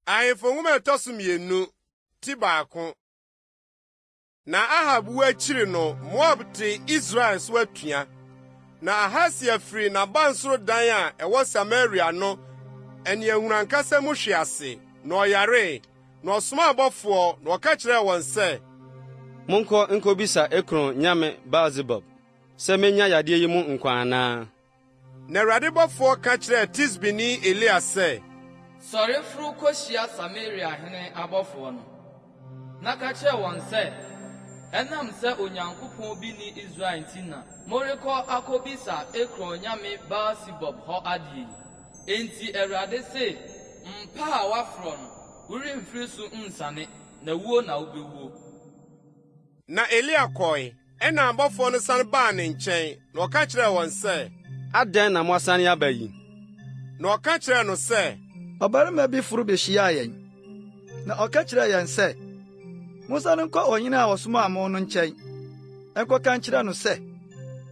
Ahemfo Nhoma a ɛtɔ so mmienu, ti baako. Na Ahab wu akyiri no, Moab tee Israel so atua. Na Ahasia firii n'abansoro dan a ɛwɔ Samaria no aniɛhunu ankasa mu hwee ase, na ɔyaree. Na ɔsomaa abɔfoɔ, na ɔka kyerɛɛ wɔn sɛ, Monkɔ nkobisa Ekron nyame Baal-zebub sɛ menya yadeɛ yi mu nkwa anaa. Na Awurade bɔfoɔ ka kyerɛɛ Tisbini Elia sɛ, Sɔre foro kohyia Samaria hene abɔfoɔ no, na ka kyerɛ wɔn sɛ, 'Ɛnam sɛ Onyankopɔn bi nni Israel nti na morekɔ akobisa Ekron nyame Baal-sebub hɔ adeɛ yi. Enti Awurade se, Mpa a woaforɔ no, woremfiri so nsiane, na wuo na wobɛwuo. Na Elia kɔe. Ɛnna abɔfoɔ no sane baa ne nkyɛn, na ɔka kyerɛɛ wɔn sɛ. Adɛn na moasane aba yi? Na ɔka kyerɛɛ no sɛ. Ɔbarima bi foro behyiaa yɛn, na ɔka kyerɛɛ yɛn sɛ, 'Monsan nkɔ ɔhene a ɔsomaa mo no nkyɛn nkɔka nkyerɛ no sɛ,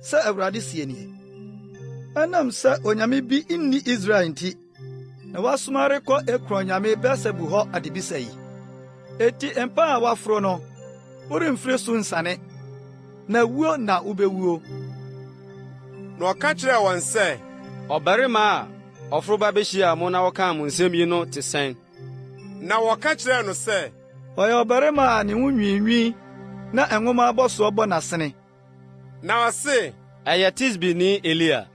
Sɛ Awurade se nie, Ɛnam sɛ onyame bi nni Israel nti, na woasoma rekɔ Ekron nyame Beelsebul hɔ adebisa yi. Enti mpa a woaforo no, woremfiri so nsiane, na wuo na wubewuo. Na ɔka kyerɛɛ wɔn sɛ, Ɔbarima a ɔforo ba behyiaa mo na ɔkaa mo nsɛm yi no te sɛn? Na wɔka kyerɛɛ no sɛ, Ɔyɛ ɔbarima a ne ho nwiinwii na nwoma abɔsoɔ bɔ n'asene. Na ɔse, Ɛyɛ Tisbini Elia.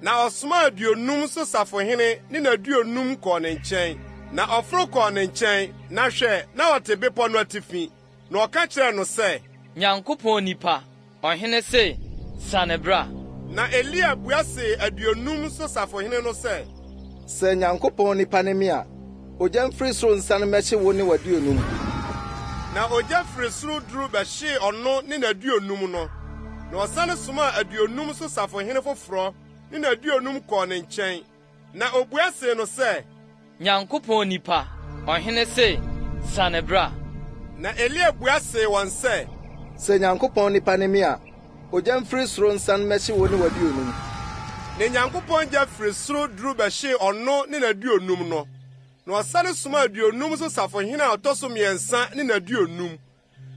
Na ɔsomaa aduonum so safohene ne n'aduonum kɔɔ ne nkyɛn. Na ɔforo kɔɔ ne nkyɛn, na hwɛ, na ɔte bepɔ no atifi. Na ɔka kyerɛɛ no sɛ. Nyankopɔn nipa, ɔhene se, Siane bra. Na Elia bua see aduonum so safohene no sɛ. Sɛ Nyankopɔn nipa ne me a, ogya mfiri soro nsiane mmɛhye wo ne w'aduonum. Na ogya firi soro duru bɛhyee ɔno ne n'aduonum no. Na ɔsane somaa aduonum so safohene foforɔ ne n'aduonum kɔɔ ne nkyɛn. Na obua see no sɛ. Nyankopɔn nipa, ɔhene se, Siane bra. Na Elia bua see wɔn sɛ. Sɛ Nyankopɔn nipa ne me a, ogya mfiri soro nsiane mmɛhye wo ne w'aduonum. Na Nyankopɔn gya firi soro duru bɛhyee ɔno ne n'aduonum no. Na ɔsane somaa aduonum so safohene a ɔtɔ so mmiɛnsa ne n'aduonum.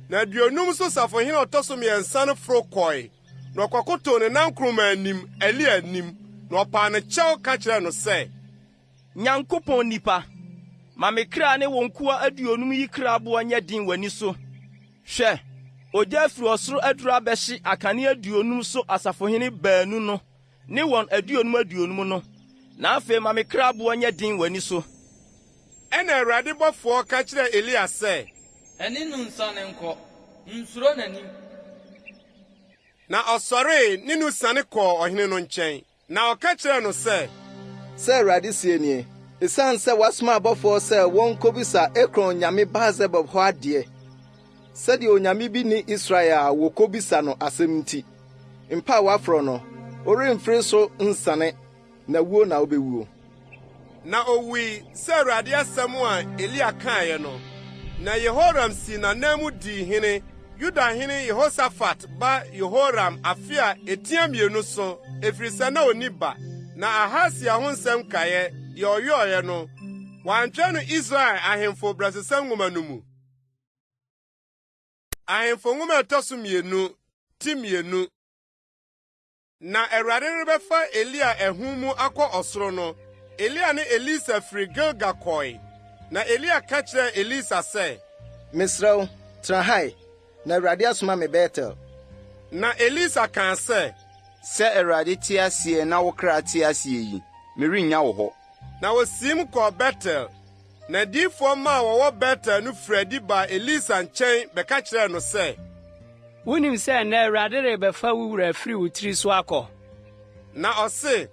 Na aduonum so safohene a ɔtɔ so mmiɛnsa no foro kɔe, na ɔkɔkotow ne nankoroma anim, Elia anim, na ɔpaa no kyɛw ka kyerɛɛ no sɛ. Nyankopɔn nipa, ma me kra ne wo nkoa aduonum yi kra boɔ nyɛ den w'ani so. Hwɛ, ogya afiri ɔsoro aduru abɛhye akane aduonum so asafohene baanu no ne wɔn aduonum aduonum no, na afei ma me kra boɔ nyɛ den w'ani so. Ɛnna Awurade bɔfoɔ ka kyerɛɛ Elia sɛ. Ɛne no nsiane nkɔ, nsuro n'anim. Na ɔsɔree ne no siane kɔɔ ɔhene no nkyɛn. Na ɔka kyerɛɛ no sɛ. Sɛ Awurade seɛ nie, Esiane sɛ woasoma abɔfoɔ sɛ wɔnkɔbisa Ekron nyame Baal-zebub hɔ adeɛ, sɛdeɛ onyame bi nni Israel a wɔkɔbisa no asɛm nti, mpa a woaforɔ no, woremfiri so nsiane, na wuo na wobɛwuo. Na owui sɛ Awurade asɛm a Elia kaeɛ no. Na Yehoram sii n'ananmu dii hene, Yuda hene Yehosafat ba Yehoram afe a etia mmienu so, ɛfiri sɛ na onni ba. Na Ahasia ho nsɛm nkaeɛ, deɛ ɔyɔeɛ no, wɔantwerɛ no Israel ahemfo berɛsosɛm nwoma no mu. Ahemfo Nwoma a ɛtɔ so mmienu, ti mmienu. Na Awurade rebɛfa Elia ahum mu akɔ ɔsoro no, Elia ne Elisa firi Gilgal kɔe. Na Elia ka kyerɛɛ Elisa sɛ. Mesrɛ wo, tena ha ɛ, na Awurade asoma me Betel. Na Elisa kaa sɛ. Sɛ Awurade te aseɛ na wo kra te aseɛ yi, merennya wo hɔ. Na wosiim kɔɔ Betel. Na adiyifoɔ mma a wɔwɔ Betel no firii adi baa Elisa nkyɛn bɛka kyerɛɛ no sɛ. Wunim sɛ nnɛ Awurade rebɛfa wo wura afiri wo tiri so akɔ? Na ɔse.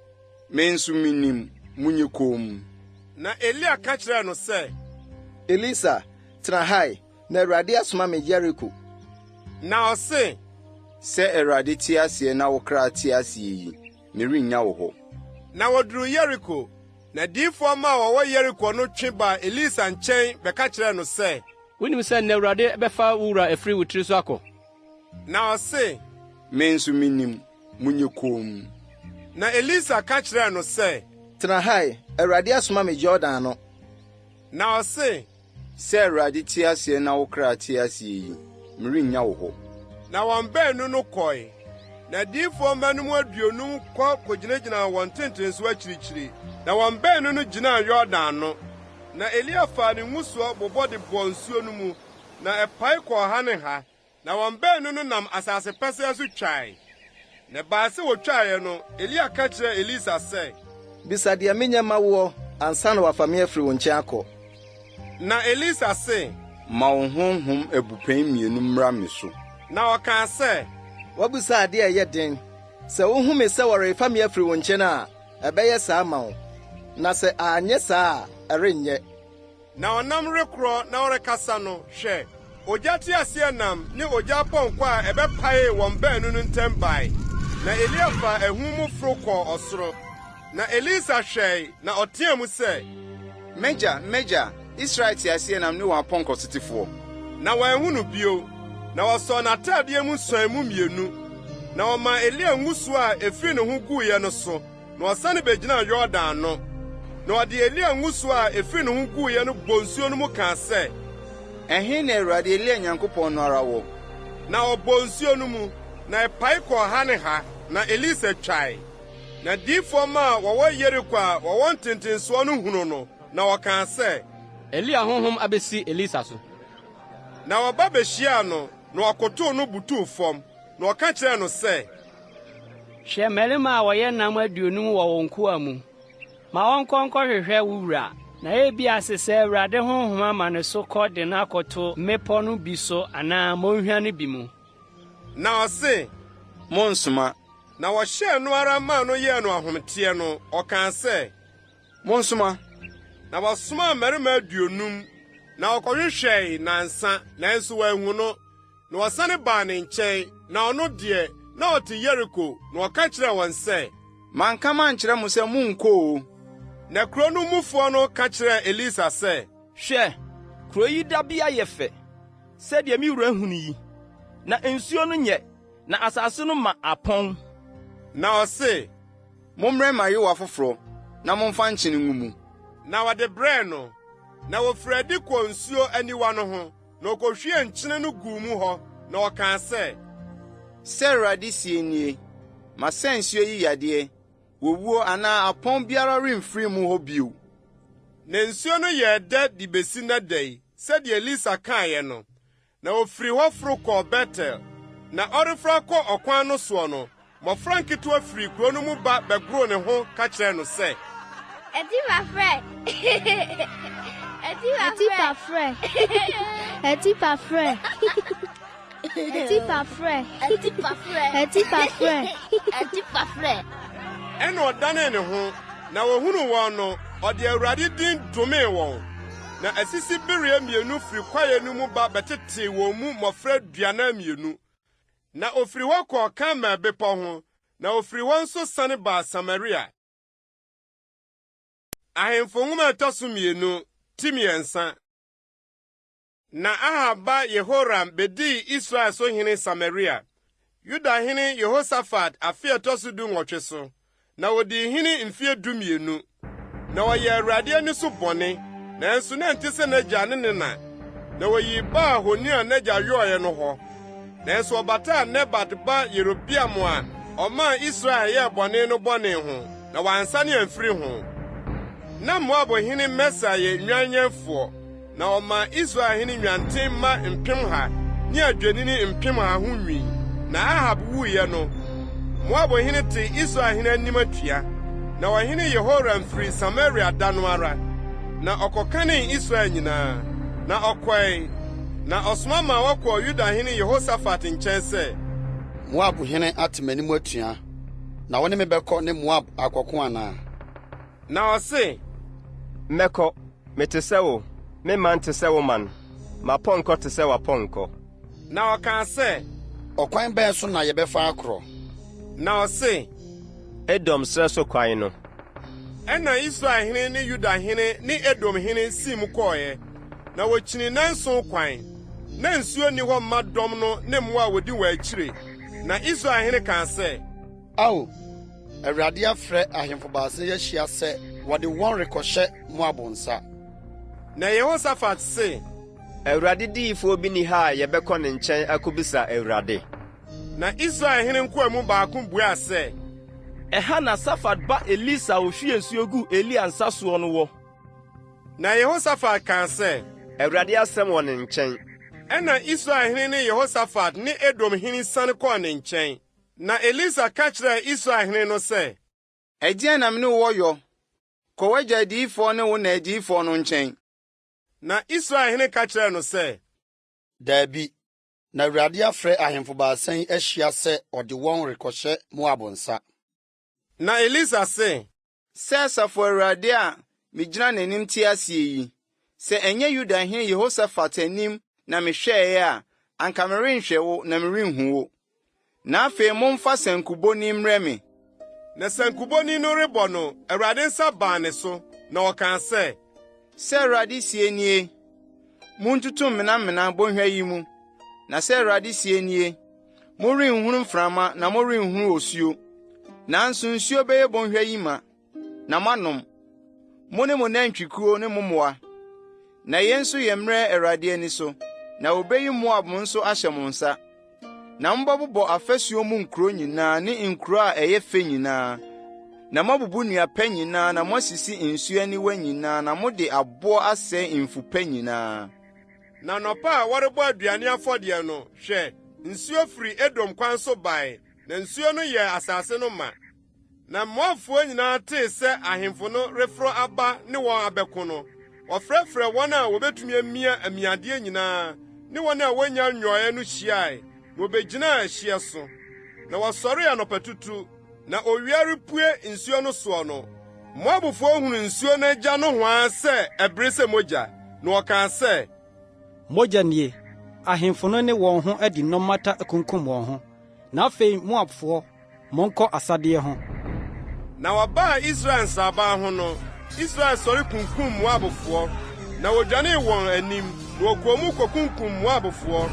Me nso minim, monyɛ komm. Na Elia ka kyerɛɛ no sɛ. Elisa, tena ha ɛ, na Awurade asoma me Yeriko. Na ɔse. Sɛ Awurade te aseɛ na wo kra te aseɛ yi, merennya wo hɔ. Na wɔduruu Yeriko. Na adiyifoɔ mma a wɔwɔ Yeriko no twe baa Elisa nkyɛn bɛka kyerɛɛ no sɛ. Wunim sɛ nnɛ Awurade bɛfa wo wura afiri wo tiri so akɔ? Na ɔse. Me nso minim, monyɛ komm. Na Elisa ka kyerɛɛ no sɛ. Tena ha ɛ, Awurade asoma me Yordan ano. Na ɔse, Sɛ Awurade te aseɛ na wo kra te aseɛ yi, merennya wo hɔ. Na wɔn baanu no kɔe. Na adiyifoɔ mma no mu 50 kɔ kogyinagyinaa wɔn ntentenso akyirikyiri, na wɔn baanu no gyinaa Yordan ano. Na Elia faa ne ngusoɔ bobɔ de bɔɔ nsuo no mu, na ɛpae kɔɔ ha ne ha. Na wɔn baanu no nam asase pɛsɛɛ so twae. Na ɛbaa sɛ wɔtwaeɛ no, Elia ka kyerɛɛ Elisa sɛ. Bisa deɛ menyɛ mma woɔ ansa na wɔafa me afiri wo nkyɛn akɔ. Na Elisa se. Ma wo honhom abupɛn mmienu mmra me so. Na ɔkaa sɛ. Woabisa adeɛ a ɛyɛ den. Sɛ wohu me sɛ wɔrefa me afiri wo nkyɛn a, ɛbɛyɛ saa ama wo, na sɛ anyɛ saa a, ɛrenyɛ. Na ɔnam rekorɔ na ɔrekasa no, hwɛ, ogya teaseɛnam ne ogya apɔnkɔ a ɛbɛpaee wɔn baanu no ntam bae, na Elia faa ahum mu foro kɔɔ ɔsoro. Na Elisa hwɛe, na ɔteɛɛ mu sɛ. M'agya, m'agya, Israel teaseɛnam ne wɔn apɔnkɔsotefoɔ! Na wɔanhu no bio. Na wɔsɔɔ n'atadeɛ mu suan mu mmienu, na wɔmaa Elia ngusoɔ a ɛfiri ne ho guiɛ no so. Na ɔsane begyinaa Yordan ano, na ɔde Elia nguso a efiri ne ho guiɛ no bɔɔ nsuo no mu kaa sɛ. Ɛhe na Awurade, Elia Nyankopɔn no ara wɔ? Na ɔbɔɔ nsuo no mu, na ɛpae kɔɔ ha ne ha, na Elisa twae. Na adiyifoɔ mma a wɔwɔ Yeriko a wɔwɔ ntentensoɔ no hunuu no, na wɔkaa sɛ. Elia honhom abesi Elisa so. Na wɔba behyiaa no, na wɔkotow no butuw fam, na wɔka kyerɛɛ no sɛ. Hwɛ, mmarima a wɔyɛ nnam 50 wɔ wo nkoa mu. Ma wɔnkɔ nkɔhwehwɛ wo wura, na ebia sesɛɛ Awurade honhom ama ne so kɔ de no akɔto mmepɔ no bi so anaa mmonhwa no bi mu. Na ɔse, Monnsoma. Na wɔhyɛɛ no ara maa no yɛɛ no ahometeɛ no, ɔkaa sɛ. Monsoma! Na wɔsomaa mmarima 50, na wɔkɔhwehwɛe nnansa, nanso wɔanhu no. Na wɔsane baa ne nkyɛn, na ɔno deɛ, na ɔte Yeriko, na ɔka kyerɛɛ wɔn sɛ. Manka mankyerɛ mo sɛ monnkɔ oo? Na kuro no mufoɔ no ka kyerɛɛ Elisa sɛ. Hwɛ, kuro yi dabea yɛ fɛ, sɛdeɛ me wura hunu yi, na nsuo no nyɛ, na asase no ma apɔn. Na ɔse. Mommrɛ me ayowa foforɔ na momfa nkyene ngu mu. Na wɔde brɛɛ no. Na wɔfirii adi kɔɔ nsuo aniwa no ho, na ɔkɔhwiee nkyene no guu mu hɔ, na ɔkaa sɛ. Sɛ Awurade seɛ nie, Masa nsuo yi yadeɛ, owuo anaa apɔn biara remfiri mu hɔ bio. Na nsuo no yɛɛ dɛ de bɛsi nnɛ da yi, sɛdeɛ Elisa kaeɛ no. Na ɔfirii hɔ foro kɔɔ Betel. Na ɔreforo akɔ ɔkwan no soɔ no, mmɔfra nketewa firii kuro no mu ba bɛgoroo ne ho ka kyerɛɛ no sɛ. Atipa frɛ! Atipa frɛ! Atipa frɛ! Atipa frɛ! Atipa frɛ! Atipa frɛ! Atipa frɛ! Ɛnna ɔdanee ne ho, na ɔhunuu wɔn no, ɔde Awurade din domee wɔn. Na asisibereɛ mmienu firi kwaeɛ no mu ba bɛtetee wɔn mu mmɔfra 42. Na ɔfiri hɔ kɔɔ Karmel bepɔ ho, na ɔfiri hɔ nso sane baa Samaria. Ahemfo Nwoma a ɛtɔ so mmienu, ti mmiɛnsa. Na Ahab ba Yehoram bedii Israel so hene Samaria, Yuda hene Yehosafat afe a ɛtɔ so 18 so, na odii hene mfe 12. Na ɔyɛɛ Awurade ani so bɔne, nanso na ɛnte sɛ n'agya ne ne na. Na oyii Baal honi a n'agya yɔeɛ no hɔ. Nanso ɔbataa Nebat ba Yerobeam a ɔmaa Israel yɛɛ bɔne no bɔne ho, na wansane amfiri ho. Na Moab hene Mesa yɛ nnwanyɛnfoɔ. Na ɔmaa Israel hene nnwanten mma mpemha ne adwennini mpemha ho nwi. Na Ahab wuiɛ no, Moab hene tee Israel hene anim atua. Na ɔhene Yehoram firii Samaria da no ara, na ɔkɔkanee Israel nyinaa. Na ɔkɔe, na ɔsoma maa wɔkɔɔ Yuda hene Yehosafat nkyɛn sɛ. Moab hene ate m'anim atua, na wo ne me bɛkɔ ne Moab akɔko anaa? Na ɔse. Mɛkɔ, mete sɛ wo, me man te sɛ wo man, m'apɔnkɔ te sɛ w'apɔnkɔ. Na ɔkaa sɛ. Ɔkwan bɛn so na yɛbɛfa akorɔ? Na ɔse. Edom serɛ so kwan no. Ɛnna Israel hene ne Yuda hene ne Edom hene siim kɔeɛ, na wɔkyinii nnanson kwan. Na nsuo nni hɔ mma dɔm no ne mmoa a wɔdi wɔn akyire. Na Israel hene kaa sɛ. Ao, Awurade afrɛ ahemfo baasa yi ahyia sɛ wɔde wɔn rekɔhyɛ Moab nsa. Na Yehosafat se, Awurade diyifoɔ bi nni ha a yɛbɛkɔ ne nkyɛn akobisa Awurade? Na Israel hene nkoa mu baako buaa sɛ, Ɛha na Safat ba Elisa a ohwiee nsuo guu Elia nsa soɔ no wɔ. Na Yehosafat kaa sɛ, Awurade asɛm wɔ ne nkyɛn. Ɛnna Israel hene ne Yehosafat ne Edom hene siane kɔɔ ne nkyɛn. Na Elisa ka kyerɛɛ Israel hene no sɛ, Ɛdeɛn na me ne wo wɔ yɔ? Kɔ w'agya adiyifoɔ ne wo na adiyifoɔ no nkyɛn. Na Israel hene ka kyerɛɛ no sɛ, Dabi, na Awurade afrɛ ahemfo baasa yi ahyia sɛ ɔde wɔn rekɔhyɛ Moab nsa. Na Elisa se, Sɛ Asafo Awurade a migyina n'anim te aseɛ yi, sɛ ɛnyɛ Yudahene Yehosafat anim na mehwɛeɛ a, anka merenhwɛ wo na merenhu wo. Na afei momfa sankubɔni mmrɛ me. Na sankubɔni no rebɔ no, Awurade nsa baa ne so, na ɔkaa sɛ, Sɛ Awurade seɛ nie, Montutu mmenamena bɔnhwa yi mu, na sɛ Awurade seɛ nie, Morenhunu mframa na morenhunu osuo, nanso nsuo bɛyɛ bɔnhwa yi ma, na moanom, mo ne mo nantwikuo ne mo mmoa. Na yei nso yɛ mmerɛ Awurade ani so, na wɔbɛyi Moab nso ahyɛ mo nsa. Na mobɛbobɔ afasuo mu nkuro nyinaa ne nkuro a ɛyɛ fɛ nyinaa, na moabubu nnua pa nyinaa na moasisi nsuo aniwa nyinaa na mode aboɔ asɛe mfu pa nyinaa. Na anɔpa a wɔrebɔ aduane afɔdeɛ no, hwɛ, nsuo firi Edom kwan so bae, na nsuo no yɛɛ asase no ma. Na Moabfoɔ nyinaa tee sɛ ahemfo no reforo aba ne wɔn abɛko no, wɔfrɛfrɛɛ wɔn a wɔbɛtumi amia amiadeɛ nyinaa ne wɔn a wɔnnya nnwɔeɛ no hyiae, na wɔbɛgyinaa ɛhyeɛ so. Na wɔsɔree anɔpatutu, na owia repue nsuo no soɔ no, Moabfoɔ hunuu nsuo no agya nohoa sɛ ɛbere sɛ mogya, na wɔkaa sɛ, Mogya nie! Ahemfo no ne wɔn ho adi nnɔmmata akunkum wɔn ho. Na afei Moabfoɔ, Monkɔ asadeɛ ho. Na wɔbaa Israel nsraban ho no, Israel sɔre kunkum Moabfoɔ, na wɔdwanee wɔn anim, na wɔkɔɔ mu kɔkunkum Moabfoɔ.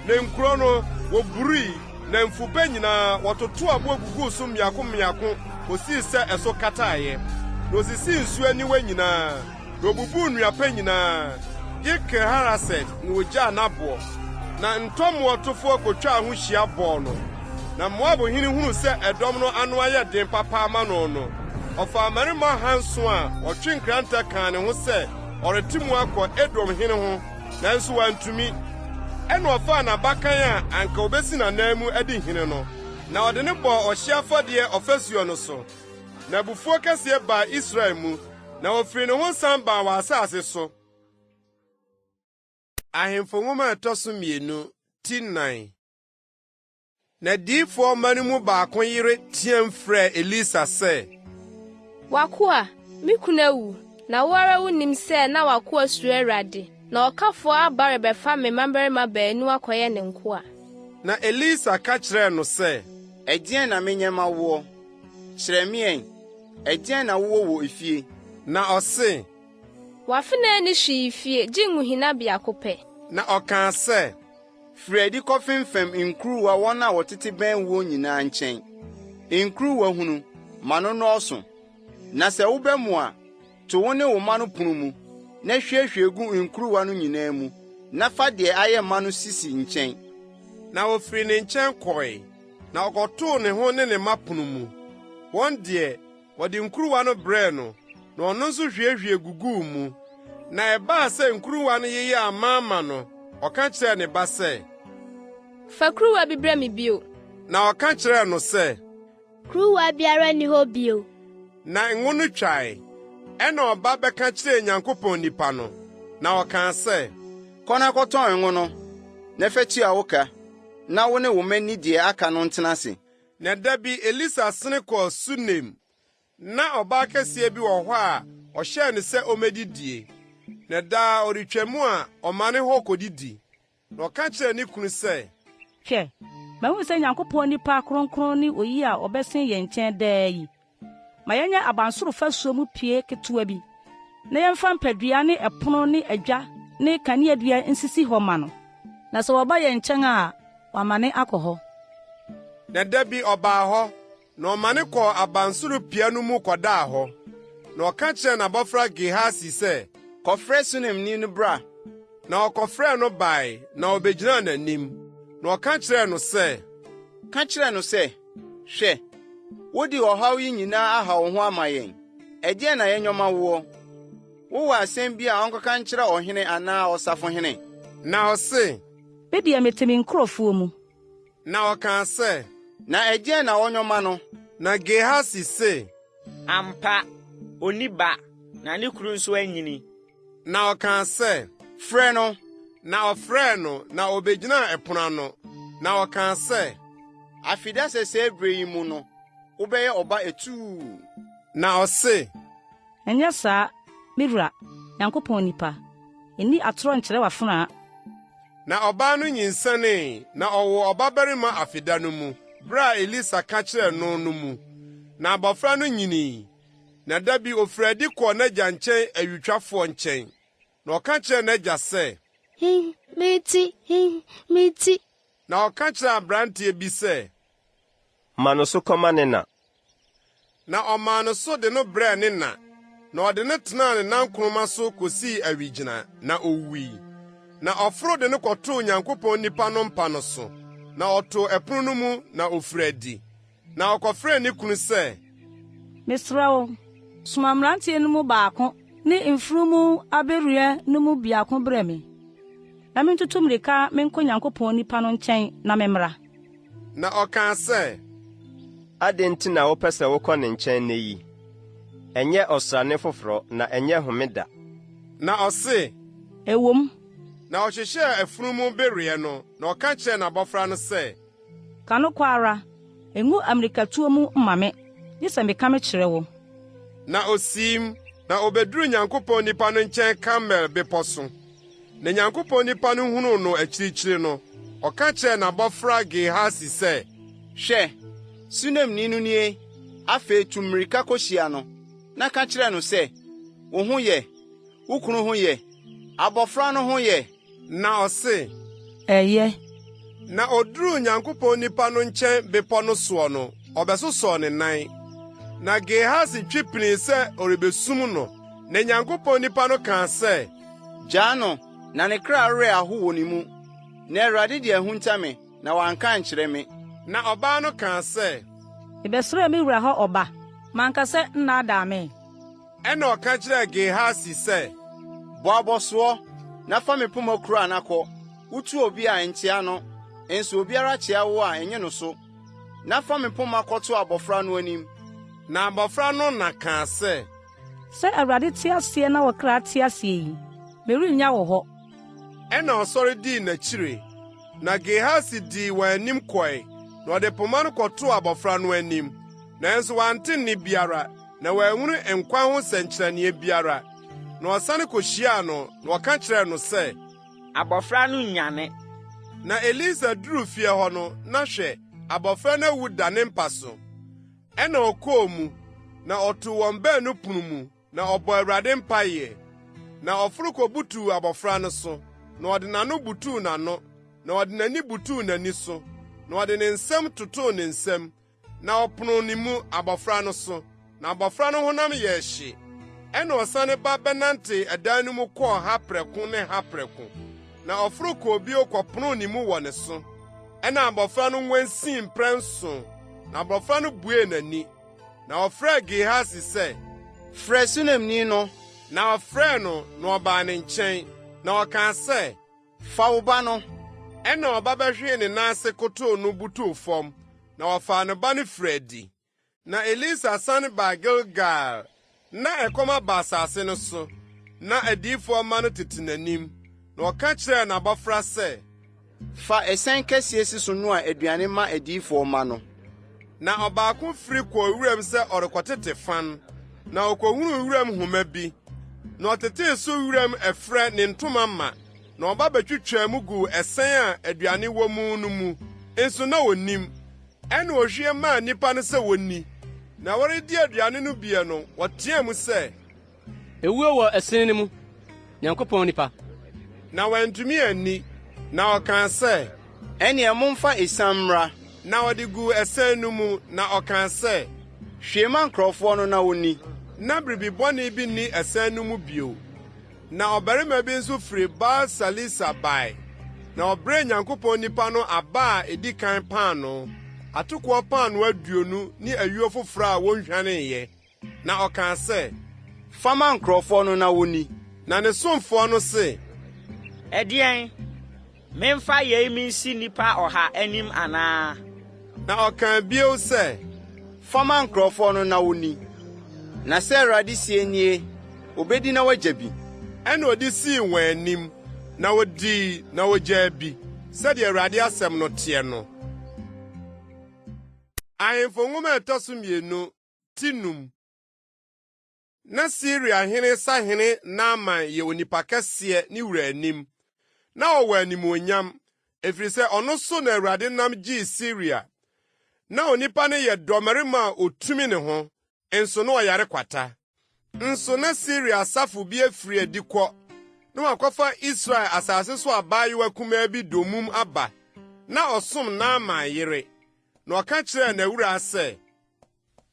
Na nkuro no, wɔburui, na mfupa nyinaa, wɔtotoo aboɔ guguu so mmiako mmiako kɔsii sɛ ɛso kataeɛ. Na wɔsisii nsuo aniwa nyinaa. Na obubuu nnua pa nyinaa, gye Kir-Haraset na ogyaa n'aboɔ. Na ntɔmmoɔtofoɔ kotwaa ho hyia bɔɔ no. Na Moab hene hunuu sɛ ɛdɔm no ano ayɛ den papa ama no no, ɔfaa mmarima ahanson a wɔtwe nkrantɛ kaa ne ho sɛ ɔrete mu akɔ Edom hene ho, nanso wantumi. Ɛnna ɔfaa n'abakan a anka obesi n'ananmu adi hene no, na ɔde no bɔɔ ɔhyeɛ afɔdeɛ ɔfasuo no so. Na abufuo kɛseɛ baa Israel mu. Na wɔfirii ne ho san baa wɔn asase so. Ahemfo Nwoma a ɛtɔ so mmienu, ti nnan. Na adiyifoɔ mma no mu baako yere teɛm frɛɛ Elisa sɛ, W'akoa, me kunu awu, na wo ara wunim sɛ na w'akoa suro Awurade, na ɔkafoɔ aba rebɛfa me mmabarima baanu akɔyɛ ne nkoa. Na Elisa ka kyerɛɛ no sɛ, Ɛdeɛn na menyɛ mma woɔ? Kyerɛ me ɛ! Ɛdeɛn na wowɔ wɔ efie? Na ɔse. W'afenaa nni hwee fie gye ngohina biako pɛ. Na ɔkaa sɛ. Firi adi kɔfemfɛm nkuruwa wɔn a wɔtete bɛn woɔ nyinaa nkyɛn, nkuruwa hunu, ma no nnɔɔso. Na sɛ woba mu a, to wo ne wo mma no pono mu, na hwiehwie gu nkuruwa no nyinaa mu, na fa deɛ ayɛ ma no sisi nkyɛn. Na ɔfirii ne nkyɛn kɔe. Na ɔkɔtoo ne ho ne ne mma pono mu. Wɔn deɛ, wɔde nkuruwa no brɛɛ no, na ɔno nso hwiehwie guguu mu. Na ɛbaa sɛ nkuruwa no yeyɛɛ amaama no, ɔka kyerɛɛ ne ba sɛ, Fa kuruwa bi brɛ me bio. Na ɔka kyerɛɛ no sɛ, Kuruwa biara nni hɔ bio. Na ngo no twae. Ɛnna ɔba bɛka kyerɛɛ Nyankopɔn nipa no, na ɔkaa sɛ, Kɔ na kɔtɔn ngo no, na fa tua wo ka, na wo ne wo mma nni deɛ aka no ntena ase. Na da bi Elisa sene kɔɔ Sunem. Ná ɔbaa kɛseɛ bi wɔ hɔ a ɔhyɛɛ no sɛ ommedidie, na daa ɔretwam a, ɔmane hɔ kɔdidi. Na ɔka kyerɛɛ ne kunu sɛ. Hwɛ, mahu sɛ Nyankopɔn nipa kronkron ne oyi a ɔbɛsen yɛn nkyɛn daa yi. Ma yɛnyɛ abansoro fasuo mu pie ketewa bi, na yɛmfa mpadua ne ɛpono ne adwa ne kaneadua nsisi hɔ mma no. Na sɛ wɔba yɛn nkyɛn a, wɔamane akɔ hɔ. Na da bi ɔbaa hɔ, na ɔmane kɔɔ abansoro pia no mu kɔdaa hɔ. Na ɔka kyerɛɛ n'abɔfra Gehasi sɛ. Kɔfrɛ Sunemni no bra. Na ɔkɔfrɛɛ no bae, na obegyinaa n'anim. Na ɔka kyerɛɛ no sɛ, Ka kyerɛ no sɛ, 'Hwɛ, wode ɔhaw yi nyinaa ahaw wo ho ama yɛn. Ɛdeɛn na yɛnyɔ mma woɔ? Wowɔ asɛm bi a ɔnkɔka nkyerɛ ɔhene anaa ɔsafohene? Na ɔse, Me deɛ, mete me nkurɔfoɔ mu. Na ɔkaa sɛ, Na ɛdeɛn na ɔnyɔ mma no? Na Gehasi se, Ampa, onni ba, na ne kunu nso anyini. Na ɔkaa sɛ, Frɛ no. Na ɔfrɛɛ no, na obegyinaa ɛpono ano. Na ɔkaa sɛ, Afida sɛsɛɛ berɛ yi mu no, wobɛyɛ ɔba atuu. Na ɔse, Ɛnyɛ saa, me wura, Nyankopɔn nipa! Nni atorɔ nkyerɛ w'afenaa. Na ɔbaa no nyinsɛnee, na ɔwoo ɔbabarima afeda no mu, bere a Elisa ka kyerɛɛ no no mu. Na abofra no nyinii, na da bi ofirii adi kɔɔ n'agya nkyɛn awitwafoɔ nkyɛn. Na ɔka kyerɛɛ n'agya sɛ. Hin, me ti, hin, me ti. Na ɔka kyerɛɛ aberanteɛ bi sɛ. Ma no so kɔma ne na. Na ɔmaa no so de no brɛɛ ne na, na ɔde no tenaa ne nankoroma so kosii awigyina, na owui. Na ɔforo de no kɔtoo Nyankopɔn nipa no mpa no so, na ɔtoo ɛpono no mu, na ofirii adi. Na ɔkɔfrɛɛ ne kunu sɛ. Mesrɛ wo, soma mmeranteɛ no mu baako ne mfunumu abereɛ no mu biako brɛ me, na mentutu mmirika menkɔ Nyankopɔn nipa no nkyɛn na memmra. Na ɔkaa sɛ. Adɛn nti na wopɛ sɛ wokɔ ne nkyɛn nnɛ yi? Ɛnyɛ ɔsrane foforɔ na ɛnyɛ homeda. Na ɔse. Ɛwom. Na ɔhyehyɛɛ afunumu bereɛ no, na ɔka kyerɛɛ n'abɔfra no sɛ. Ka no kɔ ara, ngu ammirikatuo mu mma me, gye sɛ meka mekyerɛ wo. Na osiim, na obeduruu Nyankopɔn nipa no nkyɛn Karmel bepɔ so. Na Nyankopɔn nipa no hunuu no akyirikyiri no, ɔka kyerɛɛ n'abɔfra Gehasi sɛ, Hwɛ, Sunemni no nie, afei tu mmirika kohyia no, na ka kyerɛ no sɛ, 'Wo ho yɛ? Wo kunu ho yɛ? Abɔfra no ho yɛ? Na ɔse, Ɛyɛ. Na oduruu Nyankopɔn nipa no nkyɛn bepɔ no soɔ no, ɔbɛsosɔɔ ne nan. Na Gehasi twe pinii sɛ ɔrebesum no, na Nyankopɔn nipa no kaa sɛ, Gyaa no, na ne kra werɛ ahow wɔ ne mu, na Awurade de ahunta me, na wanka ankyerɛ me. Na ɔbaa no kaa sɛ. Mebɛsrɛɛ me wura hɔ ɔba, manka sɛ, Nnaadaa me. Ɛnna ɔka kyerɛɛ Gehasi sɛ. Bɔ abɔsoɔ, na fa me poma kura na kɔ. Wotu obi a, nkyea no, nso obiara kyea wo a, nnye no so. Na fa me poma kɔto abɔfra no anim. Na abɔfra no na kaa sɛ. Sɛ Awurade te aseɛ na wo kra te aseɛ yi, merennya wo hɔ. Ɛnna ɔsɔre dii n'akyire, na Gehasi dii wɔn anim kɔe, na ɔde poma no kɔtoo abɔfra no anim. Nanso wante nne biara, na wanhunu nkwa ho sɛnkyerɛnneɛ biara. Na ɔsane kohyiaa no, na ɔka kyerɛɛ no sɛ. Abɔfra no nnyane. Na Elisa duruu fie hɔ no, na hwɛ, abɔfra no awu da ne mpa so. Ɛnna ɔkɔɔ mu, na ɔtoo wɔn baanu pono mu, na ɔbɔɔ Awurade mpaeɛ. Na ɔforo kobutuu abɔfra no so, na ɔde n'ano butuu n'ano, na ɔde n'ani butuu n'ani so, na ɔde ne nsam totoo ne nsam, na ɔponoo ne mu abɔfra no so, na abɔfra no honam yɛɛ hye. Ɛnna ɔsane ba bɛnantee ɛdan no mu kɔɔ ha prɛko ne ha prɛko, na ɔforo kɔɔ bio kɔponoo ne mu wɔ ne so. Ɛnna abɔfra no nwansii mprɛnson, na abɔfra no buee n'ani. Na ɔfrɛɛ Gehasi sɛ, Frɛ Sunemni no. Na ɔfrɛɛ no, na ɔbaa ne nkyɛn, na ɔkaa sɛ, Fa wo ba no. Ɛnna ɔba bɛhwee ne nan ase kotow no butuw fam, na ɔfaa ne ba no firii adi. Na Elisa sane baa Gilgal. Ná ɛkɔm aba asase no so. Ná adiyifoɔ mma no tete n'anim. Na ɔka kyerɛɛ n'abɔfra sɛ. Fa ɛsɛn kɛseɛ si so noa aduane ma adiyifoɔ mma no. Na ɔbaako firi kɔɔ wuram sɛ ɔrekɔtete fan, na ɔkɔhunuu wuram nhoma bi, na ɔtetee so wuram ɛferɛ ne ntoma ma, na ɔba bɛtwitwaa mu guu ɛsɛn a aduane wɔ mu no mu, nso na ɔnnim. Ɛnna ɔhwie maa nnipa no sɛ wɔnni. Na wɔredi aduane no bie no, wɔteɛɛ mu sɛ. Ewuo wɔ ɛsene no mu, Nyankopɔn nipa. Na wɔantumi anni. Na ɔkaa sɛ. Ɛnneɛ momfa esiam mmra. Na ɔde guu ɛsɛn no mu, na ɔkaa sɛ. Hwie ma nkurɔfoɔ no na wɔnni. Na biribi bɔne bi nni ɛsɛn no mu bio. Na ɔbarima bi nso firi Baal-Salisa bae, na ɔbrɛɛ Nyankopɔn nipa no aba a edi kan paanoo, atokoɔ paanoo 20 ne ayuo foforɔ a wɔnhwaneeɛ. Na ɔkaa sɛ, Fa ma nkurɔfoɔ no na wɔnni. Na ne somfoɔ no se, Ɛdeɛn, memfa yei mensi nnipa ɔha anim anaa? Na ɔkaa bio sɛ, Fa ma nkurɔfoɔ no na wɔnni. Na sɛ Awurade seɛ nie, Wɔbɛdi na wɔagya bi. Ɛnna ɔde sii wɔn anim, na wɔdii na wɔgyaa bi, sɛdeɛ Awurade asɛm no teɛ no. Ahemfo Nwoma a ɛtɔ so mmienu, ti num. Na Siria hene sahene Naaman yɛ onipa kɛseɛ ne wura anim. Na ɔwɔ animuonyam, ɛfiri sɛ ɔno so na Awurade nam gyee Siria. Na onipa no yɛ dɔmmarima a ɔtumi ne ho, nso na ɔyare kwata. Nso na Siria asafo bi afiri adi kɔ na wɔakɔfa Israel asase so abaayewa kumaa bi dommum aba, na ɔsom Naaman yere. Na ɔka kyerɛɛ n'awuraa sɛ,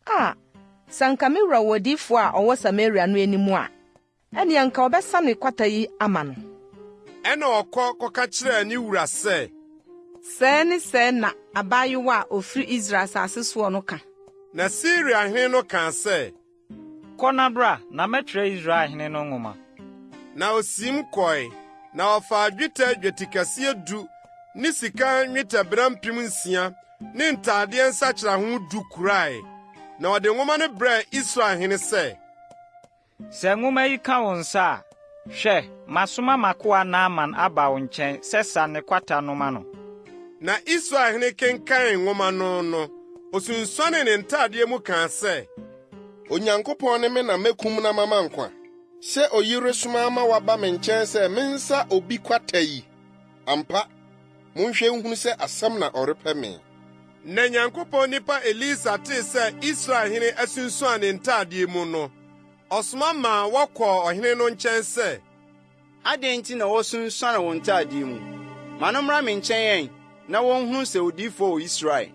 A! Sɛ anka me wura wɔ odiyifo a ɔwɔ Samaria no anim a, ɛnne anka ɔbɛsa ne kwata yi ama no. Ɛnna ɔkɔ kɔka kyerɛɛ ne wura sɛ, Sɛɛ ne sɛɛ na abaayewa a ofiri Israel asase soɔ no ka. Na Siria hene no kaa sɛ, Kɔ na bra, na mɛtwerɛ Israel hene no nwoma. Na osiim kɔe, na ɔfaa dwetɛ dwetikɛseɛ du ne sika nnwetɛbena 6000 ne ntadeɛ nsakyeraho du kurae. Na ɔde nwoma no brɛɛ Israel hene sɛ, Sɛ nwoma yi ka wo nsa a, hwɛ, masoma m'akoa Naaman aba wo nkyɛn sɛ sa ne kwata no ma no. Na Israel hene kenkan nwoma no no, osunsuanee ne ntadeɛ mu kaa sɛ, Onyankopɔn ne me na mekum na mama nkwa, sɛ oyi resoma ama wɔaba me nkyɛn sɛ mensa obi kwata yi? Ampa, monhwɛ nhunu sɛ asɛm na ɔrepɛ me. Na Nyankopɔn nipa Elisa tee sɛ Israel hene asunsuan ne ntadeɛ mu no, ɔsoma maa wɔkɔɔ ɔhene no nkyɛn sɛ, Adɛn nti na woasunsuane wo ntade mu? Ma no mmra me nkyɛn ɛ, na wonhunu sɛ odiyifoɔ wɔ Israel.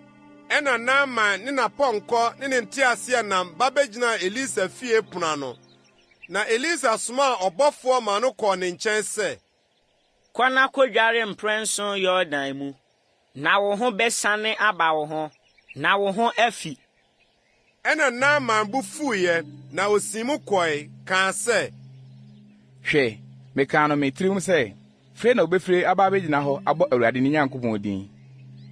Ɛnna Naaman ne n'apɔnkɔ ne ne nteaseɛnam ba begyinaa Elisa fie pon ano. Na Elisa somaa ɔbɔfoɔ maa no kɔɔ ne nkyɛn sɛ, Kɔ na kodware mprɛnson Yordan mu, na wo ho bɛsane aba wo ho, na wo ho afi. Ɛnna Naaman bo fuwii na osii mu kɔe, kaa sɛ, Hwɛ, mekaa no me tirim sɛ, 'Fire na obefiri aba abegyina hɔ abɔ Awurade ne Nyankopɔn din,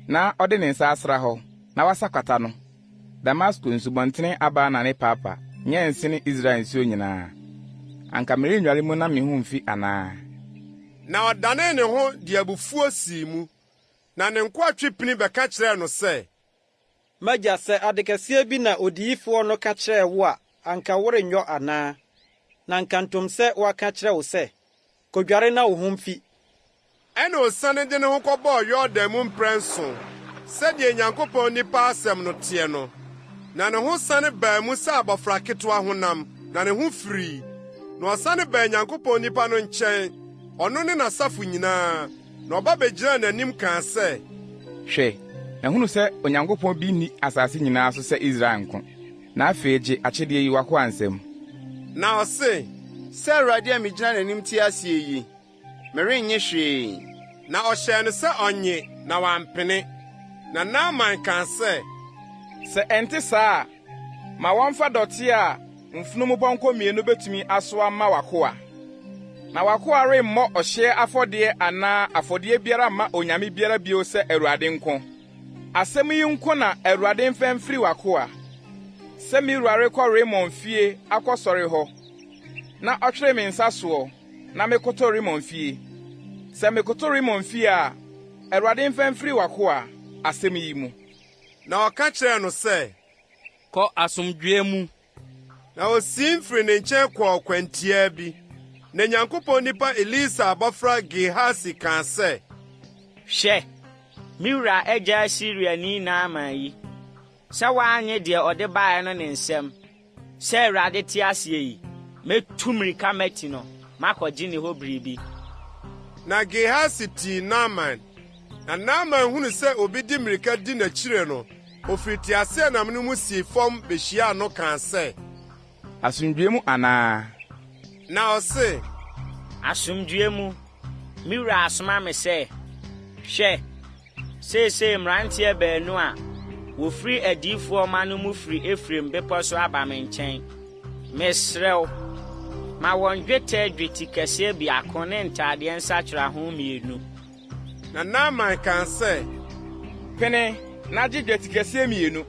na ɔde ne nsa asra hɔ, na wasa kwata no. Damasko nsubɔntene Abana ne Parpar nyɛ nsene Israel nsuo nyinaa. Anka merennware mu na me ho mfi anaa? Na ɔdanee ne ho de abufuo sii mu. Na ne nkoa twe pini bɛka kyerɛɛ no sɛ, M'agya, sɛ ade kɛseɛ bi na odiyifoɔ no ka kyerɛɛ wo a, anka worenyɔ anaa? Na nkantom sɛ waka kyerɛ wo sɛ, 'Kɔdware na wo ho mfi. Ɛnna osiane de ne ho kɔbɔɔ Yordan mu mprɛnson, sɛdeɛ Nyankopɔn nipa asɛm no teɛ no. Na ne ho sane baa mu sɛ abɔfra ketewa honam, na ne ho firii. Na ɔsane baa Nyankopɔn nipa no nkyɛn, ɔno ne n'asafo nyinaa, Na ɔba begyinaa n'anim kaa sɛ. Hwɛ, mahunu sɛ Onyankopɔn bi nni asase nyinaa so sɛ Israel nko. Na afei gye akyɛdeɛ yi w'akoa nsam. Na ɔse. Sɛ Awurade a migyina n'anim te aseɛ yi, merennye hwee. Na ɔhyɛɛ no sɛ ɔnnye, na wampene. Na Naaman kaa sɛ. Sɛ ɛnte saa a, Ma wɔmfa dɔteɛ a mfunumupɔnkɔ mmienu betumi asoa mma w'akoa. Na w'akoa remmɔ ɔhyeɛ afɔdeɛ anaa afɔdeɛ biara mma onyame biara bio sɛ Awurade nko. Asɛm yi nko na Awurade mfa mfiri w'akoa, sɛ me wura rekɔ Rimon fie akɔsɔre hɔ, na ɔtwere me nsa soɔ, na mekoto Rimon fie. Sɛ mekoto Rimon fie a, Awurade mfa mfiri w'akoa, asɛm yi mu. Na ɔka kyerɛɛ no sɛ, Kɔ asomdwoe mu. Na osiim firii ne nkyɛn kɔɔ kwantiaa bi. Na Nyankopɔn nipa Elisa abɔfra Gehasi kaa sɛ, Hwɛ, me wura agyaa Siriani Naaman yi, sɛ wannye deɛ ɔde baeɛ no ne nsam. Sɛ Awurade te aseɛ yi, mɛtu mmirika mati no makɔgye ne hɔ biribi. Na Gehasi tii Naaman. Na Naaman hunuu sɛ obi de mmirika di n'akyire no, ofiri teaseɛnam no mu sii fam behyiaa no kaa sɛ, Asomdwoe mu anaa? Na ɔse, Asomdwoeɛ mu, me wura asoma me sɛ, 'Hwɛ, seesei mmeranteɛ baanu a wɔfiri adiyifoɔ mma no mu firi Efraim bepɔ so aba me nkyɛn. Mesrɛ wo, ma wɔn dwetɛ dwetikɛseɛ biako ne ntadeɛ nsakyeraho mmienu. Na Naaman kaa sɛ, Pene na gye dwetikɛseɛ mmienu.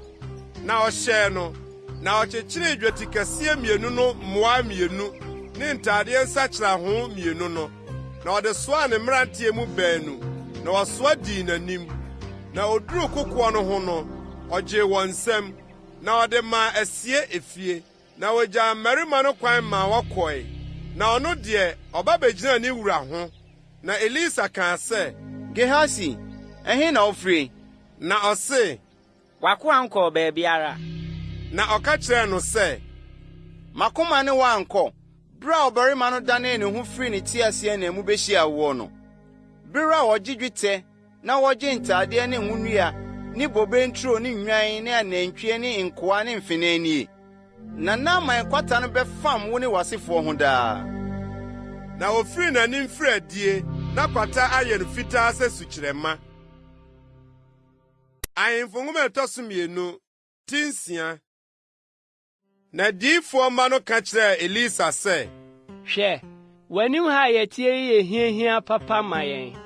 Na ɔhyɛɛ no, na ɔkyekyeree dwetikɛseɛ mmienu no mmoaa mmienu ne ntadeɛ nsakyeraho mmienu no, na ɔde soaa ne mmeranteɛ mu baanu, na wɔsoa dii n'anim. Na oduruu kokoɔ no ho no, ɔgyee wɔn nsam, na ɔde maa asie efie. Na ogyaa mmarima no kwan maa wɔkɔe, na ɔno deɛ, ɔba begyinaa ne wura ho. Na Elisa kaa sɛ, Gehasi, ɛhe na wofire? Na ɔse, W'akoa nkɔɔ baabiara. Na ɔka kyerɛɛ no sɛ, M'akoma ne wo ankɔ, bere a ɔbarima no danee ne ho firii ne teaseɛnam mu behyiaa woɔ no? Bere a ɔgye dwetɛ na wɔgye ntadeɛ ne ngo nnua ne bobe nturo ne nnwan ne anantwie ne nkoa ne mfenaa nie? Na Naaman kwata no bɛfam wo ne w'asefoɔ ho daa. Na ofirii n'anim firii adie, na kwata ayɛ no fitaa sɛ sukyerɛmma. Ahemfo Nwoma a ɛtɔ so mmienu, ti nsia. Na adiyifoɔ mma no ka kyerɛɛ Elisa sɛ, Hwɛ, w'anim ha a yɛteɛ yi yɛ hiahiaa papa ma yɛn.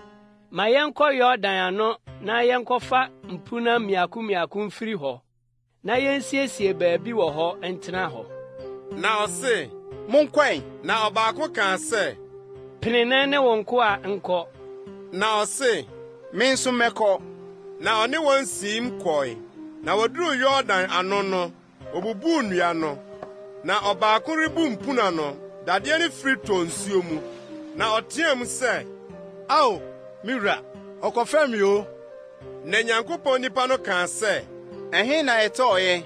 Ma yɛnkɔ Yordan ano na yɛnkɔfa mpunan mmiako mmiako mfiri hɔ. Na yensiesie baabi wɔ hɔ ntena hɔ. Na ɔse, Monkɔ ɛ! Na ɔbaako kaa sɛ, Pene na ɛne wo nkoa nkɔ. Na ɔse, Me nso mɛkɔ. Na ɔne wɔn siim kɔe. Na woduruu Yordan ano no, obubuu nnua no. Na ɔbaako rebu mpuna no, dadeɛ no firi tɔɔ nsuo mu. Na ɔteɛɛ mu sɛ, Ao, me wura, ɔkɔfɛm me oo! Na Nyankopɔn nipa no kaa sɛ, Ɛhe na ɛtɔeɛ?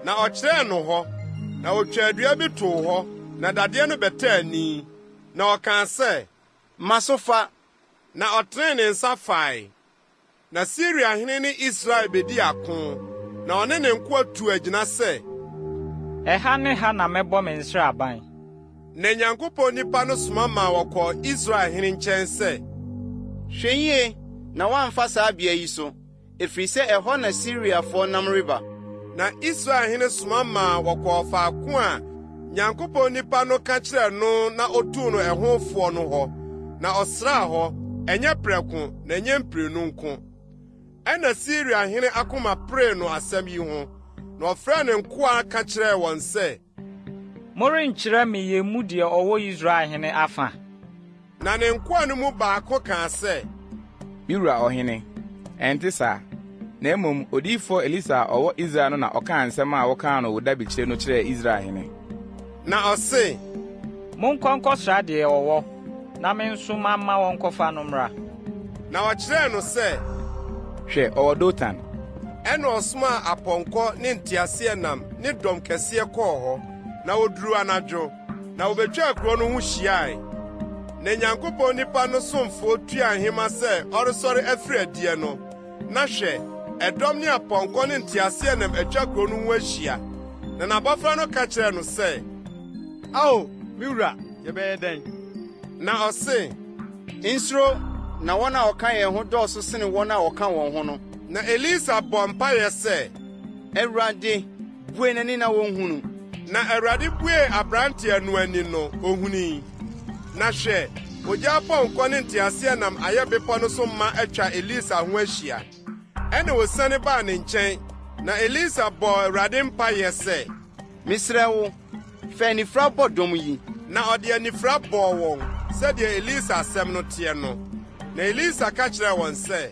Na ɔkyerɛɛ no hɔ. Na otwaa dua bi too hɔ, na dadeɛ no bɛtɛɛ ani. Na ɔkaa sɛ, Ma so fa. Na ɔtenee ne nsa fae. Na Siria hene ne Israel bedii ako, na ɔne ne nkoa tuu agyina sɛ, Ɛha ne ha na mɛbɔ me nsraban. Na Nyankopɔn nipa no soma maa wɔkɔɔ Israel hene nkyɛn sɛ, Hwɛ yie na woamfa saa bea yi so, ɛfiri sɛ ɛhɔ na Siriafoɔ nam reba. Na Israel hene soma maa wɔkɔɔ faako a Nyankopɔn nipa no ka kyerɛɛ no na otuu no ɛho foɔ no hɔ, na ɔsraa hɔ, ɛnyɛ prɛko na ɛnyɛ mprenu nko. Ɛnna Siria hene akoma peree no asɛm yi ho, na ɔfrɛɛ ne nkoa ka kyerɛɛ wɔn sɛ, Morenkyerɛ me yɛn mu deɛ ɔwɔ Israel hene afa? Na ne nkoa no mu baako kaa sɛ, Me wura ɔhene, ɛnte saa, na mmom odiyifoɔ Elisa a ɔwɔ Israel no na ɔkaa nsɛm a wokaa no wo dabekyire no kyerɛɛ Israel hene. Na ɔse, Monkɔ nkɔsra deɛ ɔwɔ, na mensoma mma wɔnkɔfa no mmra. Na ɔkyerɛɛ no sɛ, Hwɛ, ɔwɔ Dotan. Ɛnna ɔsomaa apɔnkɔ ne nteaseɛnam ne dɔm kɛseɛ kɔɔ hɔ, na wɔduruu anadwo, na wobetwaa kurow no ho hyiae. Na Nyankopɔn nipa no somfo tuaa nhema sɛ ɔresɔre afiri adiɛ no, na hwɛ, ɛdɔm ne apɔnkɔ ne nteaseɛnam atwa kurow no ho ahyia. Na n'abɔfra no ka kyerɛɛ no sɛ, Ao, me wura, yɛbɛyɛ dɛn? Na ɔse, Nsuro, na wɔn a wɔka yɛn ho dɔɔso sene wɔn a wɔka wɔn ho no. Na Elisa bɔɔ mpaeɛ sɛ, Awurade, bue n'ani na onhunu. Na Awurade buee aberanteɛ no ani no, ohunui. Na hwɛ, ogya apɔnkɔ ne nteaseɛnam ayɛ bepɔ no so ma atwa Elisa ho ahyia. Ɛnna osiane baa ne nkyɛn, na Elisa bɔɔ Awurade mpaeɛ sɛ, Mesrɛ wo, fa anifira bɔ dɔm yi. Na ɔde anifira bɔɔ wɔn sɛdeɛ Elisa asɛm no teɛ no. Na Elisa ka kyerɛɛ wɔn sɛ,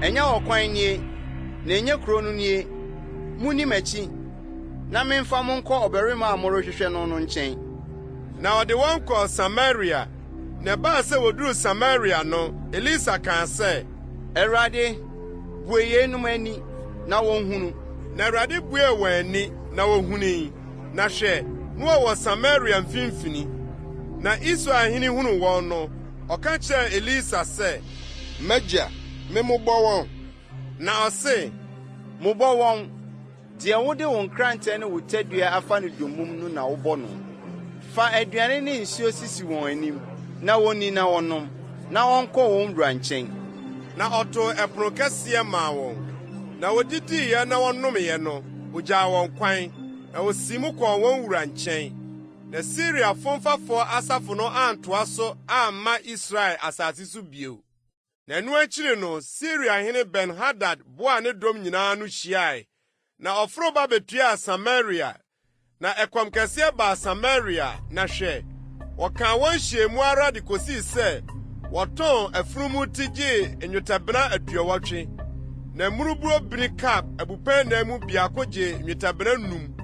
Ɛnyɛ ɔkwan nie, na ɛnyɛ kuro no nie. Munni m'akyi, na memfa mo nkɔ ɔbarima a morehwehwɛ no no nkyɛn. Na ɔde wɔn kɔɔ Samaria. Na ɛbaa sɛ wɔduruu Samaria no, Elisa kaa sɛ, Awurade, bue yeinom ani na wɔnhunu. Na Awurade buee wɔn ani, na wɔhunui, na hwɛ, na wɔwɔ Samaria mfimfini. Na Israel hene hunuu wɔn no, ɔka kyerɛɛ Elisa sɛ, M'agya, memmobɔ wɔn? Na ɔse, Mobɔ wɔn! Deɛ wode wo nkrantɛ ne wo tadua afa no dommum no na wobɔ no. Fa aduane ne nsuo sisi wɔn anim. na wɔnni na wɔnnom, na wɔnkɔ wɔn wura nkyɛn. Na ɔtoo ɛpono kɛseɛ maa wɔn. Na wɔdidiiɛ na wɔnomeeɛ no, ɔgyaa wɔn kwan, na wɔsii mu kɔɔ wɔn wura nkyɛn. Na Siria fomfafoɔ asafo no antoa so amma Israel asase so bio. Na ɛno akyiri no, Siriahene Ben-Hadad boaa ne dɔm nyinaa ano hyiae, na ɔforo ba betuaa Samaria. Na ɛkɔm kɛseɛ baa Samaria, na hwɛ, wɔkaa wɔn hyɛɛ mu ara de kosii sɛ wɔtɔn afunumu ti gyee nnwetɛbena aduɔwɔtwe, na mmurubuo bini kab abupɛn nnan mu biako gyee nnwetɛbena num.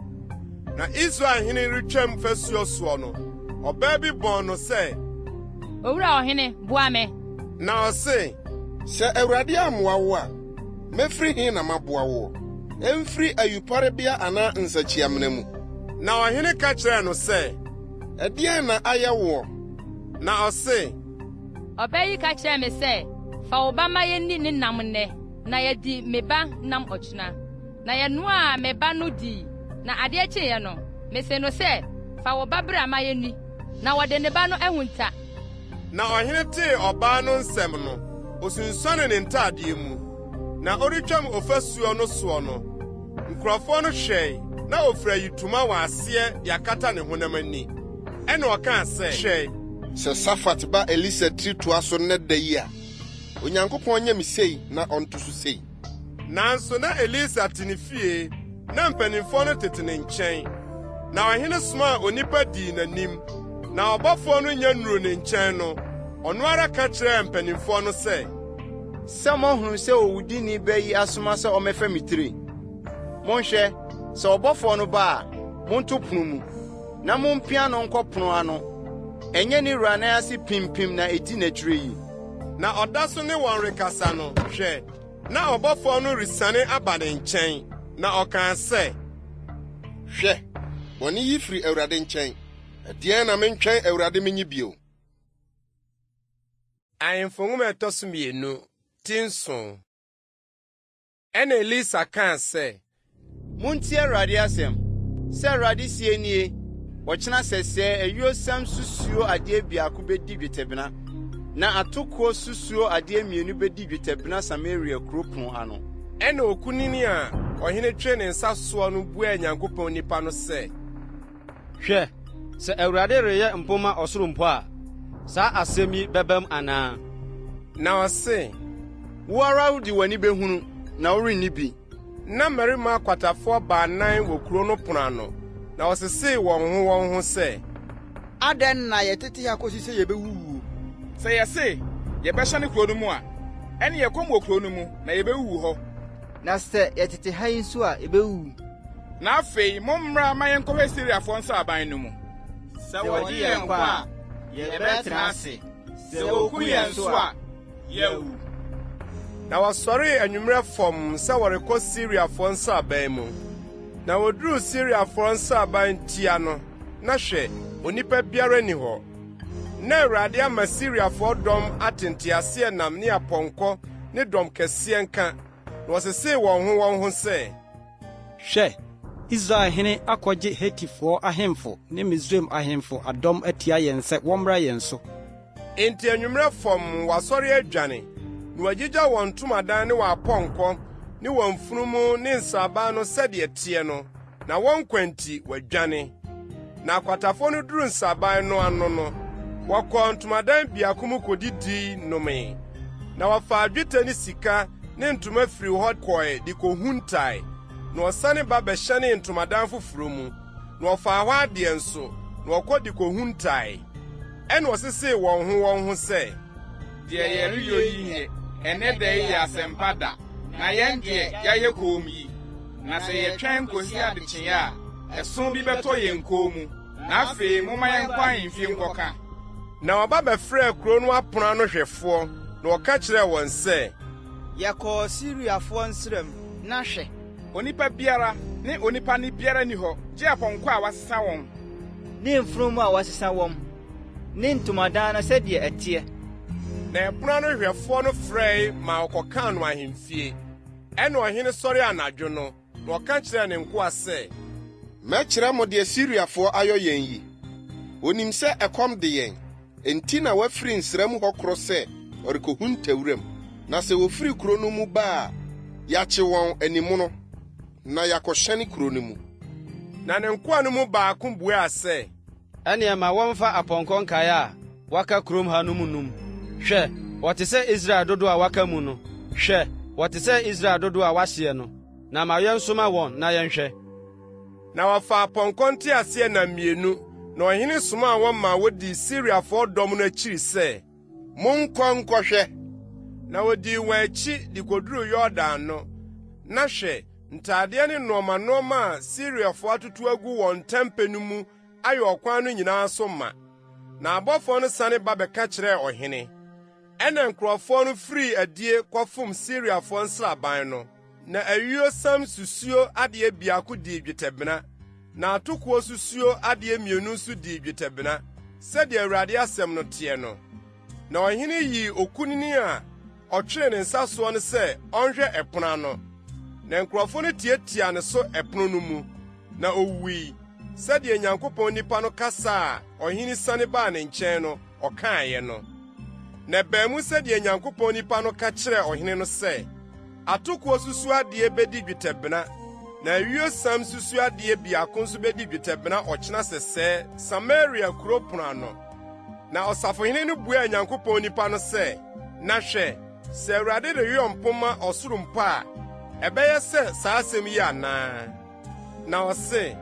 Na Israel hene retwam fasuo soɔ no, ɔbaa bi bɔn no sɛ, Owura ɔhene, boa me! Na ɔse, Sɛ Awurade ammoa wo a, mefiri he na maboa woɔ? Emfiri ayuporebea anaa nsakyiamena mu? Na ɔhene ka kyerɛɛ no sɛ, Ɛdeɛn na ayɛ woɔ? Na ɔse, Ɔbaa yi ka kyerɛɛ me sɛ, 'Fa wo ba ma yenni ne nam nnɛ, na yɛadi me ba nam ɔkyena. Na yɛnoaa me ba no dii, na adeɛ kyeeɛ no, mesee no sɛ, 'Fa wo ba bra ma yenni. Na wɔde ne ba no ahunta. Na ɔhene tee ɔbaa no nsɛm no, osunsuanee ne ntadeɛ mu. Na ɔretwam ɔfasuo no soɔ no, nkurɔfoɔ no hwɛe, na ɔfira ayitoma wɔ aseɛ de akata ne honam ani. Ɛnna ɔkaa sɛ, Hwɛ! Sɛ Safat ba Elisa tiri toa so nnɛ da yi a, Onyankopɔn nyɛ me sei na ɔnto so sei. Nanso na Elisa te ne fie, na mpanimfoɔ no tete ne nkyɛn. Na ɔhene somaa onipa dii n'anim, na ɔbɔfoɔ no nya nnuruu ne nkyɛn no, ɔno ara ka kyerɛɛ mpanimfoɔ no sɛ, Sɛ moahunu sɛ owudini ba yi asoma sɛ ɔmmɛfa me tiri? Monhwɛ, sɛ ɔbɔfoɔ no ba a, monto pono mu, na mumpia no nkɔ pono ano. Ɛnyɛ ne wura nan ase pimpim na edi n'akyiri yi? Na ɔda so ne wɔn rekasa no, hwɛ, na ɔbɔfoɔ no resiane aba ne nkyɛn, na ɔkaa sɛ, Hwɛ, bɔne yi firi Awurade nkyɛn. Ɛdeɛn na mentwɛn Awurade menye bio? Ahemfo Nwoma a Ɛtɔ So Mmienu, ti nson. Ɛnna Elisa kaa sɛ, Muntie Awurade asɛm. Sɛ Awurade seɛ nie, Ɔkyena sɛsɛɛ ayuosiam susuo adeɛ biako bɛdi dwetɛbena, na atokoɔ susuo adeɛ mmienu bɛdi dwetɛbena Samaria kuro pono ano. Ɛnna okunini a ɔhene twee ne nsa soɔ no buaa Nyankopɔn nipa no sɛ, Hwɛ, sɛ Awurade reyɛ mpomma ɔsoro mpo a, saa asɛm yi bɛba mu anaa? Na ɔse, Wo ara wode w'ani behunu, na worenni bi. Na mmarima akwatafoɔ baanan wɔ kuro no pono ano, na wɔsesee wɔn ho wɔn ho sɛ, Adɛn na yɛtete ha kosi sɛ yebewuwu? Sɛ yɛse, 'Yɛbɛhyɛne kuro no mu' a, ɛnneɛ ɛkɔm wɔ kuro no mu, na yebewuwu hɔ. Na sɛ yɛtete ha yi nso a, yebewuwu. Na afei mommra ma yɛnkɔhwɛ Siriafoɔ nsraban no mu. Sɛ wɔgye yɛn nkwa a, yɛbɛtena ase. Sɛ woku yɛn nso a, yɛawu. Na wɔsɔree anwummerɛ fɔmm sɛ wɔrekɔ Siriafoɔ nsraban mu. Na wɔduruu Siriafoɔ nsraban tia no, na hwɛ, onipa biara nni hɔ. Na Awurade ama Siriafoɔ dɔm ate nteaseɛnam ne apɔnkɔ ne dɔm kɛseɛ nka, na wɔsesee wɔn ho wɔn ho sɛ, Hwɛ, Israel hene akɔgye Hetifoɔ ahemfo ne Misraim ahemfo adɔm atia yɛn sɛ wɔmmra yɛn so. Enti anwummerɛ fɔmm wɔasɔre adwane, na wɔagyigya wɔn ntomadan ne wɔn apɔnkɔ ne wɔn mfunumu ne nsraban no sɛdeɛ ɛteɛ no, na wɔn nkwa nti, wɔadwane. Na akwatafoɔ no duruu nsraban no ano no, wɔkɔɔ ntomadan biako mu kɔdidii nomee. Na wɔfaa dwetɛ ne sika ne ntoma firii hɔ kɔe de kɔhuntae. Na wɔsane ba bɛhyɛnee ntomadan foforɔ mu, na wɔfaa hɔ adeɛ nso, na wɔkɔ de kɔhuntae. Ɛnna wɔsesee wɔn ho wɔn ho sɛ, Deɛ yɛreyɔ yi nyɛ, ɛnnɛ da yi yɛ asɛmpa da, na yɛn deɛ, yɛayɛ komm yi. Na sɛ yɛtwɛn kosi adekyeeɛ a, ɛso bi bɛtɔ yɛn kɔn mu. Na afei momma yɛnkɔ ahemfie nkɔka. Na wɔba bɛfrɛɛ kurow no apon ano hwɛfoɔ, na wɔka kyerɛɛ wɔn sɛ. Yɛkɔɔ Siriafoɔ nsram, na hwɛ! Onipa biara ne onipa nne biara nni hɔ, gye apɔnkɔ a wɔasesa wɔn. Ne mfunumu a wɔasesa wɔn, ne ntomadan no sɛdeɛ ɛteɛ. Na ɛpono ano hwɛfoɔ no frɛe maa wɔkɔkaa no ahemfie. Ɛnna ɔhene sɔree anadwo no, na ɔka kyerɛɛ ne nkoa sɛ. Mɛkyerɛ mo deɛ Siriafoɔ ayɔ yɛn yi. Wɔnim sɛ ɛkɔm de yɛn, Enti na wafiri nsra mu hɔ korɔ sɛ ɔrekohunta wuram. Na sɛ wɔfiri kuro no mu ba a, yɛakye wɔn animono, na yɛakɔhyɛne kuro no mu. Na ne nkoa no mu baako buaa sɛ, Ɛnneɛ ma wɔmfa apɔnkɔ nkaeɛ a wɔaka kurom ha no mu num. Hwɛ, wɔte sɛ Israel dodoɔ a wɔaka mu no. Hwɛ, wɔte sɛ Israel dodoɔ a wɔahyeɛ no. Na ma yɛnsoma wɔn na yɛnhwɛ. Na wɔfaa apɔnkɔ nteaseɛnam mmienu, na ɔhene somaa wɔn maa wodii Siriafoɔ dɔm no akyiri sɛ, Monkɔ nkɔhwɛ. Na wodii wɔn akyi de koduruu Yordan no, na hwɛ, ntadeɛ ne nnoɔma nnoɔma a Siriafoɔ atoto agu wɔn ntampe no mu ayɛ ɔkwan no nyinaa so ma. Na abɔfoɔ no sane ba bɛka kyerɛɛ ɔhene. Ɛnna nkurɔfoɔ no firii adie kɔfom Siriafoɔ nsraban no. Na ayuo sam susuo adeɛ biako dii dwetɛbena, na atokoɔ susuo adeɛ mmienu nso dii dwetɛbena, sɛdeɛ Awurade asɛm no teɛ no. Na ɔhene yii okunini a ɔtweree ne nsa soɔ no sɛ ɔnhwɛ ɛpono ano. Na nkurɔfoɔ no tiatiaa ne so ɛpono no mu, na owui, sɛdeɛ Nyankopɔn nipa no kasa a ɔhene siane baa ne nkyɛn no, ɔkaeɛ no. Na ɛbaa mu sɛdeɛ Nyankopɔn nipa no ka kyerɛɛ ɔhene no sɛ, Atokoɔ susuoadeɛ bɛdi dwetɛbena, na ayuosiam susuoadeɛ biako nso bɛdi dwetɛbena ɔkyena sɛsɛɛ Samaria kuro pono ano. Na ɔsafohene no buaa Nyankopɔn nipa no sɛ, Na hwɛ, sɛ Awurade reyɔ mpomma ɔsoro mpo a, ɛbɛyɛ sɛ saa asɛm yi anaa? Na ɔse,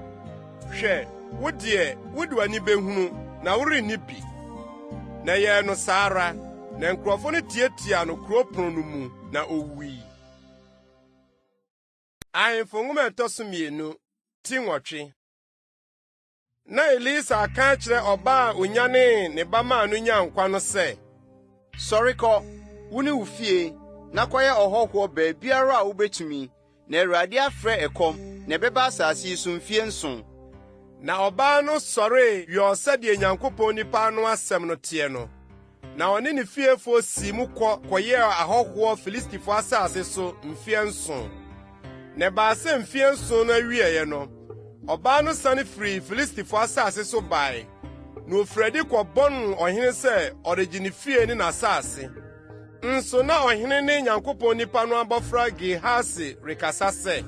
Hwɛ, wo deɛ, wode w'ani behunu, na worenni bi. Na ɛyɛɛ no saa ara, na nkurɔfo no tiatiaa no kurow pon no mu, na owui. Ahemfo Nwoma a ɛtɔ so mmienu, ti nwɔtwe. Na Elisa aka akyerɛ ɔbaa a onyanee ne ba maa no nyaa nkwa no sɛ, Sɔre kɔ, wo ne wo fie, na kɔyɛ ɔhɔhoɔ baabiara a wubetumi, na Awurade afrɛ ɛkɔm, na ɛbɛba asase yi so mfeɛ nson. Na ɔbaa no sɔree yɔɔ sɛdeɛ Nyankopɔn nipa ano asɛm no teɛ no, na ɔne ne fiefoɔ sii mu kɔ kɔyɛɛ ahɔhoɔ Filistifoɔ asase so mfeɛ nson. Na ɛbaa sɛ mfeɛ nson no awieeɛ no, ɔbaa no sane firii Filistifoɔ asase so bae, na ɔfirii adi kɔbɔn ɔhene sɛ ɔregye ne fie ne n'asase. Nso na ɔhene ne Nyankopɔn nipa no abɔfra Gehasi rekasa sɛ,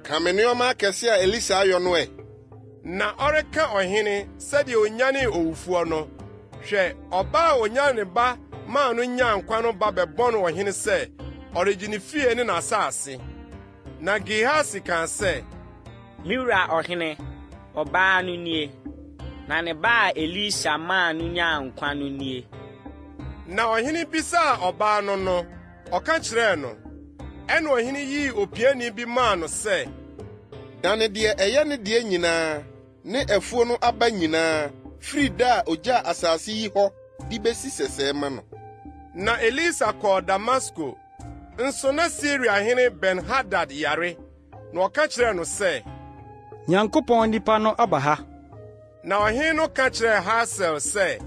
Ka me nneɛma akɛse a Elisa ayɔ no ɛ! Na ɔreka ɔhene sɛdeɛ onyanee owufoɔ no, hwɛ, ɔbaa a onyanee ne ba maa no nyaa nkwa no ba bɛbɔn ɔhene sɛ ɔregye ne fie ne n'asase. Na Gehasi kaa sɛ, Me wura ɔhene, ɔbaa no nie, na ne ba a Elisa maa no nyaa nkwa no nie. Na ɔhene bisaa ɔbaa no no, ɔka kyerɛɛ no. Ɛnna ɔhene yii opiani bi maa no sɛ, Dane deɛ ɛyɛ ne deɛ nyinaa ne afuo no aba nyinaa firi da a ogyaa asase yi hɔ de besi sɛsɛɛ ma no. Na Elisa kɔɔ Damasko. Nso na Siriahene Ben-Hadad yare, na ɔka kyerɛɛ no sɛ, Nyankopɔn nipa no aba ha. Na ɔhene no ka kyerɛɛ Hasael sɛ,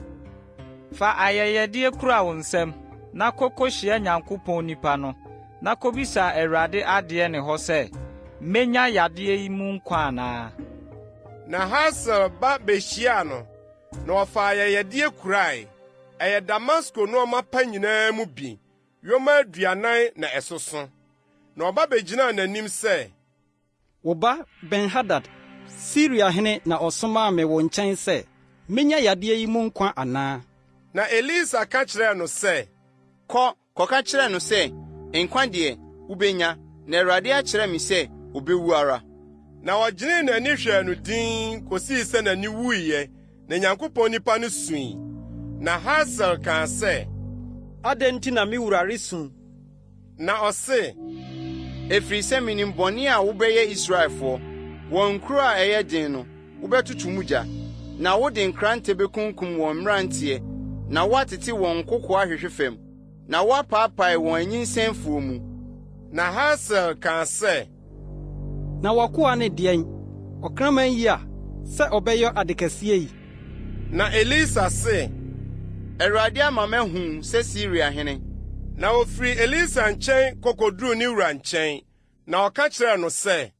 Fa ayɛyɛdeɛ kura wo nsam, na kɔ kɔhyia Nyankopɔn nipa no, na kɔbisa Awurade adeɛ ne hɔ sɛ, 'Mɛnya yadeɛ yi mu nkwa anaa? Na Hasael ba behyiaa no, na ɔfaa ayɛyɛdeɛ kurae. Ɛyɛ Damasko nneɛma pa nyinaa mu bi, yoma 40 na ɛsoso. Na ɔba begyinaa n'anim sɛ, Wo ba Ben-Hadad, Siria hene na ɔsomaa me wo nkyɛn sɛ, 'Menya yadeɛ yi mu nkwa anaa? Na Elisa ka kyerɛɛ no sɛ, Kɔ, kɔka kyerɛ no sɛ, 'Nkwa deɛ, wubenya, na Awurade akyerɛ me sɛ obewu ara. Na ɔgyenee n'ani hwɛɛ no dinn kosii sɛ n'ani wuiɛ, na Nyankopɔn nipa no sui. Na Hasael kaa sɛ, Adɛn nti na me wura resu? Na ɔse, Ɛfiri sɛ minim bɔne a wobɛyɛ Israelfoɔ, wɔn nkuro a ɛyɛ den no, wobɛtoto mu gya, na wode nkrante bekunkum wɔn mmeranteɛ na woatete wɔn nkokoɔ ahwehwe fam, na woapaapae wɔn anyinsɛnfoɔ mu. Na Hasael kaa sɛ, Na w'akoa ne deɛn, ɔkraman yi a, sɛ ɔbɛyɔ ade kɛseɛ yi? Na Elisa se, Awurade ama mahu sɛ Siria hene. Na ofirii Elisa nkyɛn kɔ koduruu ne wura nkyɛn, na ɔka kyerɛɛ no sɛ,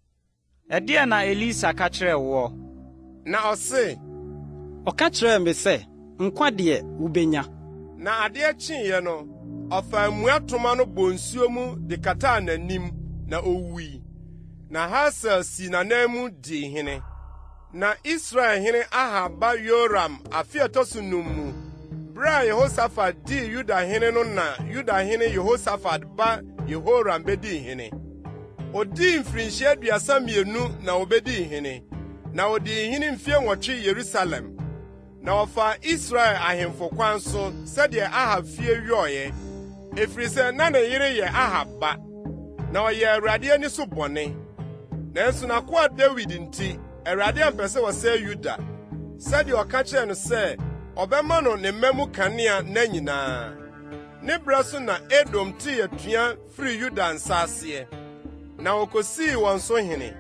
Ɛdeɛn na Elisa ka kyerɛɛ woɔ? Na ɔse, Ɔka kyerɛɛ me sɛ, Nkwa deɛ, wubenya. Na adeɛ kyeeɛ no, ɔfaa mmuatoma no bɔɔ nsuo mu de kataa n'anim, na owui. Na Hasael sii n'anan mu dii hene. Na Israelhene Ahab ba Yoram afe a ɛtɔ so num mu, bere a Yehosafat dii Yuda hene no na Yudahene Yehosafat ba Yehoram bedii hene. Odii mfirinhyia 32 na obedii hene, na odii hene mfe 8 Yerusalem. Na ɔfaa Israel ahemfo kwan so sɛdeɛ Ahab fie yɔeɛ, ɛfiri sɛ na ne yere yɛ Ahab ba. Na ɔyɛɛ Awurade ani so bɔne. Nanso n'akoa Dawid nti, Awurade ampɛ sɛ ɔsɛe Yuda, sɛdeɛ ɔka kyerɛɛ no sɛ ɔbɛma no ne mma mu kanea nna nyinaa. Ne berɛ so na Edom tee atua firii Yuda nsa aseɛ, na wɔkosii wɔn so hene.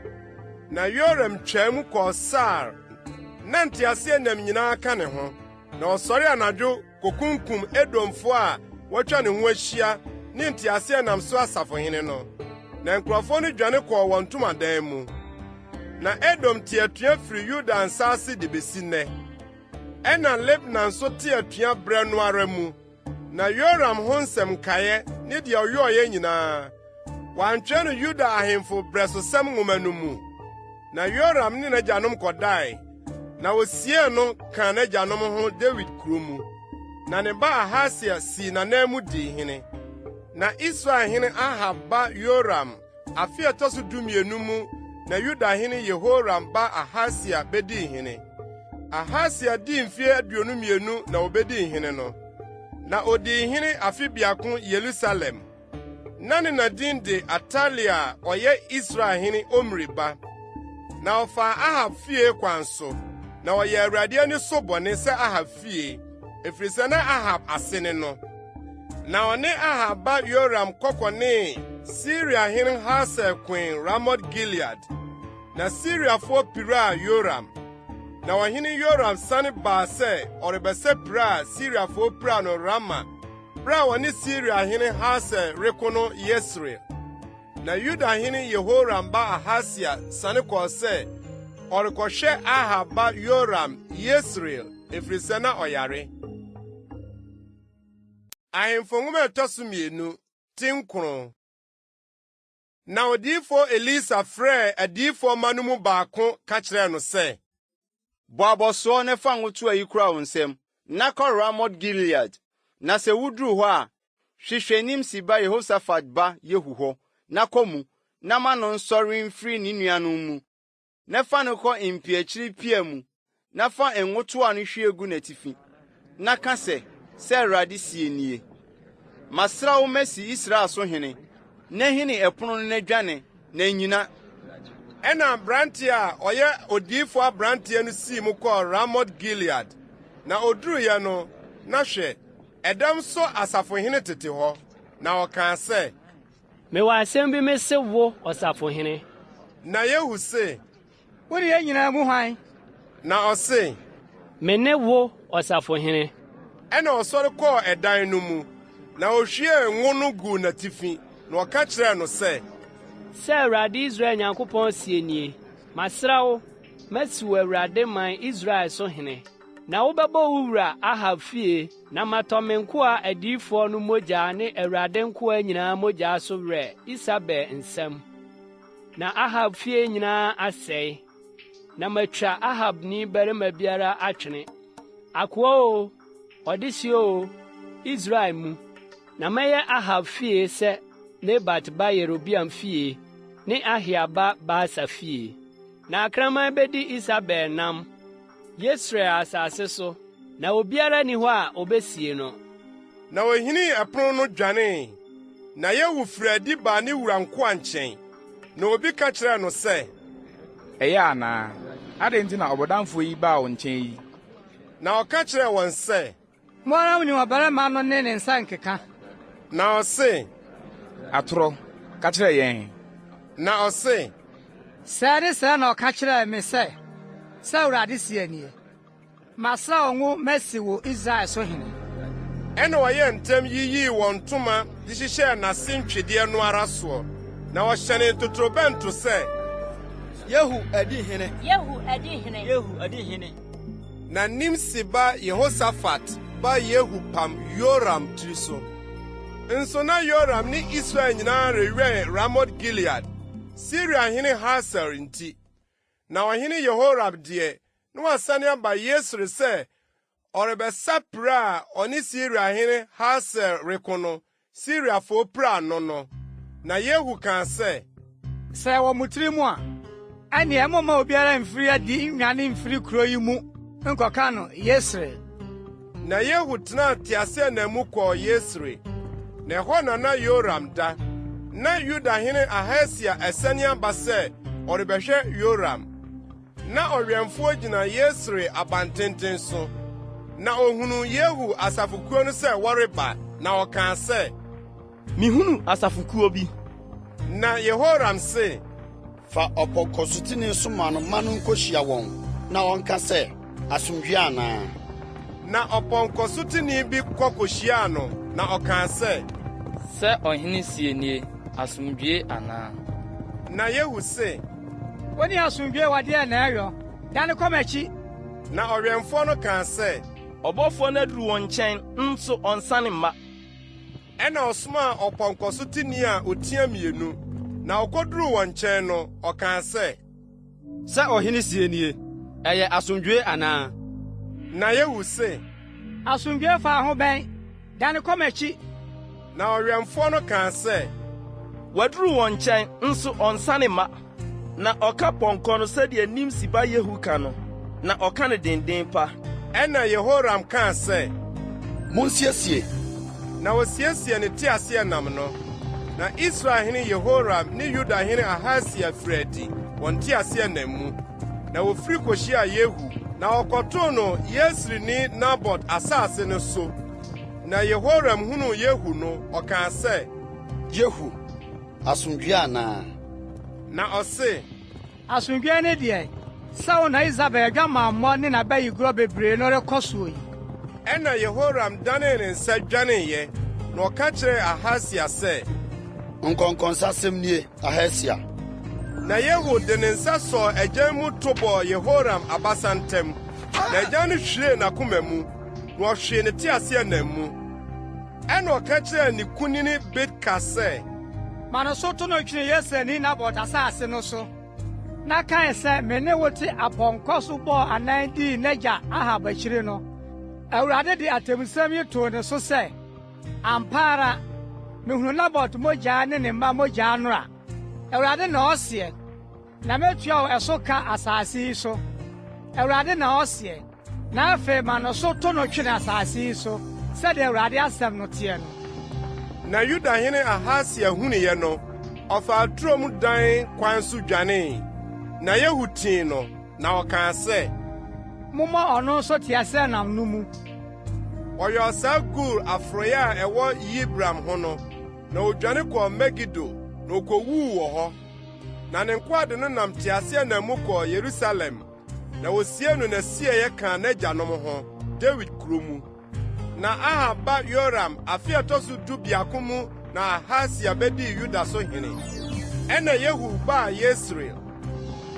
Na Yoram twaa mu kɔɔ Sair, na nteaseɛnam nyinaa ka ne ho. Na ɔsɔree anadwo kokunkum Edomfo a wɔatwa ne ho ahyia ne nteaseɛnam so asafohene no. Na nkurɔfoɔ no dwane kɔɔ wɔn ntomadan mu. Na Edom te atua firi Yuda nsa ase de besi nnɛ. Ɛnna Libna nso tee atua bere no ara mu. Na Yoram ho nsɛm nkaeɛ ne deɛ ɔyɔeɛ nyinaa, wɔantwerɛ no Yuda ahemfo Berɛsosɛm Nwoma no mu. Na Yoram ne n'agyanom kɔdae, na wosiee no kaa n'agyanom ho Dawid kurow mu. Na ne ba Ahasia sii n'anan mu dii hene. Na Israelhene Ahab ba Yoram afe a ɛtɔ so 12 mu na Yudahene Yehoram ba Ahasia bedii hene. Ahasia dii mfe 22 na obedii hene no, na odii hene afe biako Yerusalem. Na ne na din de Atalia a ɔyɛ Israelhene Omri ba. Na ɔfaa Ahab fie kwan so, na ɔyɛɛ Awurade ani so bɔne sɛ Ahab fie, efisɛ na Ahab ase ne no. Na ɔne Ahab ba Yoram kɔkɔnee Siriahene Hasael koe Ramot-Gilead. Na Siriafo piraa Yoram. Na ɔhene Yoram sane baa sɛ ɔrebɛsa pira a Siriafo piraa no Rama bere a ɔne Siriahene Hasael reko no Yesreel. Na Yudahene Yehoram ba Ahasia sane kɔɔ sɛ ɔrekɔhwɛ Ahab ba Yoram Yesreel, efisɛ na ɔyare. Ahemfo Nwoma a ɛtɔ so mmienu, ti nkron. Na odiyifo Elisa frɛɛ adiyifo mma no mu baako ka kyerɛɛ no sɛ, Bɔ abɔsoɔ na fa ngo toa yi kura wo nsam, na kɔ Ramot-Gilead. Na sɛ wuduru hɔ a, hwehwɛ Nimsi ba Yehosafat ba Yehu hɔ, na kɔ mu, na ma no nsɔre mfiri ne nuanom mu, na fa no kɔ mpiakyiri pia mu, na fa ngo toa no hwie gu n'atifi, na ka sɛ, 'Sɛ Awurade seɛ nie: Masra wo masi Israel so hene, na hini ɛpono no na dwane, na nnyina. Ɛnna aberante a ɔyɛ odiyifo aberanteɛ no sii mu kɔɔ Ramot-Gilead. Na oduruiɛ no, na hwɛ, ɛdɔm so asafohene tete hɔ. Na ɔkaa sɛ, Mewɔ asɛm bi mise wo, ɔsafohene. Na Yehu se, Wone yɛn nyinaa mu hwan? Na ɔse, Mene wo, ɔsafohene. Ɛnna ɔsɔre kɔɔ ɛdan no mu, na ohwiee ngo no guu n'atifi, na ɔka kyerɛɛ no sɛ, Sɛ Awurade Israel Nyankopɔn seɛ nie, Masra wo, masi wo Awurade man Israel so hene. Na wobɛbɔ wo wura Ahab fie, na matɔ me nkoa adiyifoɔ no mogya ne Awurade nkoa nyinaa mogya so werɛ Isabel nsam. Na Ahab fie nyinaa asɛe, na matwa Ahabni barima biara atwene, akoa oo, ɔdehye oo, Israel mu. Na mɛyɛ Ahab fie sɛ Nebat ba Yerobeam fie ne Ahia ba Baasa fie. Na akraman bedi Isabel nam Yesreel asase so, na obiara nni hɔ a obesie no. Na ohinii ɛpono no dwanee. Na Yehu firii adi baa ne wura nkoa nkyɛn, na obi ka kyerɛɛ no sɛ, Ɛyɛ anaa? Adɛn nti na ɔbɔdamfo yi baa wo nkyɛn yi? Na ɔka kyerɛɛ wɔn sɛ, Mo ara munim ɔbarima no ne ne nsa nkeka. Na ɔse, Atorɔ, ka kyerɛ yɛn. Na ɔse, Sɛɛ ne sɛɛ na ɔka kyerɛɛ me sɛ, 'Sɛ Awurade seɛ nie, Masra wo ngo masi wo Israel so hene. Ɛnna wɔyɛɛ ntɛm yiyii wɔn ntoma de hyehyɛɛ n'ase ntwedeɛ no ara soɔ, na wɔhyɛnee ntotorobɛnto sɛ, Yehu adi hene! Yehu adi hene! Yehu adi hene! Na Nimsi ba Yehosafat ba Yehu pam Yoram tiri so. Nso na Yoram ne Israel nyinaa rewɛn Ramot-Gilead, Siriahene Hasael nti. Na ɔhene Yehoram deɛ, na wasane aba Yesreel sɛ ɔrebɛsa pira a ɔne Siriahene Hasael reko no, Siriafo piraa no no. Na Yehu kaa sɛ, Sɛ ɛwɔ mo tirim a, ɛnneɛ momma obiara mmfiri adi nnwane mfiri kuro yi mu nkɔka no Yesreel. Na Yehu tenaa teaseɛnam mu kɔɔ Yesreel, na ɛhɔ na na Yoram da. Na Yudahene Ahasia asiane aba sɛ ɔrebɛhwɛ Yoram. Na ɔwɛmfoɔ gyina Yesreel abantenten so, na ohunuu Yehu asafokuo no sɛ wɔreba, na ɔkaa sɛ, Mihunu asafokuo bi. Na Yehoram se, Fa ɔpɔnkɔsoteni soma no ma no nkohyia wɔn na ɔnka sɛ, 'Asomdwoe ana? Na ɔpɔnkɔsoteni bi kɔ kohyiaa no, na ɔkaa sɛ, Sɛ ɔhene se nie, 'Asomdwoe ana? Na Yehu se, Wo ne asomdwoe wɔ deɛn na ɛyɔ? Dane kɔ m'akyi. Na ɔwɛmfoɔ no kaa sɛ, Ɔbɔfoɔ no aduru wɔn nkyɛn, nso ɔnsane mma. Ɛnna ɔsomaa ɔpɔnkɔsoteni a otia mmienu, na okoduruu wɔn nkyɛn no, ɔkaa sɛ, Sɛ ɔhene seɛ nie, 'Ɛyɛ asomdwoe anaa? Na Yehu se, Asomdwoe fa ho bɛn? Dane kɔ m'akyi. Na ɔwɛmfoɔ no kaa sɛ, Waduru wɔn nkyɛn, nso ɔnsane mma. Na ɔka pɔnkɔ no sɛdeɛ Nimsi ba Yehu ka no, na ɔka no denden pa. Ɛnna Yehoram kaa sɛ, Monsiesie! Na osiesiee ne teaseɛnam no. Na Israelhene Yehoram ne Yudahene Ahasia firii adi wɔn nteaseɛnam mu, na wofiri kohyiaa Yehu, na wɔkɔtoo no Yesreelni Nabot asase no so. Na Yehoram hunuu Yehu no, ɔkaa sɛ, Yehu, asomdwoe anaa? Na ɔse, Asomdwoe ne deɛn, sɛ wo na Isabel adwamammɔ ne n'abayigorɔ bebree no rekɔ soɔ yi? Ɛnna Yehoram danee ne nsa dwaneeɛ, na ɔka kyerɛɛ Ahasia sɛ, Nkɔnkɔnsasɛm nie, Ahasia! Na Yehu de ne nsa sɔɔ agyan mu to bɔɔ Yehoram abasa ntam, na agyan no hwiree n'akoma mu, na ɔhwee ne teaseɛnam mu. Ɛnna ɔka kyerɛɛ ne kunini Bidkar sɛ, Ma no so to no twene Yesreelni Nabot asase no so, na kae sɛ me ne wo te apɔnkɔ so bɔɔ anan dii n'agya Ahab akyiri no, Awurade de atemmusɛm yi too ne so sɛ, 'Ampa ara, mehunu Nabot mogya ne ne mma mogya nnora, Awurade na ɔseɛ, na metua wo ɛso ka asase yi so, Awurade na ɔseɛ. Na afei ma no so to no twene asase yi so, sɛdeɛ Awurade asɛm no teɛ no. Na Yudahene Ahasia hunuiɛ no, ɔfaa turom dan kwan so dwanee. Na Yehu tii no, na ɔkaa sɛ, Mommɔ ɔno nso teaseɛnam no mu. Ɔyɔɔ saa Gur aforoeɛ a ɛwɔ Yibleam ho no, na odwane kɔɔ Megido, na okowuu wɔ hɔ. Na ne nkoa de no nam teaseɛnam mu kɔɔ Yerusalem. Na wosiee no n'asieeɛ kaa n'agyanom ho, Dawid kurow mu. Na Ahab ba Yoram afe a ɛtɔ so dubiako mu na Ahasia bedii Yuda so hene. Ɛnna Yehu baa Yesreel.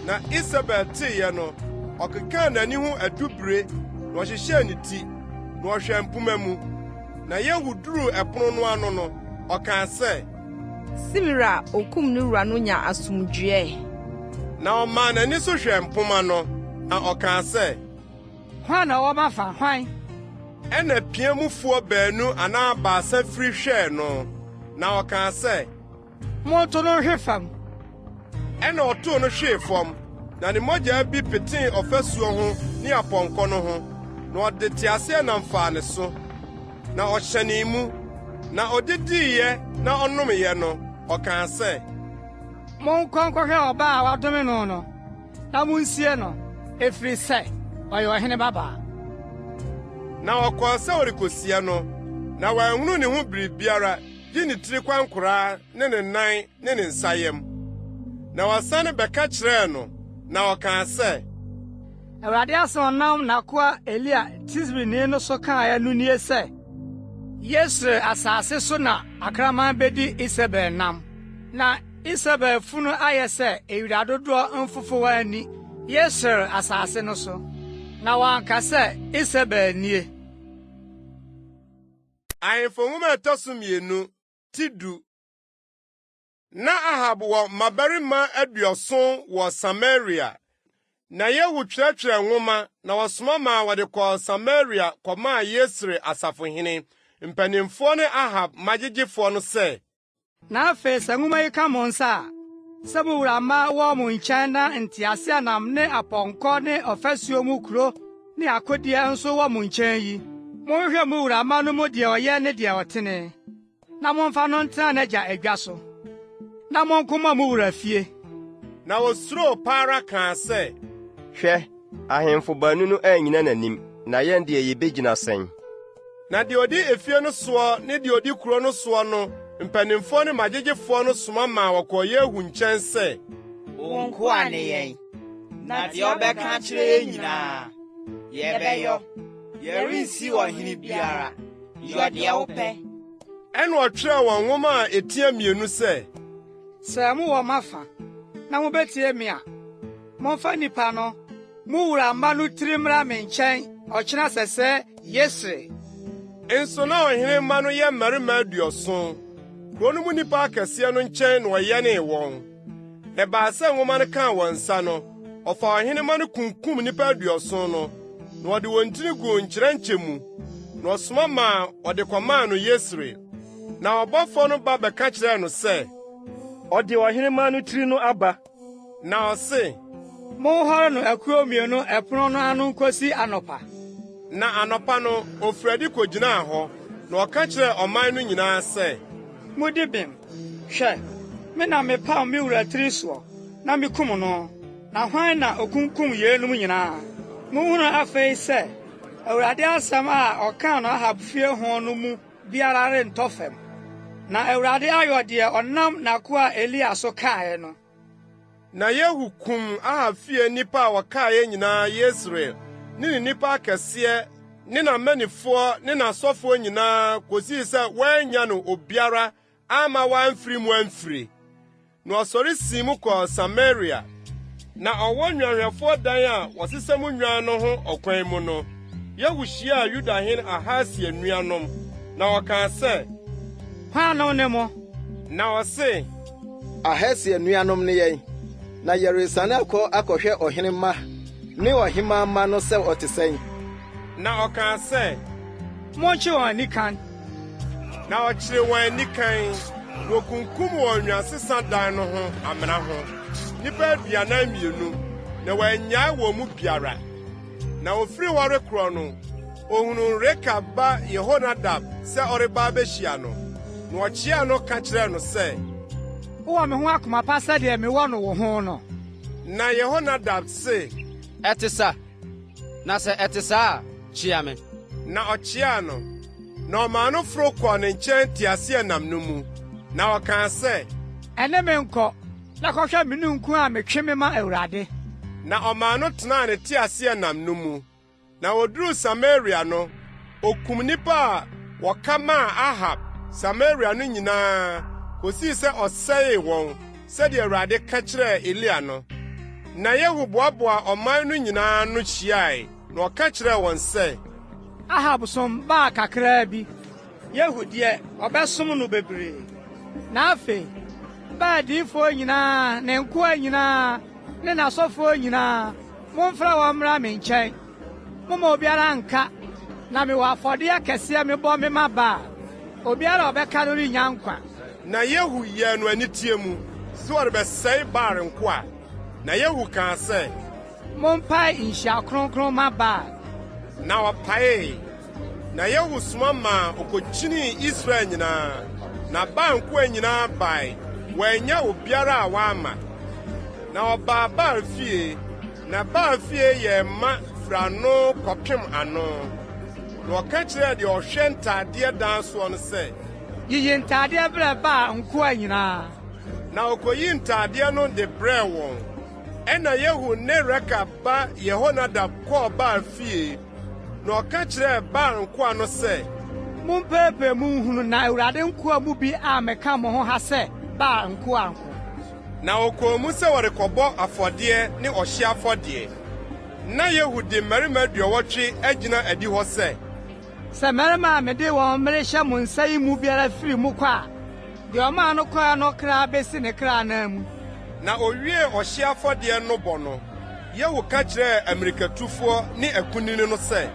Na Isebel teeɛ no, ɔkekaa n'ani ho adubire na ɔhyehyɛɛ ne ti, na ɔhwɛɛ mpomma mu. Na Yehu duruu ɛpono no ano no, ɔkaa sɛ, Simri a okum ne wura no nya asomdwoe. Na ɔmaa n'ani so hwɛɛ mpomma no, na ɔkaa sɛ, Hwan na ɔwɔ m'afa, hwan? Ɛnna pia mufoɔ baanu anaa baasa firi hwɛɛ no, na ɔkaa sɛ, Monto no nhwe fam! Ɛnna ɔtoo no hwee fam, na ne mogya bi petee ɔfasuo ho ne apɔnkɔ no ho, na ɔde teaseɛnam faa ne so, na ɔhyɛnee mu. Na odidiiɛ na ɔnomeeɛ no, ɔkaa sɛ, Monkɔ nkɔhwɛ ɔbaa a wɔadome no no, na munsie no, ɛfiri sɛ ɔyɛ ɔhene babaa. Na ɔkɔɔ sɛ ɔrekosie no, na wanhunu ne ho biribiara gye ne tiri kwankoraa ne ne nan ne ne nsayam. Na wɔsane bɛka kyerɛɛ no, na ɔkaa sɛ, Awurade asɛm a ɔnam n'akoa Elia Tisbini no so kaeɛ no nie sɛ, 'Yesreel asase so na akraman bedi Isebel nam, na Isebel funu ayɛ sɛ ewira dodoɔ mfofowa ani, Yesreel asase no so. Na wɔanka sɛ, Isebel nie. Ahemfo Nwoma a ɛtɔ so mmienu, ti du. Na Ahab wɔ mmabarima 70 wɔ Samaria. Na Yehu twerɛtwerɛɛ nwoma, na wɔsoma maa wɔde kɔɔ Samaria kɔmaa Yesreel asafohene, mpanimfoɔ ne Ahab mmagyegyefoɔ no sɛ. Na afei sɛ nwoma yi ka mo nsa a, sɛ mo wura mma wɔ mo nkyɛn na nteaseɛnam ne apɔnkɔ ne ɔfasuo mu kuro ne akodeɛ nso wɔ mo nkyɛn yi, monhwehwɛ mo wura mma no mu deɛ ɔyɛ ne deɛ ɔtene, na momfa no ntena n'agya adwa so, na monko mma mo wura fie. Na wosuroo pa ara kaa sɛ, Hwɛ, ahemfo baanu no annyina n'anim, na yɛn deɛ yebegyina sɛn? Na deɛ ɔdi efie no soɔ ne deɛ ɔdi kuro no soɔ no mpanimfoɔ ne mmagyegyefoɔ no soma maa wɔkɔɔ Yehu nkyɛn sɛ, Wo nkoa ne yɛn, na deɛ wobɛka akyerɛ yɛn nyinaa, yɛbɛyɔ. Yɛrensi ɔhene biara. Yɔ deɛ wopɛ. Ɛnna ɔtwerɛɛ wɔn nwoma a etia mmienu sɛ. Sɛ mowɔ m'afa na mubetie me a, momfa nnipa no, mo wura mma no tiri mmra me nkyɛn ɔkyena sɛsɛɛ Yesreel. Nso na ɔhene mma no yɛ mmarima 70. Kurow no mu nnipa akɛseɛ no nkyɛn na wɔyɛnee wɔn. Na ɛbaa sɛ nwoma no kaa wɔn nsa no, ɔfaa ɔhene mma no kunkum nnipa 70 no, na ɔde wɔn tiri guu nkyerɛnkyɛ mu, na ɔsoma maa wɔde kɔmaa no Yesreel. Na ɔbɔfo no ba bɛka kyerɛɛ no sɛ, Ɔde ɔhene mma no tiri no aba. Na ɔse, Monhɔre no akuo mmienu ɛpono no ano nkosi anɔpa. Na anɔpa no, ofii adi kogyinaa hɔ, na ɔka kyerɛɛ ɔman no nyinaa sɛ, Mudi bem. Hwɛ, me na mepam me wura tiri soɔ, na mikum no, na hwan na okunkum yeinom nyinaa? Monhunu afei sɛ Awurade asɛm a ɔkaa no Ahab fie ho no mu biara rentɔ fam. Na Awurade ayɔ deɛ ɔnam n'akoa Elia so kaeɛ no. Na Yehu kum Ahab fie nnipa a wɔkaeɛ nyinaa Yesreel ne ne nnipa akɛseɛ ne n'amannifoɔ ne n'asɔfoɔ nyinaa kosii sɛ wɔannya no obiara amma wamfiri mu amfire. Na ɔsɔre sii mu kɔɔ Samaria. Na ɔwɔ nnwanhwɛfoɔ dan a wɔsesa mu nnwan no ho ɔkwan mu no, Yehu hyiaa Yudahene Ahasia nuanom, na ɔkaa sɛ, Hwannom ne mo? Na ɔse, Ahasia nuanom ne yɛn, na yɛresiane akɔ akɔhwɛ ɔhene mma ne ɔhemmaa mma no sɛ ɔte sɛn. Na ɔkaa sɛ, Monkye wɔn anikan. Na ɔkyeree wɔn anikan, na okunkum wɔn nnwansesa dan no ho amena ho, nnipa 42, na wannyae wɔn mu biara. Na ofiri hɔ rekorɔ no, ohunuu Rekab ba Yehonadab sɛ ɔreba abehyia no, na ɔkyeaa no ka kyerɛɛ no sɛ, Wowɔ me ho akoma pa sɛdeɛ mewɔ no wo ho no. Na Yehonadab se, Ɛte sa, na sɛ ɛte saa a, kyia me. Na ɔkyeaa no, na ɔmaa no foro kɔɔ ne nkyɛn teaseɛnam no mu, na ɔkaa sɛ, Ɛne me nkɔ, na kɔhwɛ me ninkunu a metwe mema Awurade. Na ɔmaa no tenaa ne teaseɛnam no mu. Na oduruu Samaria no, okum nnipa a wɔka maa Ahab Samaria no nyinaa kosii sɛ ɔsɛee wɔn, sɛdeɛ Awurade ka kyerɛɛ Elia no. Na Yehu boaboaa ɔman no nyinaa ano hyiae, na ɔka kyerɛɛ wɔn sɛ, Ahab som Baal kakraa bi, Yehu deɛ, ɔbɛsom no bebree. Na afei, Baal adiyifoɔ nyinaa, ne nkoa nyinaa, ne n'asɔfoɔ nyinaa, momfrɛ wɔn mmra me nkyɛn. Momma obiara nnka, na mewɔ afɔdeɛ kɛseɛ mebɔ mema Baal. Obiara a ɔbɛka no rennya nkwa. Na Yehu yɛɛ no aniteɛ mu sɛ ɔrebɛsɛe Baal nkoa. Na Yehu kaa sɛ. Mompae nhyia kronkron mma Baal. Na wɔpaee. Na Yehu soma maa okokyinii Israel nyinaa, na Baal nkoa nyinaa bae, wɔannya obiara a wamma. Na ɔbaa Baal fie, na Baal fie yɛɛ ma firi ano kɔpem ano. Na ɔka kyerɛɛ deɛ ɔhwɛ ntadeɛ dan soɔ no sɛ, Yiyi ntadeɛ brɛ Baal nkoa nyinaa. Na okoyii ntadeɛ no de brɛɛ wɔn. Ɛnna Yehu ne Rekab ba Yehonadab kɔɔ Baal fie, na ɔka kyerɛɛ Baal nkoa no sɛ, Mompeepee mu nhunu na Awurade nkoa mu bi ammɛka mo ho ha sɛ Baal nkoa nko. Na wɔkɔɔ mu sɛ wɔrekɔbɔ afɔdeɛ ne ɔhyeɛ afɔdeɛ. Na Yehu de mmarima aduɔwɔtwe agyina adihɔ sɛ. Sɛ mmarima a mede wɔn merehyɛ mo nsa yi mu biara firi mu kɔ a, deɛ ɔmaa no kɔeɛ no kra bɛsi ne kra ananmu. Na owiee ɔhyeɛ afɔdeɛ no bɔ no, Yehu ka kyerɛɛ ammirikatufoɔ ne akunini no sɛ.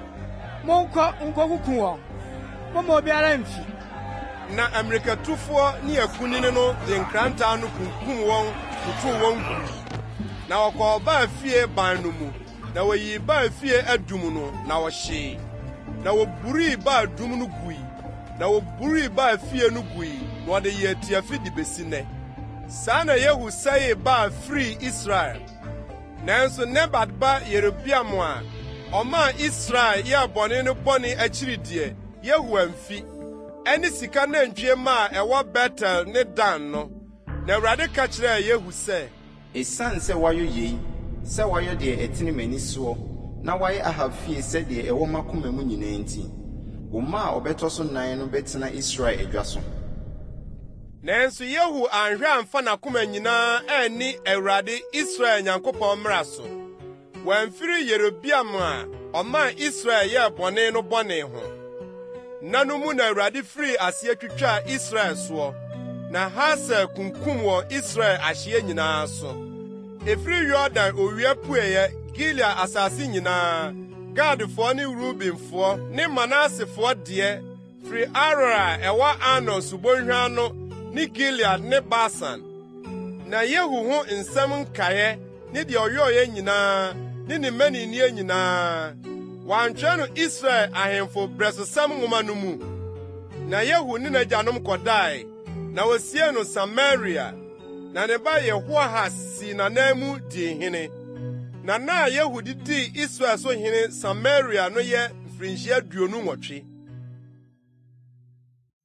Monkɔ nkokuku wɔn! Momma obiara mmfi! Na ammirikatufoɔ ne akunini no de nkrantɛ ano kunkum wɔn totoo wɔn gui. Na wɔkɔɔ Baal fie ban no mu, na wɔyii Baal fie adum no, na wɔhyee. Na woburii Baal dum no gui, na woburii Baal fie no gui, na wɔde yɛɛ tiafi de besi nnɛ. Saa na Yehu sɛee Baal firii Israel. Nanso Nebat ba Yerobeam a ɔmaa Israel yɛɛ bɔne no bɔne akyiri deɛ, Yehu amfi. Ɛne sika nantwie mma a ɛwɔ Betel ne Dan no. Na Awurade ka kyerɛɛ Yehu sɛ. Esiane sɛ woayɔ yei, sɛ woayɔ deɛ ɛtene m'ani soɔ na woayɛ Ahab fie sɛdeɛ ɛwɔ m'akoma mu nyinaa nti, wo mma a wɔbɛtɔ so nnan no bɛtena Israel adwa so. Nanso Yehu anhwɛ amfa n'akoma nyinaa anni Awurade, Israel Nyankopɔn mmara so. Wamfiri Yerobeam a ɔmaa Israel yɛɛ bɔne no bɔne ho. Nna no mu na Awurade firii aseɛ twitwaa Israel soɔ, na Hasael kunkum wɔn Israel ahyeɛ nyinaa so. Ɛfiri Yordan owia pueeɛ Gilead asase nyinaa, Gadfoɔ ne Rubenfoɔ ne Manasefoɔ deɛ, firi Aroer a ɛwɔ Arnon subonhwa ano ne Gilead ne Basan. Na Yehu ho nsɛm nkaeɛ ne deɛ ɔyɔeɛ nyinaa ne ne mmaninneɛ nyinaa, wɔantwerɛ no Israel ahemfo berɛsosɛm nwoma no mu? Na Yehu ne n'agyanom kɔdae, na wosiee no Samaria. Na ne ba Yehoahas sii n'ananmu dii hene. Na nna a Yehu de dii Israel so hene Samaria no yɛ mfirinhyia 28.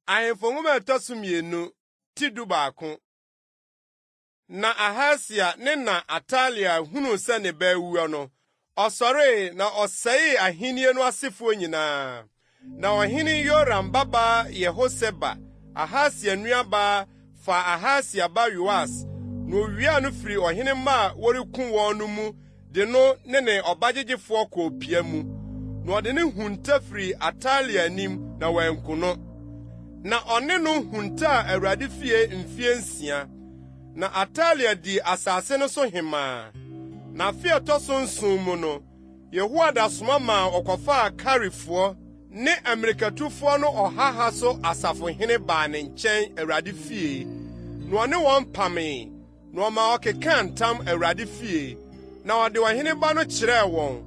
Ahemfo Nwoma a ɛtɔ so mmienu, ti 11. Na Ahasia ne na Atalia hunuu sɛ ne ba awuo no, ɔsɔree na ɔsɛee ahenni no asefoɔ nyinaa. Na ɔhene Yoram babaa Yehoseba, Ahasia nuabaa, faa Ahasia ba Yoas, na owiaa no firii ɔhene mma a wɔreku wɔn no mu de no ne ne ɔbagyegyefoɔ kɔɔ pia mu, na ɔde no hunta firii Atalia anim na wanku no. Na ɔne no huntaa Awurade fie mfeɛ nsia. Na Atalia dii asase no so hemmaa. Na afe a ɛtɔ so nson mu no, Yehoiada soma maa wɔkɔfaa Karifoɔ ne ammirikatufoɔ no ɔha ha so asafohene baa ne nkyɛn Awurade fie, na ɔne wɔn pamee. Na ɔmaa ɔkekaa ntam Awurade fie, na ɔde ɔhene ba no kyerɛɛ wɔn,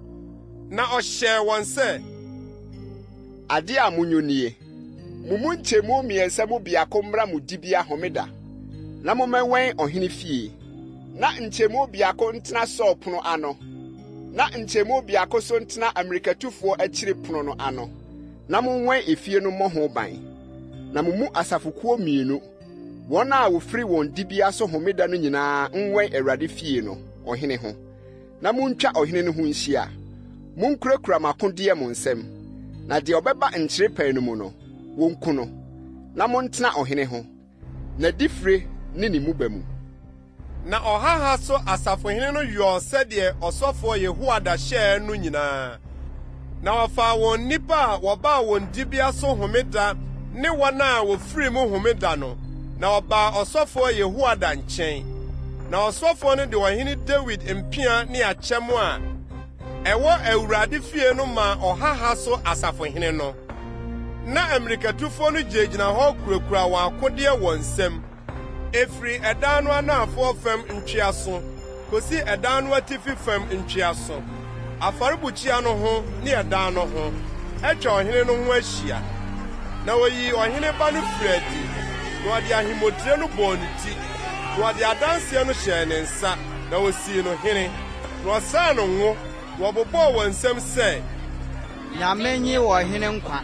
na ɔhyɛɛ wɔn sɛ. Ade a monyɔ nie, Mo mu nkyɛmu mmiɛnsa mu biako mmra mo dibea homeda, na mommɛwɛn ɔhene fie, na nkyɛmu biako ntena Saul pono ano, na nkyɛmu biako nso ntena ammirikatufoɔ akyiri pono no ano, na monwɛn efie no mmɔ ho ban. Na mo mu asafokuo mmienu, Wɔn a wɔfiri wɔn dibea so homeda no nyinaa nwɛn Awurade fie no, ɔhene ho, na montwa ɔhene no ho nhyia. Monkurakura mo akodeɛ mo nsam, na deɛ ɔbɛba nkyerepɛn no mu no, wɔnku no. Na montena ɔhene ho, n'adifire ne ne muba mu. Na ɔha ha so asafohene no yɔɔ sɛdeɛ ɔsɔfoɔ Yehoiada hyɛɛ no nyinaa, na wɔfaa wɔn nnipa a wɔbaa wɔn dibea so homeda ne wɔn a wɔfirii mu homeda no, na wɔbaa ɔsɔfoɔ Yehoiada nkyɛn. Na ɔsɔfoɔ no de ɔhene Dawid mpea ne akyɛm a ɛwɔ AWURADE fie no maa ɔha ha so asafohene no. Na ammirikatufoɔ no gyinagyina hɔ kurakura wɔn akodeɛ wɔn nsam. Ɛfiri ɛdan no anafoɔ fam ntweaso kɔsi ɛdan no atifi fam ntweaso, afɔrebukyia no ho ne ɛdan no ho, atwa ɔhene no ho ahyia. Na wɔyii ɔhene ba no firii adi, na wɔde ahemmotire no bɔɔ ne ti, na wɔde adanseɛ no hyɛɛ ne nsa, na wɔsii no hene. Na wɔsraa no ngo, na wɔbobɔɔ wɔn nsam sɛ. Nyame nye ɔhene nkwa.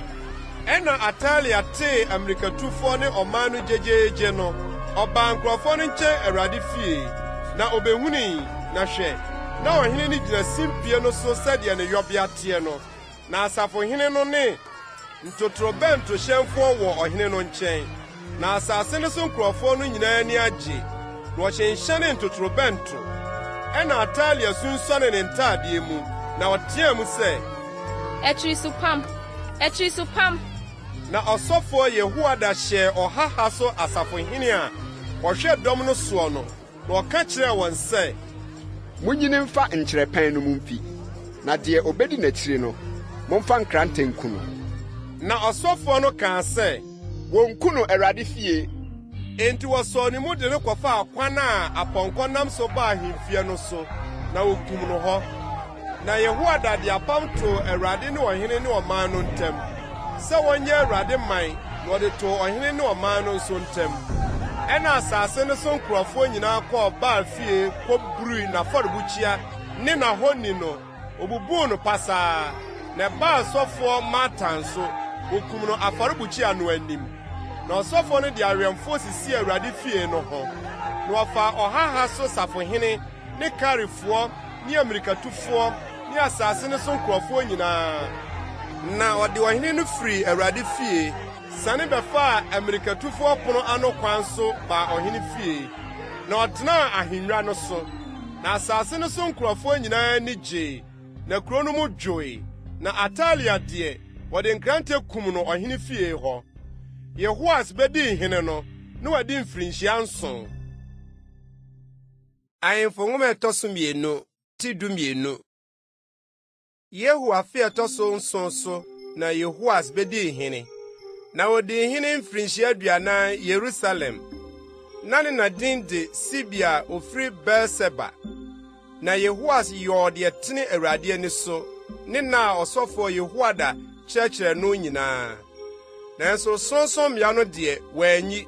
Ɛnna Atalia tee ammirikatufoɔ ne ɔman no gyegyeegye no, ɔbaa nkurɔfoɔ no nkyɛn AWURADE fie, na ɔbɛhunui, na hwɛ, na ɔhene no gyina simpie no so sɛdeɛ ne yɔbea teɛ no, na asafohene no ne ntotorobɛntohyɛnfoɔ wɔ ɔhene no nkyɛn. Na asase no so nkurɔfoɔ no nyinaa ani agye, na wɔhyenhyɛnee ntotorobɛnto. Ɛnna Atalia sunsuanee ne ntadeɛ mu, Na ɔteɛɛ mu sɛ, Atirisopam! Atirisopam! Na ɔsɔfoɔ Yehoiada hyɛɛ ɔha ha so asafohene a wɔhwɛ dɔm no soɔ no, na ɔka kyerɛɛ wɔn sɛ, Monyi no mfa nkyerɛpɛn no mu mfi, na deɛ ɔbɛdi n'akyiri no, momfa nkrantɛ nku no. Na ɔsɔfoɔ no kaa sɛ, Wɔnku no Awurade fie. Enti wɔsɔɔ ne mu de no kɔfaa kwan a apɔnkɔ nam so ba ahemfie no so, na wɔkum no hɔ. Na Yehoiada de apam too Awurade ne ɔhene ne ɔman no ntam, sɛ wɔnyɛ Awurade man na ɔde too ɔhene ne ɔman no nso ntam. Ɛnna asase no so nkurɔfoɔ nyinaa kɔɔ Baal fie kɔburii n'afɔrebukyia ne n'ahoni no, wɔbubuu no pasaa. Na Baal sɔfoɔ Matan nso, wɔkum no afɔrebukyia no anim. Na ɔsɔfoɔ no de awɛmfoɔ sisii Awurade fie no ho, na wɔfaa ɔha ha so safohene ne Karifoɔ ne ammirikatufoɔ ne asase no so nkurɔfoɔ nyinaa. Na ɔde ɔhene no firii Awurade fie, siane bɛfaa ammirikatufoɔ pono ano kwan so baa ɔhene fie, na ɔtenaa ahennwa no so. Na asase no so nkurɔfoɔ nyinaa ani gyee, na kuro no mu dwoe. Na Atalia deɛ, wɔde nkrantɛ kum no ɔhene fie hɔ. Yehoas bedii hene no, na wadi mfirinhyia nson. Ahemfo Nwoma a ɛtɔ so mmienu, ti 12. Yehu afe a ɛtɔ so nson so na Yehoas bedii hene, na odii hene mfirinhyia 40 Yerusalem. Na ne na din de Sibia a ofiri Beer-Seba. Na Yehoas yɔɔ deɛ ɛtene Awurade ani so ne nna a ɔsɔfoɔ Yehoiada kyerɛkyerɛɛ no nyinaa. Nanso sorɔnsorɔmmea no deɛ, wanyi.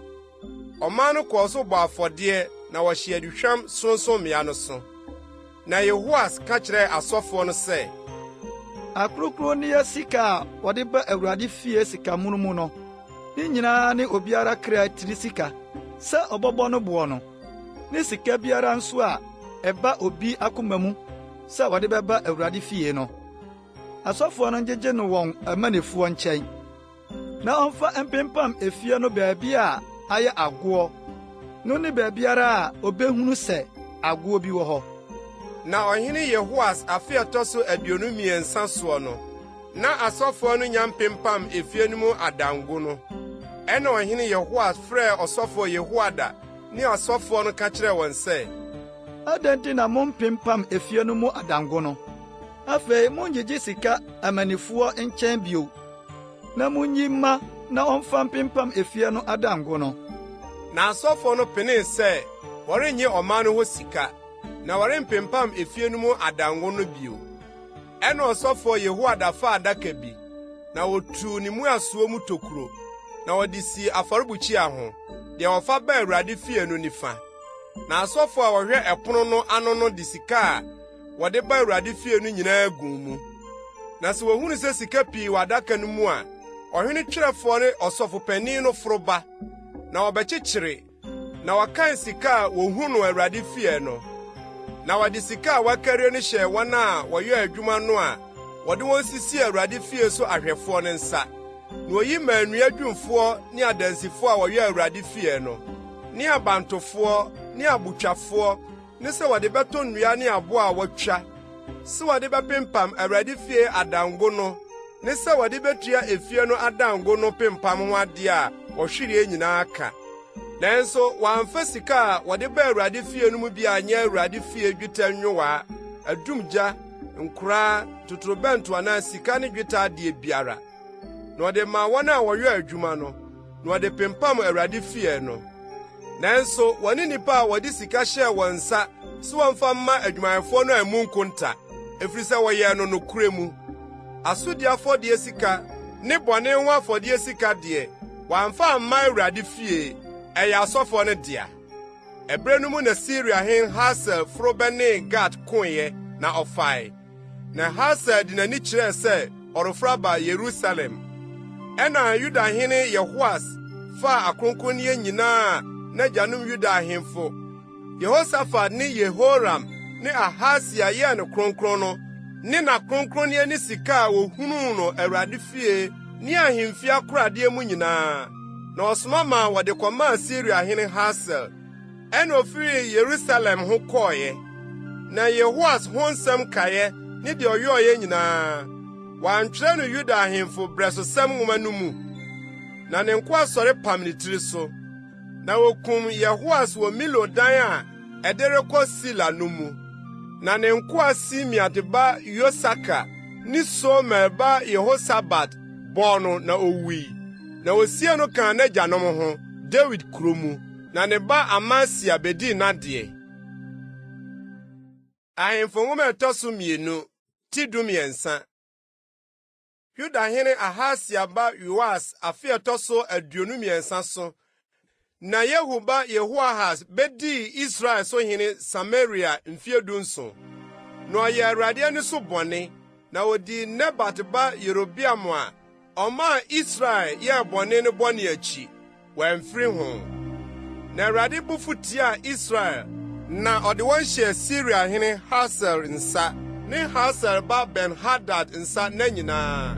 Ɔman no kɔɔ so bɔɔ afɔdeɛ na wɔhyee aduhwam sorɔnsorɔmmea no so. Na Yehoas ka kyerɛɛ asɔfoɔ no sɛ, Akronkronneɛ sika a wɔde ba Awurade fie sikamono mu no, ne nyinaa ne obiara kra tiri sika sɛ ɔbɛbɔ no boɔ no, ne sika biara nso a ɛba obi akoma mu sɛ ɔde bɛba Awurade fie no, asɔfoɔ no ngyegye no wɔn amannifoɔ nkyɛn. Na ɔmfa mpempam efie no baabi a ayɛ agoɔ no ne baabiara a obehunu sɛ agoɔ bi wɔ hɔ. Na ɔhene Yehoas afe a ɛtɔ so 23 soɔ no, na asɔfoɔ no nya mpempam efie no mu adango no. Ɛnna ɔhene Yehoas frɛɛ ɔsɔfoɔ Yehoiada ne asɔfoɔ no ka kyerɛɛ wɔn sɛ, Adɛn nti na mompempam efie no mu adango no? Afei monngyigye sika amannifoɔ nkyɛn bio, na munyi mma na ɔmfa mpempam efie no adango no. Na asɔfoɔ no penee sɛ wɔrennye ɔman no hɔ sika, na wɔrempempam efie no mu adango no bio. Ɛnna ɔsɔfoɔ Yehoiada faa adaka bi, na otuu ne mmuasoɔ mu tokuro, na ɔde sii afɔrebukyia ho, deɛ wɔfa ba Awurade fie no nifa. Na asɔfoɔ a wɔhwɛ ɛpono no ano no de sika a wɔde ba Awurade fie no nyinaa guu mu. Na sɛ wɔhunu sɛ sika pii wɔ adaka no mu a, ɔhene twerɛfoɔ ne ɔsɔfopanin no foro ba, na wɔbɛkyekyere, na wɔkan sika a wɔhu no Awurade fie no. Na wɔde sika a wɔakarie no hyɛɛ wɔn a wɔyɔɔ adwuma no a wɔde wɔn sisii Awurade fie so ahwɛfoɔ no nsa. Na oyi maa nnua dwumfoɔ ne adansifoɔ a wɔyɔɔ Awurade fie no, ne abantofoɔ ne abotwafoɔ ne sɛ wɔde bɛtɔ nnua ne abo a wɔatwa, sɛ wɔde bɛpempam Awurade fie adango no ne sɛ wɔde betua efie no adango no pempam ho ade a wɔhweree nyinaa ka. Nanso wɔamfa sika a wɔde baa Awurade fie no mu bi anyɛ Awurade fie dwetɛ nyowaa, adumgya, nkoraa, totorobɛnto anaa sika ne dwetɛ adeɛ biara. Na ɔde maa wɔn a wɔyɔɔ adwuma no, na wɔde pempam Awurade fie no. Nanso wɔne nnipa a wɔde sika hyɛɛ wɔn nsa sɛ wɔmfa mma adwumayɛfoɔ no ammu nkonta, ɛfiri sɛ wɔyɛɛ no nokorɛ mu. Asodi afɔdeɛ sika ne bɔne ho afɔdeɛ sika deɛ, wɔamfa amma Awurade fie, ɛyɛ asɔfoɔ no dea. Ɛberɛ no mu na Siriahene Hasael foro bɛnee Gat koeɛ, na ɔfae. Na Hasael de n'ani kyerɛɛ sɛ ɔreforo aba Yerusalem. Ɛnna Yudahene Yehoas faa akronkronneɛ nyinaa a n'agyanom Yuda ahemfo Yehosafat ne Yehoram ne Ahasia yɛɛ no kronkron no ne n'akronkronneɛ ne sika a wohunuu no Awurade fie ne ahemfie akoradeɛ mu nyinaa, na ɔsoma maa wɔde kɔmaa Siriahene Hasael. Ɛnna ofirii Yerusalem ho kɔeɛ. Na Yehoas ho nsɛm nkaeɛ ne deɛ ɔyɔeɛ nyinaa, wɔantwerɛ no Yuda ahemfo Berɛsosɛm Nwoma no mu? Na ne nkoa sɔre pam ne tiri so, na wokum Yehoas wɔ Milo dan a ɛde rekɔ Sila no mu. Na ne nkoa Simeat ba Yosakar ne Somer ba Yehosabad bɔɔ no na owui. Na wosiee no kaa n'agyanom ho, Dawid kurow mu. Na ne ba Amasia bedii n'adeɛ. Ahemfo Nwoma a ɛtɔ so mmienu, ti 13. Yudahene Ahasia ba Yoas afe a ɛtɔ so 23 so na Yehu ba Yehoahas bedii Israel so hene Samaria mfe 17. Na ɔyɛɛ Awurade ani so bɔne, na odii Nebat ba Yerobeam a ɔmaa Israel yɛɛ bɔne no bɔne akyi, wamfiri ho. Na Awurade bo fuw tiaa Israel, na ɔde wɔn hyɛɛ Siriahene Hasael nsa ne Hasael ba Ben-Hadad nsa nna nyinaa.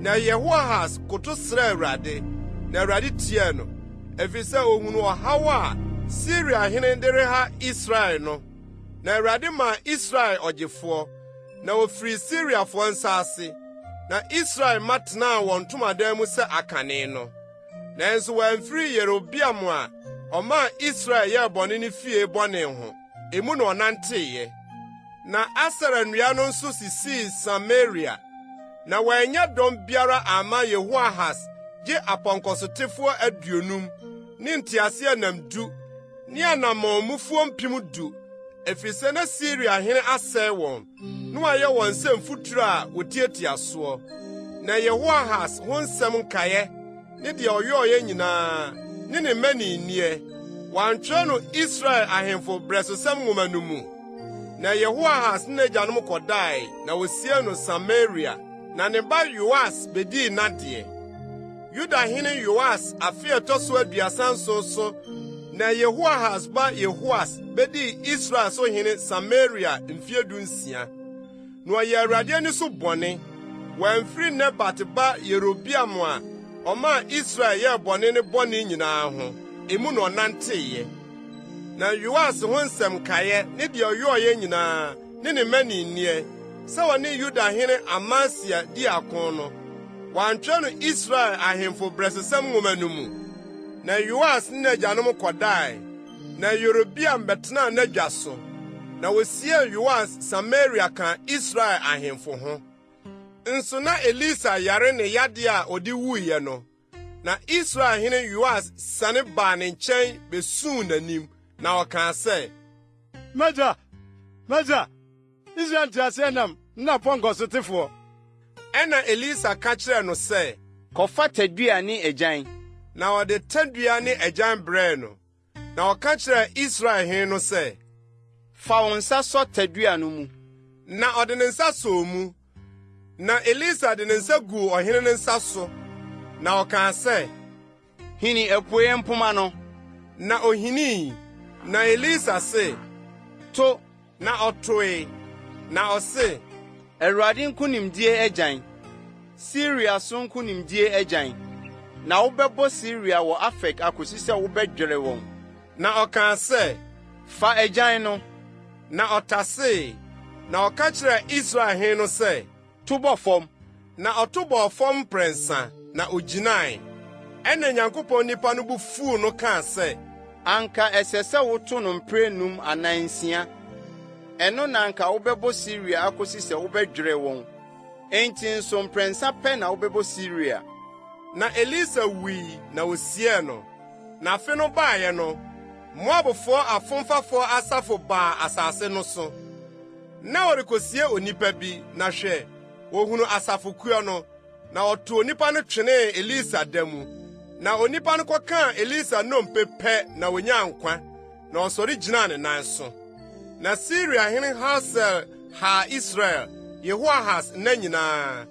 Na Yehoahas koto srɛɛ Awurade, na Awurade tiee no, efisɛ ohunuu ɔhaw a Siriahene de reha Israel no. Na Awurade maa Israel ɔgyefoɔ, na ofirii Siriafoɔ nsa ase, na Israel mma tenaa wɔn ntomadan mu sɛ akane no. Nanso wamfiri Yerobeam a ɔmaa Israel yɛɛ bɔne no fie bɔne ho, emu na ɔnanteeɛ. Na Asera nnua no nso sisii Samaria. Na wannya dɔm biara amma Yehoahas gye apɔnkɔsotefoɔ 50 ne nteaseɛnam du ne anammɔnmufoɔ 10,000, efisɛ na Siria hene asɛe wɔn, na wayɛ wɔn sɛ mfuturu a wotiatia soɔ. Na Yehoahas ho nsɛm nkaeɛ ne deɛ ɔyɔeɛ nyinaa ne ne mmaninneɛ, wɔantwerɛ no Israel ahemfo Berɛsosɛm Nwoma no mu? Na Yehoahas ne n'agyanom kɔdae, na wosiee no Samaria, na ne ba Yoas bedii n'adeɛ. Yudahene Yoas afe a ɛtɔ so 37 so na Yehoahas ba Yehoas bedii Israel so hene Samaria mfe 16. Na ɔyɛɛ Awurade ani so bɔne. Wamfiri Nebat ba Yerobeam a ɔmaa Israel yɛɛ bɔne no bɔne nyinaa ho, emu na ɔnanteeɛ. Na Yoas ho nsɛm nkaeɛ ne deɛ ɔyɔeɛ nyinaa ne ne mmaninneɛ, sɛ ɔne Yudahene Amasia dii ako no, wɔantwerɛ no Israel ahemfo Berɛsosɛm Nwoma no mu. Na Yoas ne n'agyanom kɔdae, na Yerobeam bɛtenaa n'adwa so. Na wosiee Yoas Samaria kaa Israel ahemfo ho. Nso na Elisa yare ne yade a ɔde wuiɛ no. Na Israel hene Yoas siane baa ne nkyɛn besuu n'anim, na ɔkaa sɛ, M'agya! M'agya! Israel nteaseɛnam ne n'apɔnkɔsotefoɔ! Ɛnna Elisa ka kyerɛɛ no sɛ, Kɔfa tadua ne agyan. Na ɔde tadua ne agyan brɛɛ no. Na ɔka kyerɛɛ Israel hene no sɛ, Fa wo nsa sɔ tadua no mu. Na ɔde ne nsa sɔɔ mu. Na Elisa de ne nsa guu ɔhene no nsa so, na ɔkaa sɛ, Hini apueɛ mpomma no. Na ohinii. Na Elisa se, To! Na ɔtoe. Na ɔse, Awurade nkonimdie agyan, Siria so nkonimdie agyan! Na wobɛbɔ Siria wɔ Afek akosi sɛ wobɛdwɛre wɔn. Na ɔkaa sɛ, Fa agyan no. Na ɔtasee. Na ɔka kyerɛɛ Israel hene no sɛ, To bɔ fam. Na ɔto bɔɔ fam mprɛnsa, na ogyinae. Ɛnna Nyankopɔn nipa no bo fuw no kaa sɛ, Anka ɛsɛ sɛ woto no mprɛnum anaa nsia. Ɛno na anka wobɛbɔ Siria akosi sɛ wobɛdwerɛ wɔn. Enti nso mprɛnsa pɛ na wobɛbɔ Siria. Na Elisa wui na wosiee no. Na afe no baeɛ no, Moabfoɔ afomfafoɔ asafo baa asase no so. Na wɔrekosie onipa bi, na hwɛ, wɔhunuu asafokuo no, na wɔtoo onipa no twenee Elisa da mu. Na onipa no kɔkaa Elisa nnompe pɛ na onyaa nkwa, na ɔsɔre gyinaa ne nan so. Na Siriahene Hasael haa Israel, Yehoahas nna nyinaa.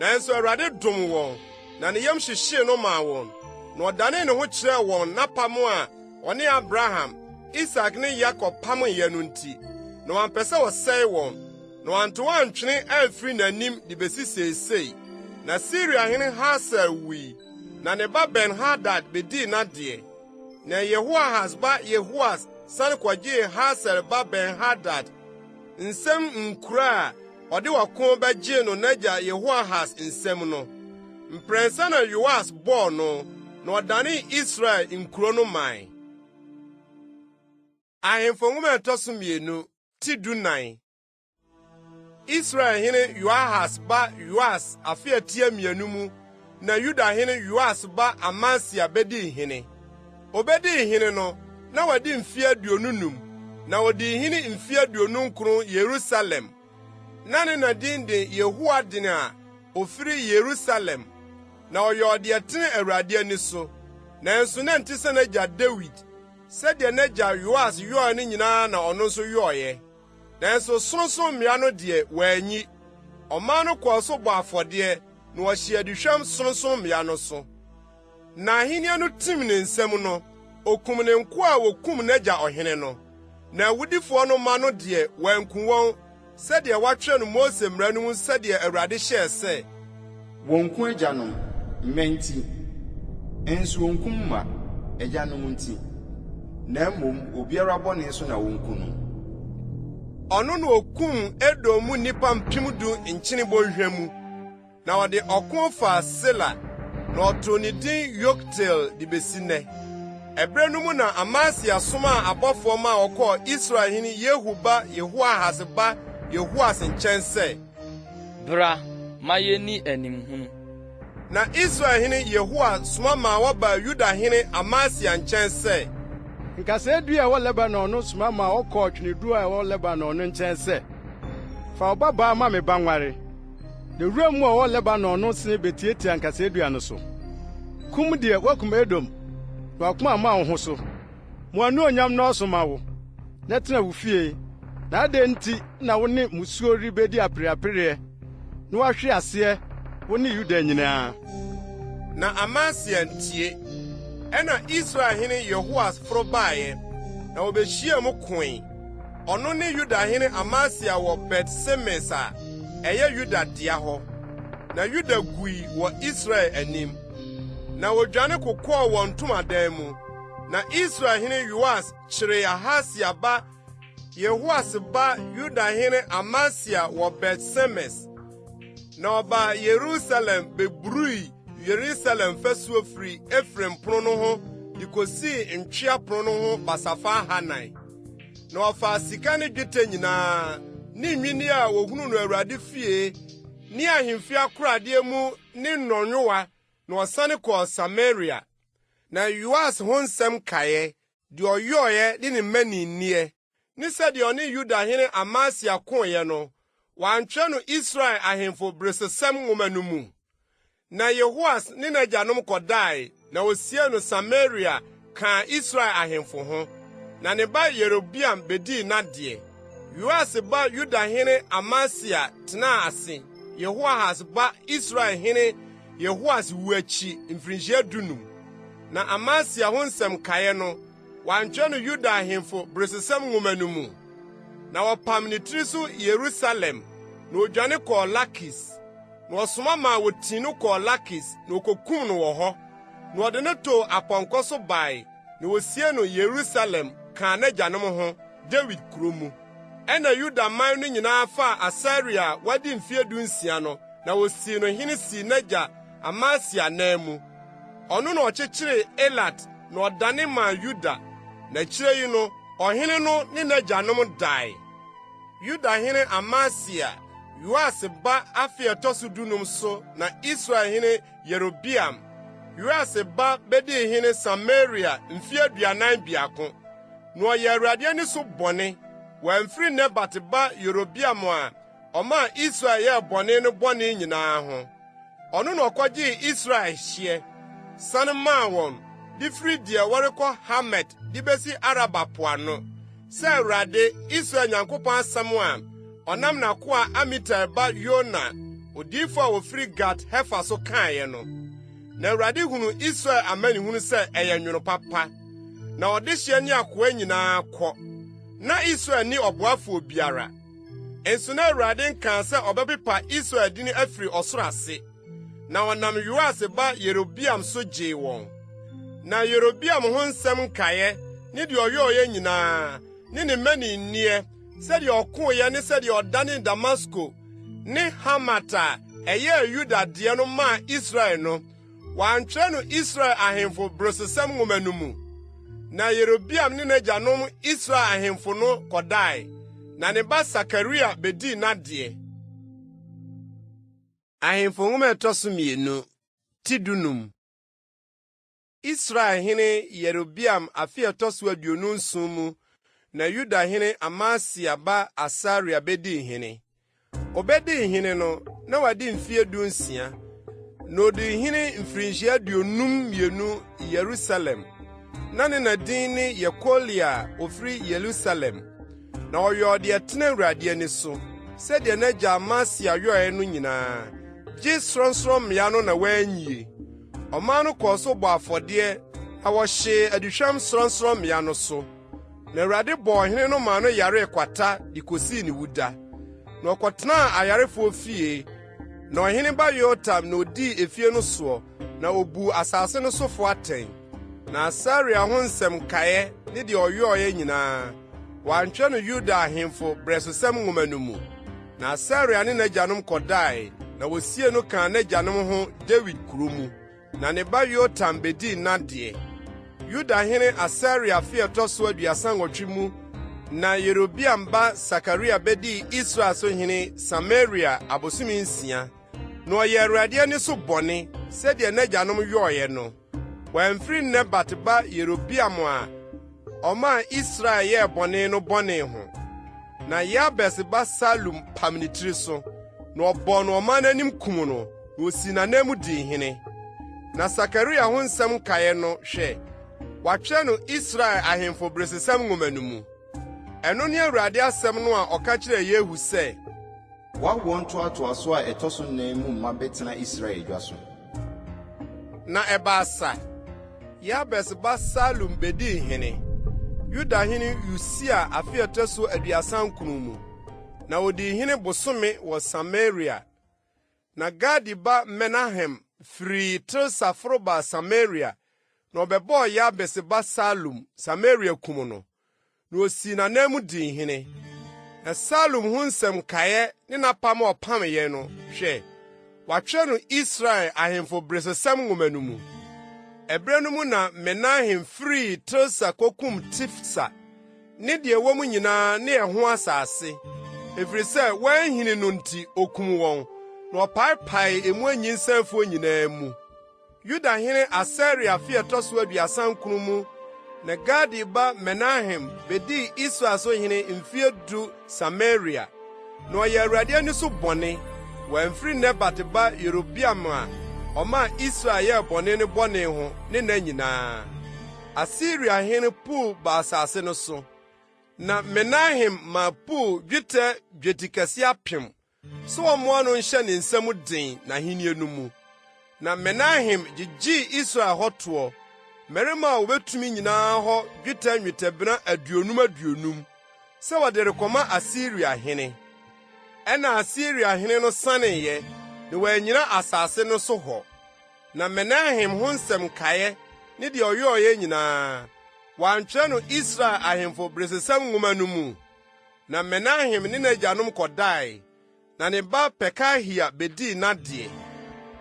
Nanso Awurade dom wɔn, na ne yam hyehyee no maa wɔn, na ɔdanee ne ho kyerɛɛ wɔn n'apam a ɔne Abraham, Isak ne Yakob pameeɛ no nti, na wampɛ sɛ ɔsɛe wɔn, na wanto wɔn antwene amfiri n'anim de besi seesei. Na Siriahene Hasael wui, na ne ba Ben-Hadad bedii n'adeɛ. Na Yehoahas ba Yehoas sane kɔgyee Hasael ba Ben-Hadad nsam nkuro a ɔde ɔko bɛgyee no n'agya Yehoahas nsam no. Mprɛnsa na Yoas bɔɔ no, na ɔdanee Israel nkuro no mae. Ahemfo Nwoma a ɛtɔ so mmienu, ti 14. Israelhene Yoahas ba Yoas afe a ɛtia mmienu mu na Yudahene Yoas ba Amasia bedii hene. Obedii hene no, na wadi mfe 25, na odii hene mfe 29 Yerusalem. Na ne na din de Yehoadin a ofiri Yerusalem. Na ɔyɔɔ deɛ ɛtene Awurade ani so, nanso na ɛnte sɛ n'agya Dawid. Sɛdeɛ n'agya Yoas yɔeɛ no nyinaa na ɔno nso yɔeɛ. Nanso sorɔnsorɔmmea no deɛ, wanyi. Ɔman no kɔɔ so bɔɔ afɔdeɛ, na wɔhyee aduhwam sorɔnsorɔmmea no so. Na ahenni no tim ne nsam no, okum ne nkoa a wokum n'agya ɔhene no. Na awudifoɔ no mma no deɛ, wanku wɔn, sɛdeɛ wɔatwerɛ no Mose mmara no mu sɛdeɛ Awurade hyɛɛ sɛ, Wɔnku agyanom, mma nti, nso wɔnkum mma, agyanom nti, na mmom obiara bɔne so na wɔnku no. Ɔno na okum Edom mu nnipa 10,000 Nkyene Bɔnhwa mu. Na ɔde ɔko faa Sela, na ɔtoo ne din Yokteel de besi nnɛ. Ɛbere no mu na Amasia somaa abɔfoɔ maa wɔkɔɔ Israelhene Yehu ba Yehoahas ba Yehoas nkyɛn sɛ, Bra, ma yenni animhunu. Na Israelhene Yehoas soma maa wɔbaa Yudahene Amasia nkyɛn sɛ, Nkasɛɛ dua a ɛwɔ Lebanon no soma maa wɔkɔɔ tweneduro a ɛwɔ Lebanon no nkyɛn sɛ, 'Fa wo babaa ma me ba nware.' Na wuram mmoa a wɔwɔ Lebanon no sene betiatia nkasɛɛ dua no so. Kum deɛ, woakum Edom, na w'akoma amma wo ho so. Ma w'anuonyam nnɔɔso mma wo, na tena wo fie. Na adɛn nti na wo ne mmusuo rebedi apereapereɛ, na woahwe aseɛ, wo ne Yuda nyinaa? Na Amasia antie. Ɛnna Israelhene Yehoas foro baeɛ, na wɔbehyiaa mu koe. Ɔno ne Yudahene Amasia wɔ Bet-Semes a ɛyɛ Yuda dea hɔ. Na Yuda gui wɔ Israel anim, na wodwane kokɔɔ wɔn ntomadan mu. Na Israelhene Yoas kyeree Ahasia ba Yehoas ba Yudahene Amasia wɔ Bet-Semes. Na ɔbaa Yerusalem beburui Yerusalem fasuo firi Efraim pon no ho de kosii Ntwea Pon no ho basafa ahannan. Na ɔfaa sika ne dwetɛ nyinaa, ne nnwinne a wohunuu no Awurade fie ne ahemfi akoradeɛ mu ne nnɔnyowa na ɔsane kɔɔ Samaria. Na Yoas ho nsɛm nkaeɛ, deɛ ɔyɔeɛ ne ne mmaninneɛ, ne sɛdeɛ ɔne Yudahene Amasia koeɛ no, wɔantwerɛ no Israel ahemfo beresosɛm nwoma no mu? Na Yehoas ne n'agyanom kɔdae, na wosiee no Samaria kaa Israel ahemfo ho. Na ne ba Yerobeam bedii n'adeɛ. Yoas ba Yudahene Amasia tenaa ase Yehoahas ba Israelhene Yehoas wu akyi mfirinhyia dunum. Na Amasia ho nsɛm nkaeɛ no, wɔantwerɛ no Yuda ahemfo beresosɛm nwoma no mu? Na wɔpam ne tiri so Yerusalem, na odwane kɔɔ Lakis. Na ɔsoma maa wotii no kɔɔ Lakis, na okokum no wɔ hɔ. Na ɔde no too apɔnkɔ so bae, na wosiee no Yerusalem kaa n'agyanom ho, Dawid kurow mu. Ɛnna Yuda man no nyinaa faa Asaria a wadi mfe 16 no, na wosii no hene sii n'agya Amasia anan mu. Ɔno na ɔkyekyeree Elat na ɔdane maa Yuda, na akyiri yi no, ɔhene no ne n'agyanom dae. Yudahene Amasia, Yoas ba afe a ɛtɔ so dunum so na Israelhene Yerobeam, Yoas ba bedii hene Samaria mfe 41. Na ɔyɛɛ Awurade ani so bɔne, wamfiri Nebat ba Yerobeam a ɔmaa Israel yɛɛ bɔne no bɔne nyinaa ho. Ɔno na ɔkɔgyee Israel hyeɛ, sane maa wɔn, de firi deɛ wɔrekɔ Hamat de besi Araba po ano, sɛ Awurade, Israel Nyankopɔn asɛm a ɔnam n'akoa Amitai ba Yona, odiyifo a ofiri Gat-Hefer so kaeɛ no. Na Awurade hunuu Israel amanehunu sɛ ɛyɛ nwono papa, na ɔdehyeɛ ne akoa nyinaa kɔ. Na Israel nni ɔboafoɔ biara. Nso na Awurade nkaa sɛ ɔbɛpepa Israel din afiri ɔsoro ase, na ɔnam Yoas ba Yerobeam so gyee wɔn. Na Yerobeam ho nsɛm nkaeɛ ne deɛ ɔyɔeɛ nyinaa, ne ne mmaninneɛ, sɛdeɛ ɔkoeɛ ne sɛdeɛ ɔdanee Damasko ne Hamat a ɛyɛɛ Yuda deɛ no maa Israel no, wɔantwerɛ no Israel ahemfo Berɛsosɛm Nwoma no mu? Na Yerobeam ne n'agyanom Israel ahemfo no kɔdae, na ne ba Sakaria bedii n'adeɛ. Ahemfo Nwoma a ɛtɔ so mmienu, ti dunum. Israel hene Yerobeam afe a ɛtɔ so 27 mu na Yuda hene Amasia ba Asaria bedii hene. Obedii hene no, na wadi mfe 16, na odii hene mfirinhyia 52 Yerusalem. Na ne na din ne Yekolia a ofiri Yerusalem. Na ɔyɔɔ deɛ ɛtene Awurade ani so, sɛdeɛ n'agya Amasia yɔeɛ no nyinaa, gye sorɔnsorɔmmea no na wanyie. Ɔman no kɔɔ so bɔɔ afɔdeɛ, na wɔhyee aduhwam sorɔnsorɔmmea no so. Na Awurade bɔɔ ɔhene no maa no yaree kwata de kosii ne wuda. Na ɔkɔtenaa ayarefoɔ fie. Na ɔhene ba Yotam na odii efie no soɔ, na obuu asase no sofoɔ atɛn. Na Asaria ho nsɛm nkaeɛ ne deɛ ɔyɔeɛ nyinaa, wɔantwerɛ no Yuda ahemfo berɛsosɛm nwoma no mu. Na Asaria ne n'agyanom kɔdae, na wosiee no kaa n'agyanom ho Dawid kuro mu. Na ne ba Yotam bedii n'adeɛ. Yuda hene Asaria afe a ɛtɔ so 38 mu na Yerobeam ba Sakaria bedii Israel so hene Samaria abosome nsia. Na ɔyɛɛ Awurade ani so bɔne sɛdeɛ n'agyanom yɔeɛ no. Wamfiri Nebat ba Yerobeam a ɔmaa Israel yɛɛ bɔne no bɔne ho. Na Yabes ba Salum pam ne tiri so, na ɔbɔɔ no ɔman no anim kum no, na osii n'ananmu dii hene. Na Sakaria ho nsɛm nkaeɛ no, hwɛ, wɔatwerɛ no Israel ahemfo beresesɛm nwoma no mu. Ɛno ne Awurade asɛm no a ɔka kyerɛɛ Yehu sɛ, W'awoɔ ntoatoasoɔ a ɛtɔ so nnan mu mma bɛtena Israel adwa so. Na ɛbaa sa, Yabes ba Salum bedii hene, Yuda hene Usia afe a ɛtɔ so 39 mu, na odii hene bosome wɔ Samaria. Na Gadi ba Menahem firii Tirsa foro baa Samaria, na ɔbɛbɔɔ Yabes ba Salum Samaria kum no, na osii n'ananmu dii hene. Na Salum ho nsɛm nkaeɛ ne n'apam a ɔpameeɛ no, hwɛ, wɔatwerɛ no Israel ahemfo beresosɛm nwoma no mu. Ɛberɛ no mu na Menahem firii Tirsa kokum Tifsa ne deɛ ɛwɔ mu nyinaa ne ɛho asase, ɛfiri sɛ wɔanhini no nti okum wɔn, na ɔpaepaee emu anyinsɛnfoɔ nyinaa mu. Yudahene Asaria afe a ɛtɔ so 39 mu na Gadi ba Menahem bedii Israel so hene mfe du Samaria. Na ɔyɛɛ Awurade ani so bɔne, wamfiri Nebat ba Yerobeam a ɔmaa Israel yɛɛ bɔne no bɔne ho ne nna nyinaa. Asiriahene Pul baa asase no so, na Menahem maa Pul dwetɛ dwetikɛse 1000 sɛ wɔmmoa no nhyɛ ne nsa mu den n'ahenni no mu. Na Menahem gyigyee Israel hɔ toɔ, mmarima a wobetumi nyinaa hɔ dwetɛ nnwetɛbena aduonum aduonum, sɛ wɔde rekɔma Asiriahene. Ɛnna Asiriahene no saneeɛ, na wannyina asase no so hɔ. Na Menahem ho nsɛm nkaeɛ ne deɛ ɔyɔeɛ nyinaa, wɔantwerɛ no Israel ahemfo beresesɛm nwoma no mu? Na Menahem ne n'agyanom kɔdae, na ne ba Pekahia bedii n'adeɛ.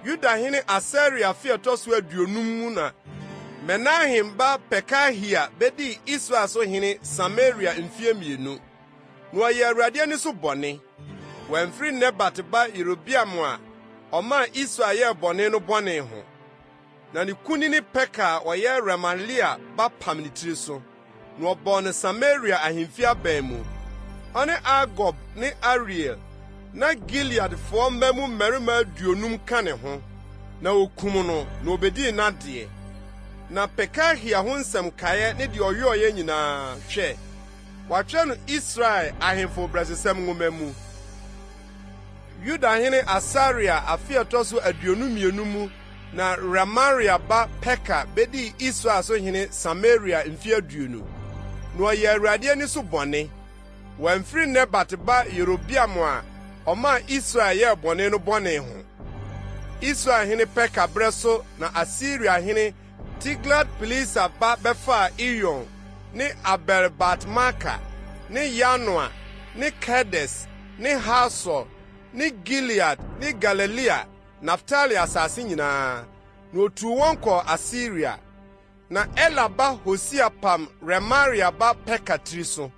Yudahene Asaria afe a ɛtɔ so 50 mu na Menahem ba Pekahia bedii Israel so hene Samaria mfeɛ mmienu. Na ɔyɛɛ Awurade ani so bɔne. Wamfiri Nebat ba Yerobeam a ɔmaa Israel yɛɛ bɔne no bɔne ho. Na ne kunini Peka a ɔyɛ Remalia ba pam ne tiri so, na ɔbɔɔ no Samaria ahemfi aban mu. Ɔne Argob ne Ariel, na Gileadfoɔ mma mu mmarima 50 ka ne ho, na okum no na obedii n'adeɛ. Na Pekahia ho nsɛm nkaeɛ ne deɛ ɔyɔeɛ nyinaa, hwɛ, wɔatwerɛ no Israel ahemfo berɛsosɛm nwoma mu. Yudahene Asaria afe a ɛtɔ so 22 mu na Remalia ba Peka bedii Israel so hene Samaria mfe 20. Na ɔyɛɛ Awurade ani so bɔne. Wamfiri Nebat ba Yerobeam a ɔmaa Israel yɛɛ bɔne no bɔne ho. Israel hene Peka berɛ so na Asiria hene Tiglat-Pileser ba bɛfaa Iyon ne Abel-Bet-Maaka ne Yanoa ne Kedes ne Hasor. ne Gilead ne Galilea, Naftali asase nyinaa, na otuu wɔn kɔɔ Asiria. Na Ela ba Hosea pam Remalia ba Peka tiri so,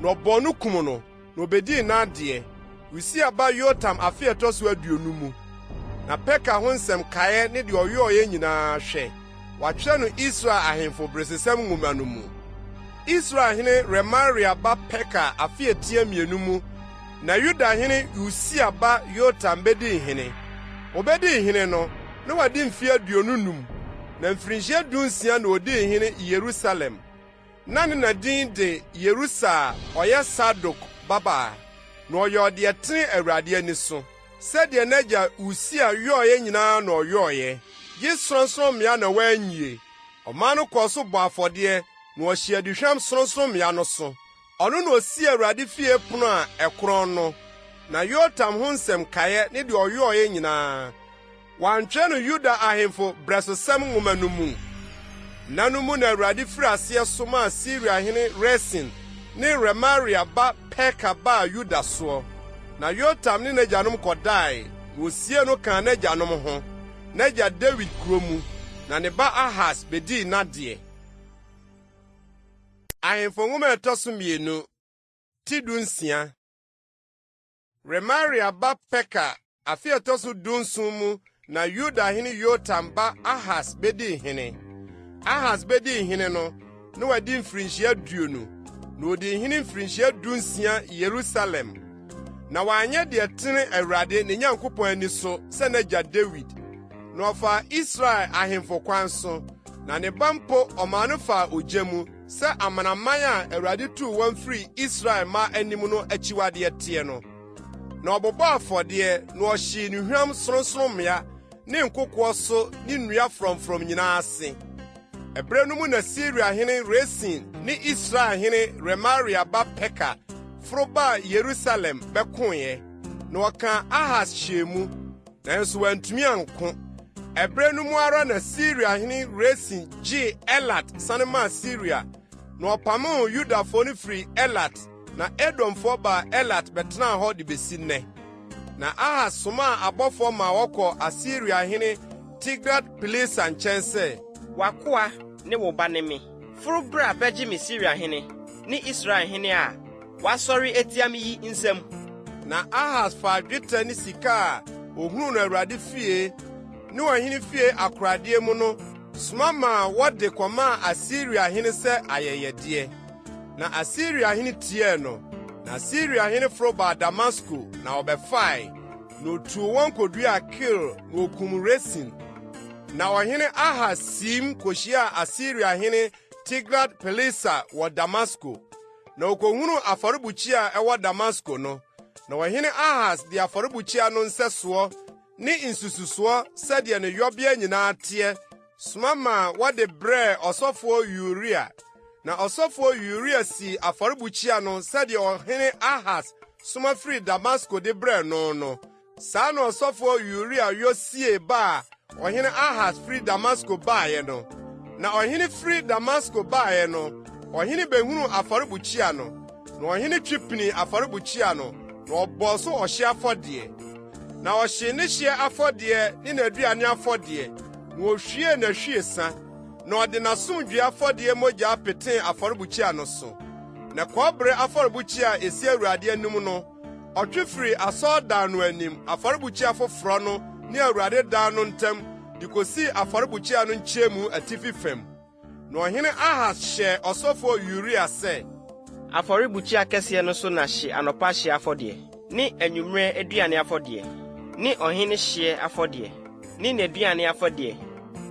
na ɔbɔɔ no kum no, na obedii n'adeɛ, Usia ba Yotam afe a ɛtɔ so 20 mu. Na Peka ho nsɛm nkaeɛ ne deɛ ɔyɔeɛ nyinaa, hwɛ, wɔatwerɛ no Israel ahemfo beresesɛm nwoma no mu. Israelhene Remalia ba Peka afe a ɛtia mmienu mu na Yudahene Usia ba Yotam bedii hene. Obedii hene no, na wadi mfe 25, na mfirinhyia 16 na odii hene Yerusalem. Na ne na din de Yerusa a ɔyɛ Sadok babaa. Na ɔyɔɔ deɛ ɛtene Awurade ani so. Sɛdeɛ n'agya Usia yɔeɛ nyinaa na ɔyɔeɛ, gye sorɔnsorɔmmea na wanyie. Ɔman no kɔɔ so bɔɔ afɔdeɛ, na wɔhyee aduhwam sorɔnsorɔmmea no so. Ɔno na osii Awurade fie pono a ɛkorɔn no. Na Yotam ho nsɛm nkaeɛ ne deɛ ɔyɔeɛ nyinaa, wɔantwerɛ no Yuda ahemfo berɛsosɛm nwoma no mu. Nna no mu na Awurade firii aseɛ somaa Siriahene Resin ne Remalia ba Peka baa Yuda soɔ. Na Yotam ne n'agyanom kɔdae, na wɔsiee no kaa n'agyanom ho, n'agya Dawid kuro mu, na ne ba Ahas bɛdii n'adeɛ. Ahemfo Nwoma a ɛtɔ so mmienu, ti 16. Remalia ba Peka afe a ɛtɔ so 17 mu na Yudahene Yotam ba Ahas bedii hene. Ahas bedii hene no, na wadi mfirinhyia 20, na odii hene mfirinhyia 16 Yerusalem. Na wanyɛ deɛ ɛtene Awurade ne Nyankopɔn ani so sɛ n'agya Dawid. Na ɔfaa Israel ahemfo kwan so, na ne ba mpo ɔmaa no faa ogya mu sɛ amanaman a Awurade tuu wɔn firii Israel mma anim no akyiwadeɛ teɛ no. Na ɔbobɔɔ afɔdeɛ, na ɔhyee nnuhwam sorɔnsorɔmmea ne nkokoɔ so ne nnua frɔmfrɔm nyinaa ase. Ɛberɛ no mu na Siriahene Resin ne Israelhene Remalia ba Peka foro baa Yerusalem bɛkoeɛ, na wɔkaa Ahas hyɛɛ mu. Nanso wantumi anko. Ɛberɛ no mu ara na Siriahene Resin gyee Elat sane maa Siria, na ɔpamoo Yudafoɔ no firii Elat, na Edomfoɔ baa Elat bɛtenaa hɔ de besi nnɛ. Na Ahas somaa abɔfoɔ maa wɔkɔɔ Asiriahene Tilgat-Pileser nkyɛn sɛ, W'akoa ne wo ba ne me. Foro bra bɛgye me Siriahene ne Israelhene a wɔasɔre atia me yi nsam. Na Ahas faa dwetɛ ne sika a ohunuu no Awurade fie ne ɔhene fie akoradeɛ mu no soma maa wɔde kɔmaa Asiriahene sɛ ayɛyɛdeɛ. Na Asiriahene tiee no, na Asiriahene foro baa Damasko na ɔbɛfae, na otuu wɔn koduaa Kir na okum Resin. Na ɔhene Ahas siim kohyiaa Asiriahene Tilgat-Pileser wɔ Damasko. Na okohunuu afɔrebukyia a ɛwɔ Damasko no. Na ɔhene Ahas de afɔrebukyia no nsɛsoɔ ne nsususoɔ sɛdeɛ ne yɔbea nyinaa teɛ soma maa wɔde brɛɛ ɔsɔfoɔ Uria. Na ɔsɔfoɔ Uria sii afɔrebukyia no sɛdeɛ ɔhene Ahas soma firii Damasko de brɛɛ no no. Saa na ɔsɔfoɔ Uria yɔ siee ba a ɔhene Ahas firi Damasko baeɛ no. Na ɔhene firi Damasko baeɛ no, ɔhene behunuu afɔrebukyia no, na ɔhene twe pinii afɔrebukyia no, na ɔbɔɔ so ɔhyeɛ afɔdeɛ. Na ɔhyee ne hyeɛ afɔdeɛ ne n'aduane afɔdeɛ, na ohwiee n'ahwiesa, na ɔde n'asomdwoe afɔdeɛ mogya petee afɔrebukyia no so. Na kɔbere afɔrebukyia a esi Awurade anim no, Ɔtwe firii asɔredan no anim afɔrebukyia foforɔ no ne Awurade dan no ntam de kosii afɔrebukyia no nkyɛnmu atifi fam. Na ɔhene Ahas hyɛɛ ɔsɔfoɔ Uria sɛ, Afɔrebukyia kɛseɛ no so na hye anɔpa hyeɛ afɔdeɛ, ne anwummerɛ aduane afɔdeɛ, ne ɔhene hyeɛ afɔdeɛ, ne n'aduane afɔdeɛ,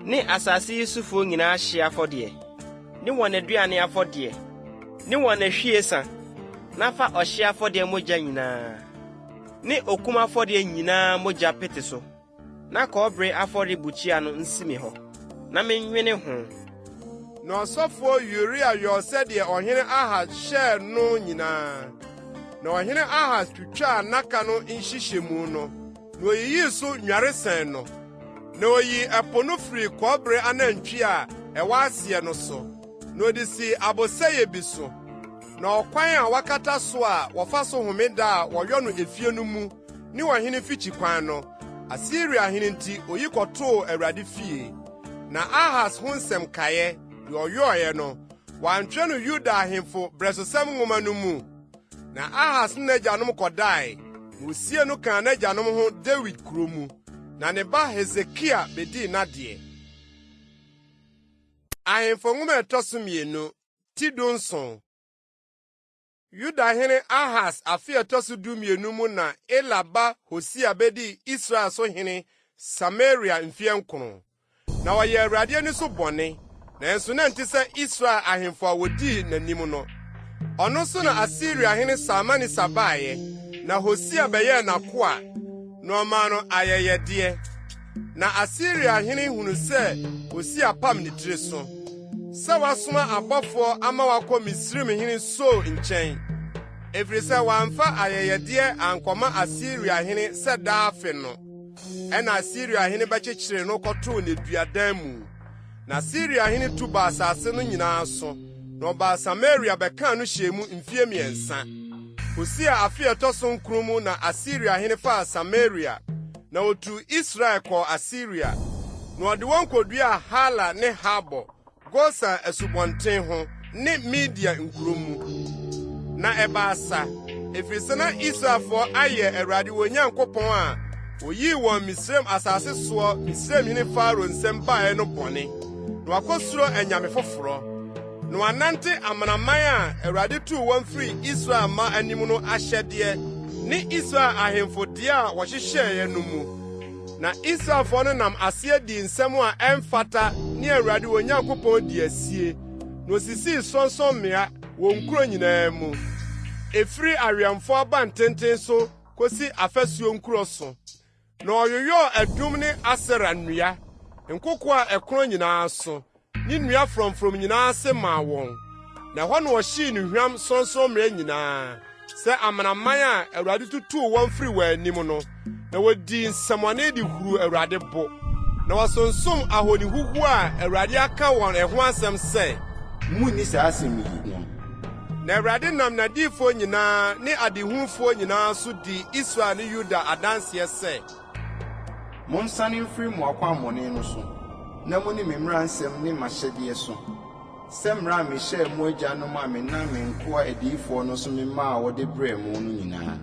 ne asase yi sofoɔ nyinaa hyeɛ afɔdeɛ, ne wɔn aduane afɔdeɛ, ne wɔn ahwiesa, na fa ɔhyeɛ afɔdeɛ mogya nyinaa ne okum afɔdeɛ nyinaa mogya pete so, na kɔbere afɔrebukyia no nsi me hɔ, na mennwene ho. Na ɔsɔfoɔ Uria yɔɔ sɛdeɛ ɔhene Ahas hyɛɛ no nyinaa. Na ɔhene Ahas twitwaa nnaka no nhyehyɛmu no, na oyiyii so nnwaresɛn no, na oyii ɛpo no firii kɔbere anantwie a ɛwɔ aseɛ no so, na ɔde sii abosɛeɛ bi so. Na ɔkwan a wɔakata so a wɔfa so homeda a wɔyɔ no efie no mu ne ɔhene mfikyikwan no, Asiriahene nti oyi kɔtoo Awurade fie. Na Ahas ho nsɛm nkaeɛ, deɛ ɔyɔeɛ no, wɔantwerɛ no Yuda ahemfo Berɛsosɛm Nwoma no mu? Na Ahas ne n'agyanom kɔdae, na wosiee no kaa n'agyanom ho Dawid kurow mu. Na ne ba Hesekia bedii n'adeɛ. Ahemfo Nwoma a ɛtɔ so mmienu, ti dunson. Yudahene Ahas afe a ɛtɔ so dumienu mu na Ela ba Hosea bedii Israel so hene Samaria mfe nkron. Na ɔyɛɛ Awurade ani so bɔne, nanso na ɛnte sɛ Israel ahemfo a wodii n'anim no. Ɔno so na Asiriahene Salmaneser baeɛ, na Hosea bɛyɛɛ n'akoa, na ɔmaa no ayɛyɛdeɛ. Na Asiriahene hunu sɛ Hosea pam ne tiri so, sɛ wasoma abɔfoɔ ama wɔakɔ Misraimhene So nkyɛn, ɛfiri sɛ wamfa ayɛyɛdeɛ ankɔma Asiriahene sɛ daa afe no. Ɛnna Asiria hene bɛkyekyeree no kɔtoo nneduadan mu. Na Siria hene tu baa asase no nyinaa so, na ɔbaa Samaria bɛkaa no hyɛɛ mu mfeɛ mmiɛnsa. Hosea afe a ɛtɔ so nkron mu na Asiria hene faa Samaria, na otuu Israel kɔɔ Asiria, na ɔde wɔn koduaa Hala ne Habor, Gosan asubɔnten ho ne Media nkuro mu. Na ɛbaa sa, ɛfiri sɛ na Israelfoɔ ayɛ Awurade wɔn Nyankopɔn a oyii wɔn Misraim asase soɔ Misraimhene Farao nsam baeɛ no bɔne, na wɔakɔsuro anyame foforɔ, na wɔanante amanaman a Awurade tuu wɔn firii Israel mma anim no ahyɛdeɛ ne Israel ahemfo deɛ a wɔhyehyɛeɛ no mu. Na Israelfoɔ no nam aseɛ dii nsɛm a ɛmfata ne Awurade wɔn Nyankopɔn dii asie, na wɔsisii sorɔnsorɔmmea wɔ nkuro nyinaa mu, ɛfiri awɛmfoɔ abantenten so kɔsi afasuo nkuro so. Na wɔyoyɔɔ adum ne Asera nnua, nkokoɔ a ɛkorɔn nyinaa so, ne nnua frɔmfrɔm nyinaa ase maa wɔn, na ɛhɔ na wɔhyee nnuhwam sorɔnsorɔmmea nyinaa, sɛ amanaman a Awurade tutuu wɔn firii wɔn anim no, na wɔdii nsɛmmɔne de huruu Awurade bo. Na wɔsonsom ahoni huhuo a Awurade aka wɔn ɛho asɛm sɛ, Munni saa asɛm yi, no. Na Awurade nam n'adiyifoɔ nyinaa ne adehufoɔ nyinaa so dii Israel ne Yuda adanseɛ sɛ. Monsane mfiri mo akwammɔne no so, na monni me mmara nsɛm ne m'ahyɛdeɛ so, sɛ mmara a mehyɛɛ mo agyanom a menam me nkoa adiyifoɔ no so memaa wɔde brɛɛ mo no nyinaa.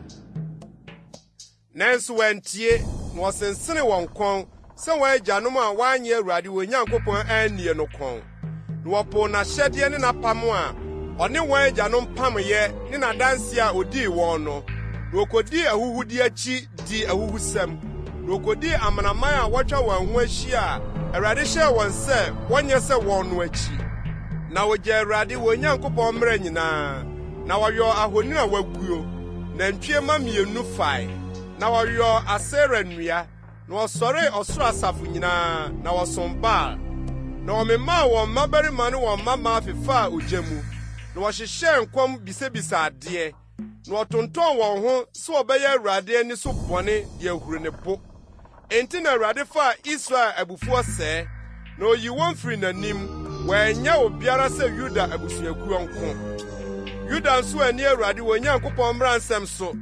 Nanso wɔantie, na wɔsensenee wɔn kɔn sɛ wɔn agyanom a wɔannye Awurade wɔn Nyankopɔn annie no kɔn. Na wɔpoo n'ahyɛdeɛ ne n'apam a ɔne wɔn agyanom pameeɛ ne n'adanseɛ a ɔdii wɔn no. Na wɔkɔdii ahuhudeɛ akyi dii ahuhusɛm, na wɔkɔdii amanaman a wɔatwa wɔn ho ahyia a Awurade hyɛɛ wɔn sɛ wɔnyɛ sɛ wɔn no akyi. Na wɔgyaa Awurade wɔn Nyankopɔn mmara nyinaa, na wɔyɔɔ ahoni a wɔaguo, nantwie mma mmienu fae, na wɔyɔɔ Asera nnua. Na wɔsɔree ɔsoro asafo nyinaa, na wɔsom Baal. Na wɔmemaa wɔn mmabarima ne wɔn mmammaa fefaa ogya mu, na wɔhyehyɛɛ nkɔm bisabisaa adeɛ, na wɔtontɔn wɔn ho sɛ wɔbɛyɛ Awurade ani so bɔne de ahuru ne bo. Enti na Awurade faa Israel abufuo sɛɛ, na oyii wɔn firii n'anim, wɔannya obiara sɛ Yuda abusuakuo nko. Yuda nso anni Awurade wɔn Nyankopɔn mmara nsɛm so,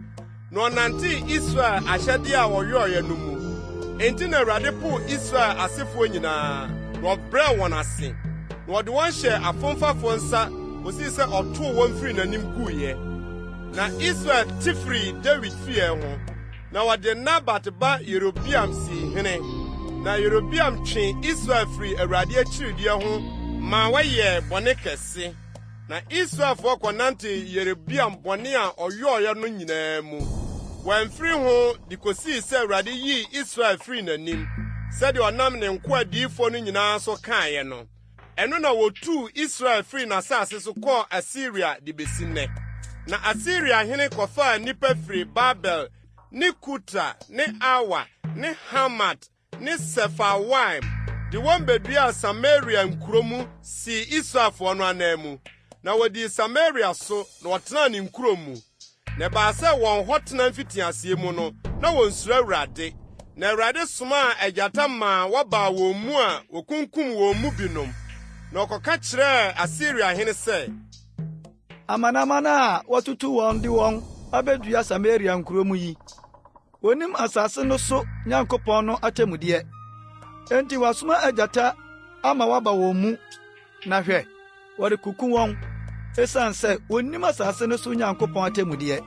na ɔnantee Israel ahyɛdeɛ a ɔyɔeɛ no mu. Enti na Awurade poo Israel asefoɔ nyinaa, na ɔbrɛɛ wɔn ase, na ɔde wɔn hyɛɛ afomfafoɔ nsa kɔsii sɛ ɔtoo wɔn firii n'anim guiɛ. Na Israel te firii Dawid fie ho, na wɔde Nabat ba Yerobeam sii hene. Na Yerobeam twee Israel firii Awurade akyiridie ho maa wɔyɛɛ bɔne kɛse. Na Israelfoɔ kɔnantee Yerobeam bɔne a ɔyɔeɛ no nyinaa mu. Wɔamfiri ho de kɔsii sɛ Awurade yii Israel firii n'anim, sɛdeɛ ɔnam ne nkoa adiyifoɔ no nyinaa so kaeɛ no. Ɛno na wɔtuu Israel firii n'asase so kɔɔ Asiria de besi nnɛ. Na Asiria hene kɔfaa nnipa firii Babel ne Kuta ne Awa ne Hamat ne Sefarwaim de wɔn beduaa Samaria nkuro mu sii Israelfoɔ no ananmu. Na wɔdii Samaria so na wɔtenaa ne nkuro mu. Na ɛbaa sɛ wɔn hɔ tena mfitiaseɛ mu no, na wɔnsuro Awurade. Na Awurade somaa agyata maa wɔbaa wɔn mu a wɔkunkum wɔn mu binom. Na wɔkɔka kyerɛɛ Asiriahene sɛ. Amanaman a wɔatutu wɔn de wɔn abedua Samaria nkurow mu yi. Wonnim asase no so Nyankopɔn no atemmudeɛ. Enti wasoma agyata ama wɔaba wɔn mu, na hwɛ, wɔrekuku wɔn, esiane sɛ wonnim asase no so Nyankopɔn atemmudeɛ.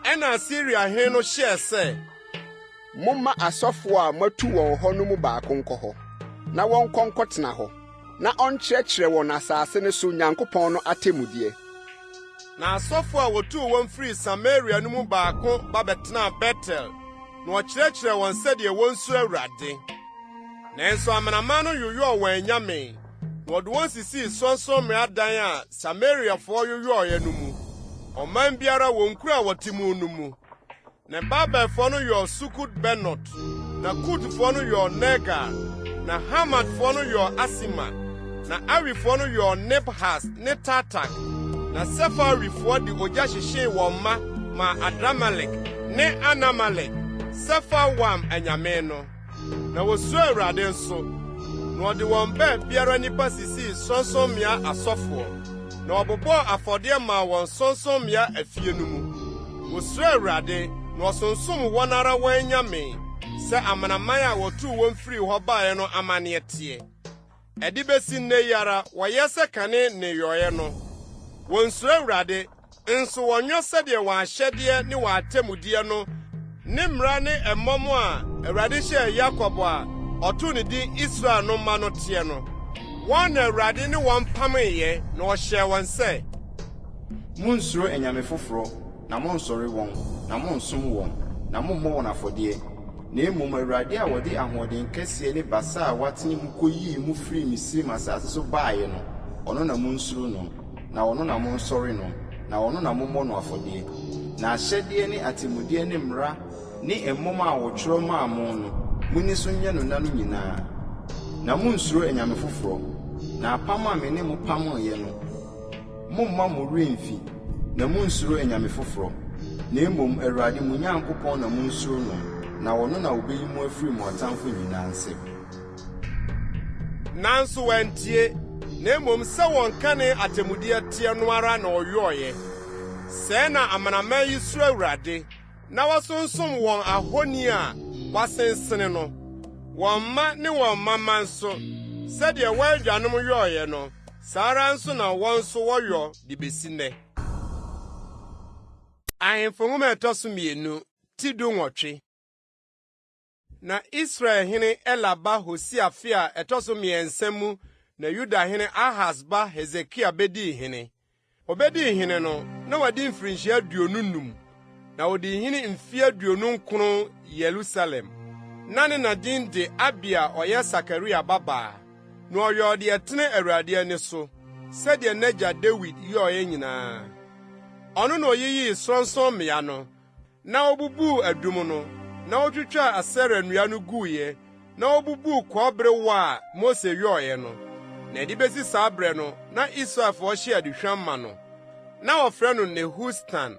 Ɛnna Asiria hene no hyɛɛ sɛ, Momma asɔfo a moatu wɔn hɔ no mu baako nkɔ hɔ, na wɔnkɔ nkɔtena hɔ, na ɔnkyerɛkyerɛ wɔn asase no so Nyankopɔn no atemmudeɛ. Na asɔfo a wotuu wɔn firii Samaria no mu baako ba bɛtenaa Betel, na ɔkyerɛkyerɛɛ wɔn sɛdeɛ wonsuro Awurade. Nanso amanaman no yoyɔɔ wɔn anyame, na wɔde wɔn sisii sorɔnsorɔmmea adan a Samariafoɔ yoyɔeɛ no mu, ɔman biara wɔn nkuro a wɔte mu no mu. Na Babelfoɔ no yɔɔ Sukot-Benot, na Kutfoɔ no yɔɔ Nergal, na Hamatfoɔ no yɔɔ Asima, na Awifoɔ no yɔɔ Nibhas ne Tartak, na Sefarwifoɔ de ogya hyehyee wɔn mma maa Adramelek ne Anamelek, Sefarwaim anyame no. Na wosuroo Awurade nso, na wɔde wɔn baabiara nnipa sisii sorɔnsorɔmmea asɔfoɔ, na wɔbobɔɔ afɔdeɛ maa wɔn sorɔnsorɔmmea afie no mu. Wosuroo Awurade, na wɔsonsom wɔn ara wɔn anyame, sɛ amanaman a wɔtuu wɔn firii hɔ baeɛ no amanneɛ teɛ. Ɛde besi nnɛ yi ara wɔyɛ sɛ kane nneyɔe no. Wonsuro Awurade, nso wɔnyɔ sɛdeɛ wɔn ahyɛdeɛ ne wɔn atemmudeɛ no ne mmara ne mmɔm a Awurade hyɛɛ Yakob a ɔtoo ne din Israel no mma no teɛ no. Wɔn na Awurade ne wɔn pameeɛ, na ɔhyɛɛ wɔn sɛ. Monnsuro anyame foforɔ, na monnsɔre wɔn, na monnsom wɔn, na mommmɔ wɔn afɔdeɛ, na mmom Awurade a ɔde ahoɔden kɛseɛ ne basa a watene mu kɔyii mo firii Misraim asase so baeɛ no, ɔno na monsuro no, na ɔno na monsɔre no, na ɔno na mommɔ no afɔdeɛ. Na ahyɛdeɛ ne atemmudeɛ ne mmara ne mmɔm a wɔtwerɛ maa mo no, monni so nyɛ no nna no nyinaa. Na monnsuro anyame foforɔ, na apam a me ne mo pameeɛ no, Mommma mo werɛ mmfi, na munnsuro anyame foforɔ, na mmom Awurade mo Nyankopɔn na munsuro no, na ɔno na ɔbɛyi mo afiri mo atamfo nyinaa nsam. Nanso wɔantie, na mmom sɛ wɔn kane atemmudeɛ teɛ no ara na wɔyɔeɛ. Sɛɛ na amanaman yi suro Awurade, na wɔsonsom wɔn ahoni a wɔasensene no, wɔn mma ne wɔn mma mma nso, sɛdeɛ wɔn agyanom yɔeɛ no, saa ara nso na wɔn nso wɔyɔ de besi nnɛ. Ahemfo Nwoma a ɛtɔ so mmienu, ti dunwɔtwe. Na Israelhene Ela ba Hosea afe a ɛtɔ so mmiɛnsa mu na Yudahene Ahas ba Hesekia bedii hene. Obedii hene no, na wadi mfirinhyia 25, na odii hene mfe 29 Yerusalem. Na ne na din de Abia a ɔyɛ Sakaria babaa. Na ɔyɔɔ deɛ ɛtene Awurade ani so, sɛdeɛ n'agya Dawid yɔeɛ nyinaa. Ɔno na oyiyii sorɔnsorɔmmea no, Na obubuu adum no, na otwitwaa Asera nnua no guiɛ, na obubuu kɔbere wɔ a Mose yɔeɛ no. Na ɛde besi saa bere no, na Israelfoɔ hye aduhwam ma no. Na wɔfrɛ no Nehustan.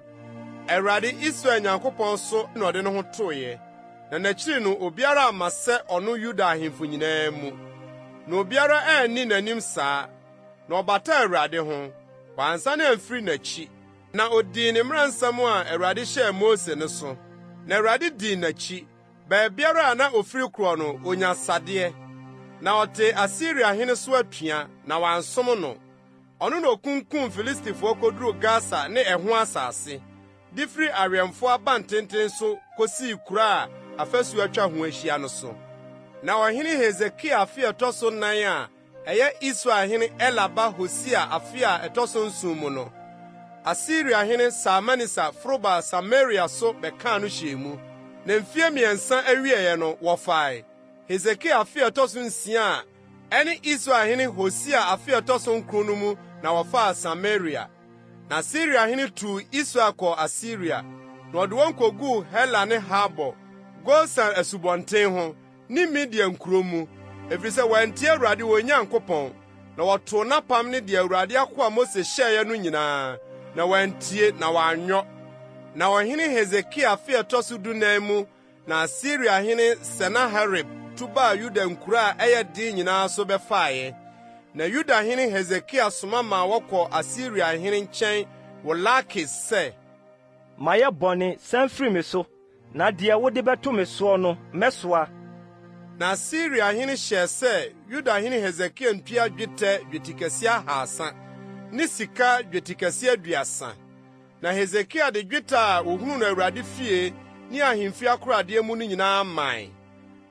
Awurade, Israel Nyankopɔn so na ɔde ne ho toeɛ, na n'akyiri no obiara amma sɛ ɔno Yuda ahemfo nyinaa mu. Na obiara anni n'anim saa. Na ɔbataa Awurade ho, wansane amfiri n'akyi. Na odii ne mmara nsɛm a Awurade hyɛɛ Mose no so. Na Awurade dii n'akyi. Baabiara a na ofiri korɔ no, onya asadeɛ. Na ɔtee Asiriahene so atua, na wansom no. Ɔno na okunkum Filistifoɔ koduruu Gasa ne ɛho asase, de firi awɛmfoɔ abantenten so kosii kuro a afasu atwa ho ahyia no so. Na ɔhene Hesekia afe a ɛtɔ so nan a ɛyɛ Israelhene Ela ba Hosea afe a ɛtɔ so nson mu no, Asiriahene Salmaneser foro baa Samaria so bɛkaa no hyɛɛ mu. Na mfeɛ mmiɛnsa awieeɛ no, wɔfae. Hesekia afe a ɛtɔ so nsia a ɛne Israelhene Hosea afe a ɛtɔ so nkron no mu na wɔfaa Samaria. Na Siriahene tuu Israel kɔɔ Asiria, na ɔde wɔn koguu Hela ne Habor, Gosan asubɔnten ho, ne Media nkurow mu, efisɛ wɔantie Awurade wɔn Nyankopɔn, na wɔtoo n'apam ne deɛ Awurade akoa Mose hyɛeɛ no nyinaa, na wɔantie na wɔanyɔ. Na ɔhene Hesekia afe a ɛtɔ so dunan mu na Asiriahene Senaherib tu baa Yuda nkuro a ɛyɛ den nyinaa so bɛfaeɛ. Na Yudahene Hesekia soma maa wɔkɔɔ Asiriahene nkyɛn wɔ Lakis sɛ, Mayɛ bɔne, san firi me so. Na deɛ wode bɛto me soɔ no, mɛsoa. Na Asiriahene hyɛɛ sɛ Yudahene Hesekia ntua dwetɛ dwetikɛse ahaasa ne sika dwetikɛse aduasa. Na Hesekia de dwetɛ a wohunuu no Awurade fie ne ahemfi akoradeɛ mu no nyinaa mae.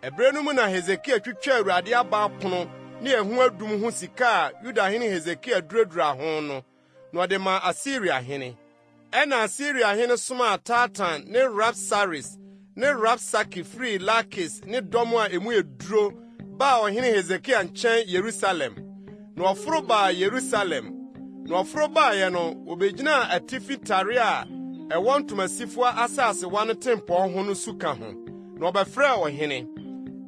Ɛberɛ no mu na Hesekia twitwaa Awurade aba apono ne ɛho adum ho sika a Yudahene Hesekia duraduraa ho no, na ɔde maa Asiriahene. Ɛnna Asiriahene somaa Tartan ne Rabsaris ne Rabsake firii Lakis ne dɔm a emu yɛ duro baa ɔhene Hesekia nkyɛn Yerusalem. Na ɔforo baa Yerusalem. Na ɔforo baeɛ no, wɔbɛgyinaa atifi tare a ɛwɔ ntomasifoɔ asasewa no tempɔn ho no suka ho, na wɔbɛfrɛɛ ɔhene.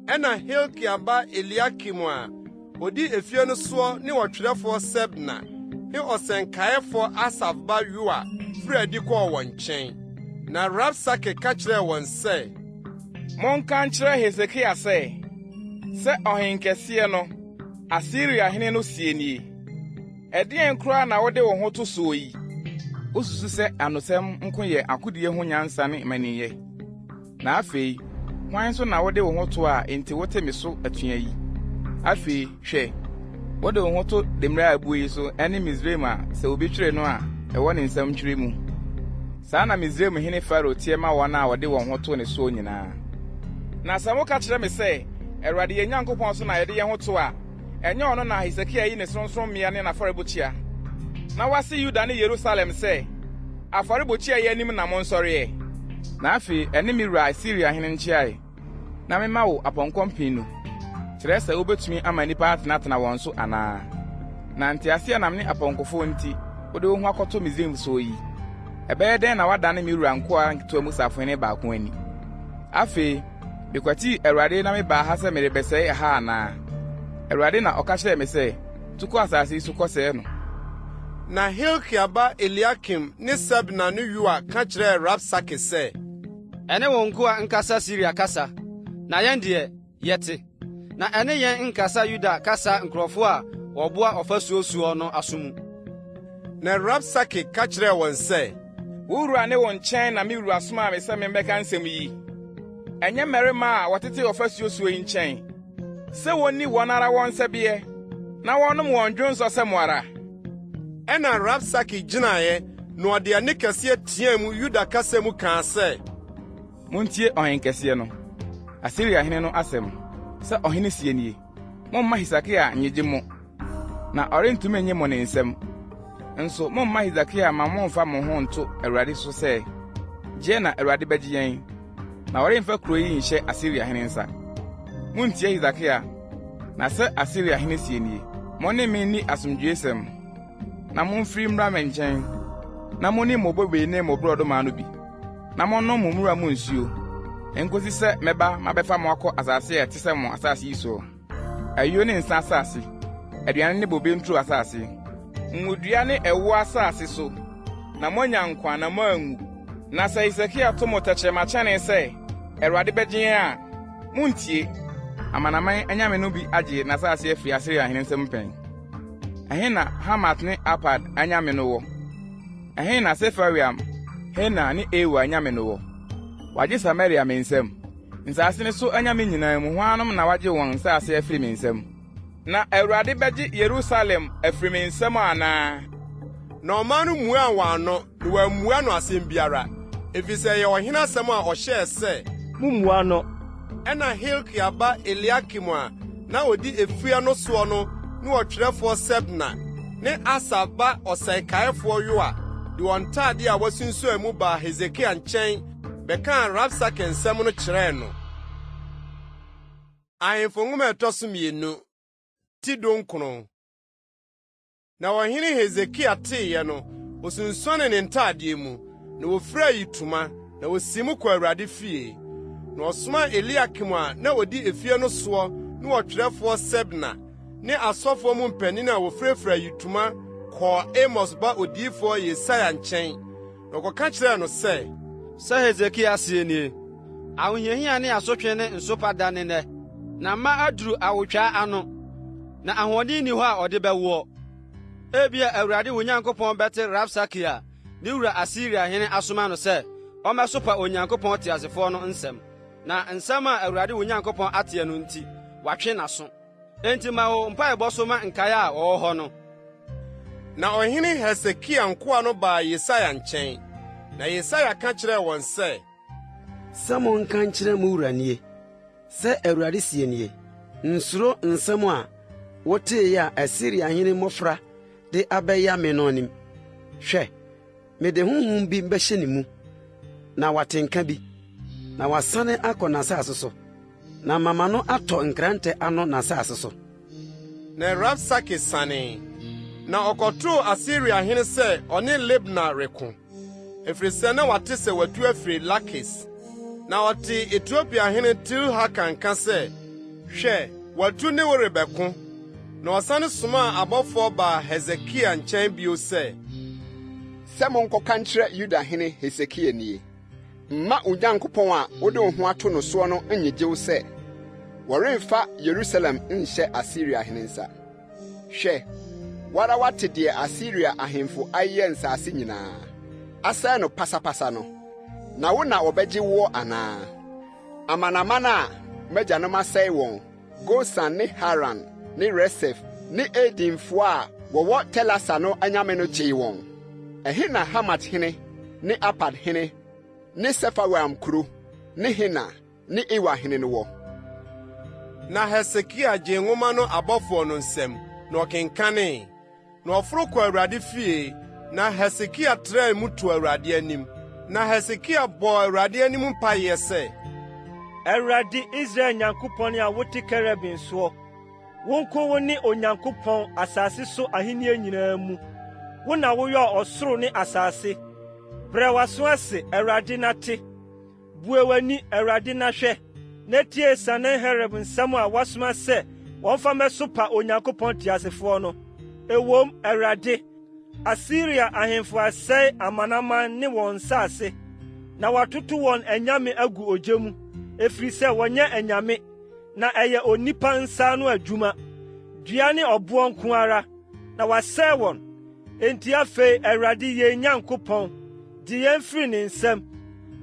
Ɛnna Hilkia ba Eliakim a odi efie no soɔ ne ɔtwerɛfoɔ Sebna ne ɔsɛnkaeɛfoɔ Asaf ba Yoa firii adi kɔɔ wɔn nkyɛn. Na Rabsake ka kyerɛɛ wɔn sɛ, Monka nkyerɛ Hesekia sɛ, 'Sɛ ɔhenkɛseɛ no, Asiriahene no seɛ nie, Ɛdeɛn koraa na wode wo ho to soɔ yi? Wosusu sɛ anosɛm nko yɛ akodie ho nyansa ne mmaninyɛ? Na afei, hwan so na wode wo ho to a enti wote me so atua yi? Afei, hwɛ, wode wo ho to demmire a abuo yi so ne Misraim a sɛ obi twere no a, ɛwɔ ne nsam twere mu. Saa na Misraim hene Farao teɛ ma wɔn a wɔde wɔn ho to ne soɔ nyinaa. Na sɛ moka kyerɛ me sɛ, Awurade yɛn Nyankopɔn so na yɛde yɛn ho to a, ɛnyɛ ɔno na Hesekia ayi ne sorɔnsorɔmmea ne n'afɔrebukyia, na wase Yuda ne Yerusalem sɛ, 'Afɔrebukyia yi anim na monsɔre ɛ'? Na afei ɛne me wura Asiria hene nkyeae, na memma wo apɔnkɔ mpennu, kyerɛ sɛ wubetumi ama nnipa atenatena wɔn so anaa? Na nteaseɛnam ne apɔnkɔfo nti wode wo ho akɔto Misraim soɔ yi, ɛbɛyɛ dɛn na woadane me wura nkoa nketewa mu safohene baako ani? Afei Mekwatii Awurade na mebaa ha sɛ merebɛsɛe ɛha anaa? Awurade na ɔka kyerɛɛ me sɛ, 'Tu kɔ asase yi so kɔsɛe no. Na Hilkia ba Eliakim ne Sebna ne Yoa ka kyerɛɛ Rabsake sɛ. Ɛne wo nkoa nkasa Siria kasa, na yɛn deɛ, yɛte. Na ɛne yɛn nkasa Yuda kasa nkurɔfo a wɔboa ɔfasuo soɔ no aso mu. Na Rabsake ka kyerɛɛ wɔn sɛ. Wo wura ne wo nkyɛn na me wura somaa me sɛ memmɛka nsɛm yi, ɛnyɛ mmarima a wɔtete ɔfasuo soɔ yi nkyɛn, sɛ wonni wɔn ara wɔn nsabeɛ na wɔnnom wɔn dwonsɔ sɛ mo ara. Ɛnna Rabsake gyinaeɛ, na ɔde ɛnne kɛseɛ teaam Yuda kasa mu kaa sɛ. Muntie ɔhenkɛseɛ no, Asiriahene no asɛm, sɛ ɔhene seɛ nie, Mommma Hesekia nnyegye mo, na ɔrentumi nnye mo ne nsam. Nso mommma Hesekia mma mommfa mo ho nnto Awurade so sɛ, Gyeɛ na Awurade bɛgye yɛn, na wɔremfa kuro yi nhyɛ Asiriahene nsa. Munntie Hesekia, na sɛ Asiriahene seɛ nie, Mo ne me nni asomdwoesɛm. na momfiri mmra me nkyɛn, na munni mo bobe ne mo borɔdɔma no bi, na monnom mo mmura mu nsuo, nkosi sɛ mɛba mabɛfa mo akɔ asase a ɛte sɛ mo asase yi soɔ, ayuo ne nsa asase, aduane ne bobe nturo asase, ngodua ne ɛwoɔ asase so, na moanya nkwa na moanwu. Na sɛ Hesekia to mo tɛkyerɛmakyɛne sɛ, Awurade bɛgye yɛn a, munntie. Amanaman anyame no bi agye n'asase afiri Asiriahene nsam pɛn? Ɛhe na Hamat ne Arpad anyame no wɔ? Ɛhe na Sefarwaim, Hena ne Iwa anyame no wɔ? Wɔagye Samaria me nsam? Nsase no so anyame nyinaa mu, hwannom na wɔagye wɔn nsase afiri me nsam? Na Awurade bɛgye Yerusalem afiri me nsam anaa? Na ɔman no muaa wɔn ano, na wɔammua no asɛm biara, efisɛ ɛyɛ ɔhene asɛm a ɔhyɛɛ sɛ, Mommmua no. Ɛnna Hilkia ba Eliakim a na odi efie no soɔ no ne ɔtwerɛfoɔ Sebna ne Asaf ba ɔsɛnkaefoɔ Yoa de wɔn ntade a wɔasunsuan mu baa Hesekia nkyɛn bɛkaa Rabsake nsɛm no kyerɛɛ no. Ahemfo Nwoma a ɛtɔ so mmienu, ti dunkron. Na ɔhene Hesekia teeɛ no, osunsuanee ne ntadeɛ mu, na ofiraa ayitoma, na osii mu kɔɔ Awurade fie. Na ɔsomaa Eliakim a na odi efie no soɔ ne ɔtwerɛfoɔ Sebna ne asɔfoɔ mu mpanin a wɔfirafira ayitoma kɔɔ Amos ba odiyifoɔ Yesaia nkyɛn, na wɔkɔka kyerɛɛ no sɛ, Sɛ Hesekia seɛ nie, Ahohiahia ne asotwe ne nsopa da ne nnɛ, na mma aduru awotwaa ano, na ahoɔden nni hɔ a ɔde bɛwoɔ. Ebia Awurade wo Nyankopɔn bɛte Rabsake a ne wura Asiriahene asoma no sɛ ɔmmɛsopa Onyankopɔn teasefoɔ no nsɛm. Na nsɛm a Awurade wo Nyankopɔn ateɛ no nti, watwe n'aso. Enti ma wo mpaebɔ so ma nkae a wɔwɔ hɔ no. Na ɔhene Hesekia nkoa no baa Yesaia nkyɛn, na Yesaia ka kyerɛɛ wɔn sɛ, Sɛ monka nkyerɛ mo wura nie, 'Sɛ Awurade seɛ nie, Nsuro nsɛm a wotee a Asiriahene mmofra de abɛya me no anim. Hwɛ, mede honhom bi bɛhyɛ ne mu, na wate nka bi, na wasane akɔ n'asase so, na mama no atɔ nkrante ano n'asase so. Na Rabsake sanee, na ɔkɔtoo Asiriahene sɛ ɔne Libna reko, ɛfiri sɛ na wate sɛ watu afiri Lakis. Na ɔtee Etiopiahene Tirhaka nka sɛ, Hwɛ, watu ne wo rebɛko. Na ɔsane somaa abɔfoɔ baa Hesekia nkyɛn bio sɛ, Sɛ monkɔka nkyerɛ Yudahene Hesekia nie, Mma wo Nyankopɔn a wode wo ho ato no soɔ no nnyegye wo sɛ, wɔremfa Yerusalem nhyɛ Asiriahene nsa. Hwɛ, wo ara woate deɛ Asiria ahemfo ayeyɛ nsase nyinaa, asɛe no pasapasa no, na wo na wɔbɛgye woɔ anaa? Amanaman a m'agyanom asɛe wɔn, Gosan ne Haran ne Resef ne Edenfoɔ a wɔwɔ Telasar no anyame no gyee wɔn? Ɛhe na Hamat hene ne Arpad hene ne Sefarwaim kuro ne Hena ne Iwa hene no wɔ? Na Hesekia gyee nwoma no abɔfoɔ no nsam, na ɔkenkanee. Na ɔforo kɔɔ Awurade fie, na Hesekia trɛɛ mu too Awurade anim. Na Hesekia bɔɔ Awurade anim mpaeɛ sɛ. Awurade, Israel Nyankopɔn a wote kerubim soɔ, wo nko wo ne Onyankopɔn, asase so ahennie nyinaa mu. Wo na woyɔɔ ɔsoro ne asase. Brɛ w'aso ase, Awurade, na te. Bue w'ani, Awurade, na hwɛ, na tie Sanherib nsɛm a wasoma sɛ wɔmfa mmɛsopa Onyankopɔn teasefoɔ no. Ɛwom, Awurade, Asiria ahemfo asɛe amanaman ne wɔn nsase, na wɔatoto wɔn anyame agu ogya mu, ɛfiri sɛ wɔnyɛ anyame, na ɛyɛ onipa nsa ano adwuma, dua ne ɔboɔ nko ara, na wɔasɛe wɔn. Enti afei, Awurade yɛn Nyankopɔn, gye yɛn firi ne nsam,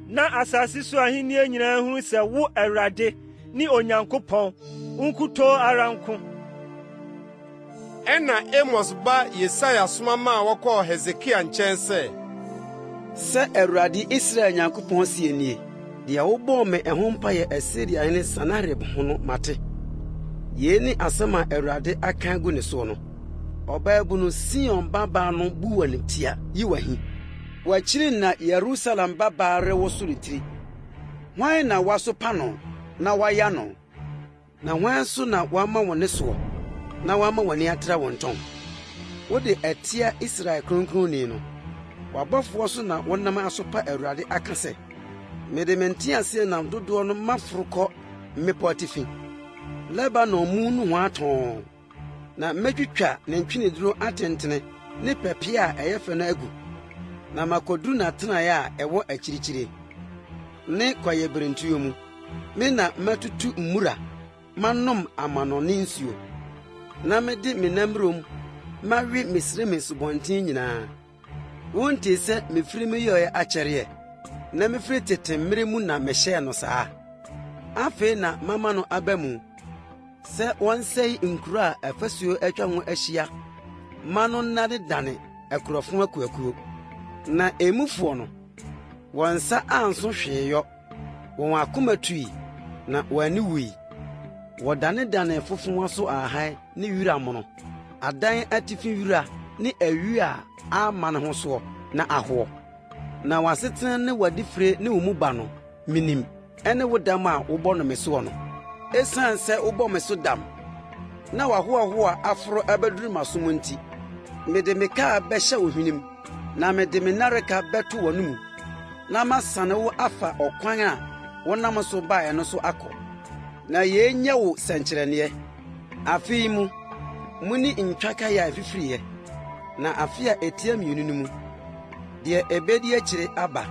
na asase so ahenni nyinaa nhunu sɛ wo, Awurade, ne Onyankopɔn, wo nkutoo ara nko. Ɛnna Amos ba Yesaia soma maa wɔkɔɔ Hesekia nkyɛn sɛ. Sɛ Awurade, Israel Nyankopɔn seɛ nie, Deɛ wobɔɔ me ɛho mpaeɛ Asiriahene Sanherib ho no, mate. Yei ne asɛm a Awurade aka agu ne soɔ no. Ɔbaabunu Sion babaa no bu w'animtia, yi w'ahi. W'akyiri na Yerusalem babaa rewoso ne tiri. Hwan na woasopa no na woaya no? Na hwan nso na woama wo nne soɔ na woama w'ani atra wo ntɔn? Wode atia Israel Kronkronni no. W'abɔfoɔ so na wonam asopa Awurade aka sɛ, 'Mede me nteaseɛnam dodoɔ no maforo kɔ mmepɔ atifi, Lebanon mu nohoa tɔnn. Na metwitwa ne ntweneduro atentene ne pɛpɛ a ɛyɛ fɛ no agu, na makoduru n'atenae a ɛwɔ akyirikyiri, ne kwaeɛbirentuo mu. Me na matutu mmura manom amannɔne nsuo, na mede me nammurom mawe Misraim nsubɔnten nyinaa. Wontee sɛ mifiri me yɔe akyɛre ɛ, na mifiri tete mmere mu na mehyɛɛ no saa? Afei na mama no aba mu sɛ wɔnsɛe nkuro a afasuo atwa ho ahyia ma no nnanedane akurɔfo akuakuo, na emufoɔ no, wɔn nsa anso hwee yɔ. Wɔn akoma tui, na wɔn ani wui. Wɔdanedanee fofowa so ahahan ne wira mono, adan atifi wira ne awi a amma ne ho soɔ na ahoɔ. Na w'asetena ne w'adifire ne wo mu ba no, minim, ɛne wo dam a wobɔ no me soɔ no. Esiane sɛ wobɔ me so dam, na w'ahoɔhoa aforo abɛduru m'asom nti, mede me kaa bɛhyɛ wo hwenem, na mede me nnareka bɛto w'anomu. Na masane wo afa ɔkwan a wonam so baeɛ no so akɔ. Na yei nyɛ wo sɛnkyerɛnneɛ: Afe yi mu, monni ntwakaeɛ a ɛfifiriiɛ, na afe a ɛtia mmienu no mu, deɛ ɛbɛdi akyire aba,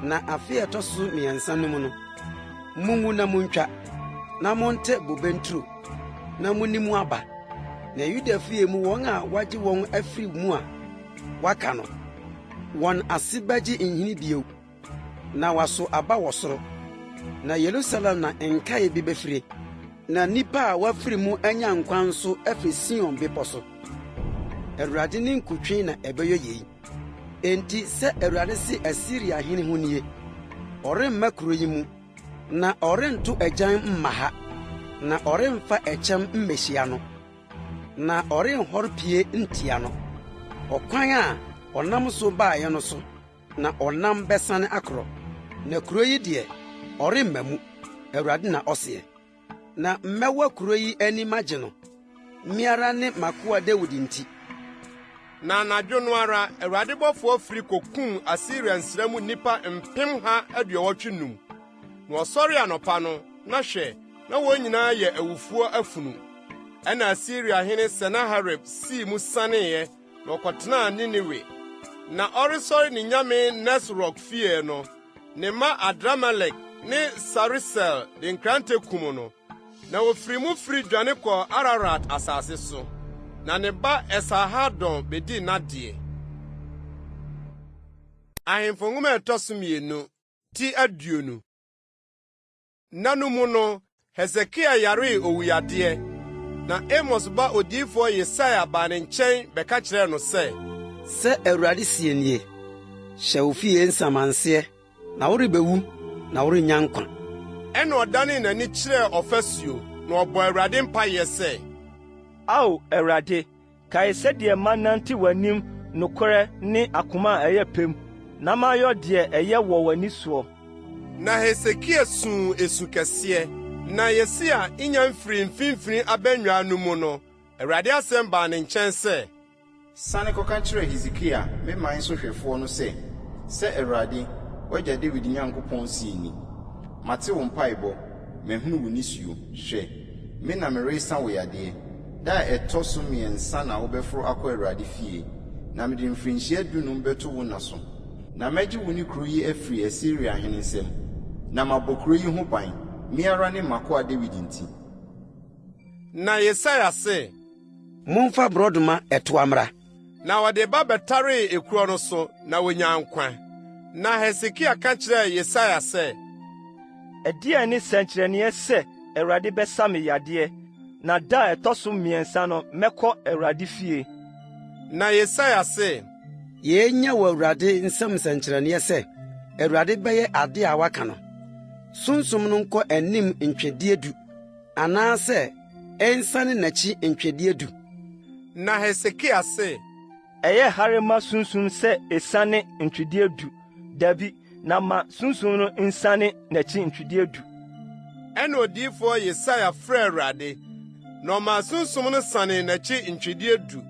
na afe a ɛtɔ so mmiɛnsa no mu no, mongu na montwa, na montɛ bobe nturo, na monni mu aba. Na Yuda fie mu wɔn a wɔagye wɔn afiri mu a wɔaka no, wɔn ase bɛgye nhini bio. na waso aba wɔ soro. Na Yerusalem na nkae bi befire, na nnipa a wɔafiri mu anya nkwa nso afi Sion bepɔ so. Awurade ninkutwe na ɛbɛyɛ yei. Enti sɛ Awurade se Asiriahene ho nie: Ɔremma kuro yi mu, na ɔrento agyan mma ha, na ɔremfa ɛkyɛm mmehyia no, na ɔrenhɔre pie ntia no. Ɔkwan a ɔnam so baeɛ no so na ɔnam bɛsane akorɔ, na kuro yi deɛ, ɔremma mu, Awurade na ɔseɛ. Na mɛwa kuro yi ani magye no, me ara ne m'akoa Dawid nti. Na anadwo no ara Awurade bɔfoɔ firi kokum Asiria nsra mu nnipa mpemha aduɔwɔtwe num. Na wɔsɔree anɔpa no, na hwɛ, na wɔn nyinaa yɛ awufoɔ afunu. Ɛnna Asiriahene Senaherib sii mu saneeɛ na ɔkɔtenaa Ninewe. Na ɔresɔre ne nyame Nesrok fie no, ne mma Adramelek ne Sareser de nkrante kum no. Na wofii mu firi dwane kɔɔ Ararat asase so. Na ne ba Esarhadon bedii n'adeɛ. Ahemfo Nwoma a ɛtɔ so mmienu, ti 20. Nna no mu no, Hesekia yaree owuyadeɛ. Na Amos ba odiyifoɔ Yesaia baa ne nkyɛn bɛka kyerɛɛ no sɛ. Sɛ Awurade seɛ nie, Hyɛ wo fie nsamanseɛ, na worebɛwu, na worennya nkwa. Ɛnna ɔdanee n'ani kyerɛɛ ɔfasuo, na ɔbɔɔ Awurade mpaeɛ sɛ. Ao Awurade, kae sɛdeɛ manante w'anim nokorɛ ne akoma a ɛyɛ pɛ mu, na mayɔ deɛ ɛyɛ wɔ w'ani soɔ. Na Hesekia suu esu kɛseɛ. Na Yesaia nnya mfirii mfimfini abannwa no mu no, Awurade asɛm baa ne nkyɛn sɛ. Sane kɔka kyerɛ Hesekia, me man sohwɛfoɔ no sɛ, 'Sɛ Awurade, w'agya Dawid Nyankopɔn seɛ ni, Mate wo mpaebɔ, mahunu wo nisuo. Hwɛ, me na meresa wo yadeɛ. Da a ɛtɔ so mmiɛnsa na wobɛforo akɔ Awurade fie, na mede mfirinhyia dunum bɛto wo nna so. Na mɛgye wo ne kuro yi afiri Asiria hene nsam, na mabɔ kuro yi ho ban, me ara ne m'akoa Dawid nti. Na Yesaia se. Momfa borɔdɔma ɛtoa mmra. Na wɔde ba bɛtaree ekuro no so, na wonyaa nkwa. Na Hesekia ka kyerɛɛ Yesaia sɛ. Ɛdeɛn ne sɛnkyerɛnneɛ sɛ Awurade bɛsa me yadeɛ, na da a ɛtɔ so mmiɛnsa no mɛkɔ Awurade fie? Na Yesaia se. Yei nyɛ wɔ Awurade nsam nsɛnkyerɛnneɛ sɛ Awurade bɛyɛ ade a waka no. Sunsum no nkɔ anim ntwedeɛ du, anaasɛ ɛnsane n'akyi ntwedeɛ du. Na Hesekia se. Ɛyɛ hare ma sunsum sɛ esiane ntwedeɛ du? Dabi, na ma sunsum no nsiane n'akyi ntwedeɛ du. Ɛnna odiyifoɔ Yesaia frɛɛ Awurade, na ɔmaa sunsum no sanee n'akyi ntwedeɛ du,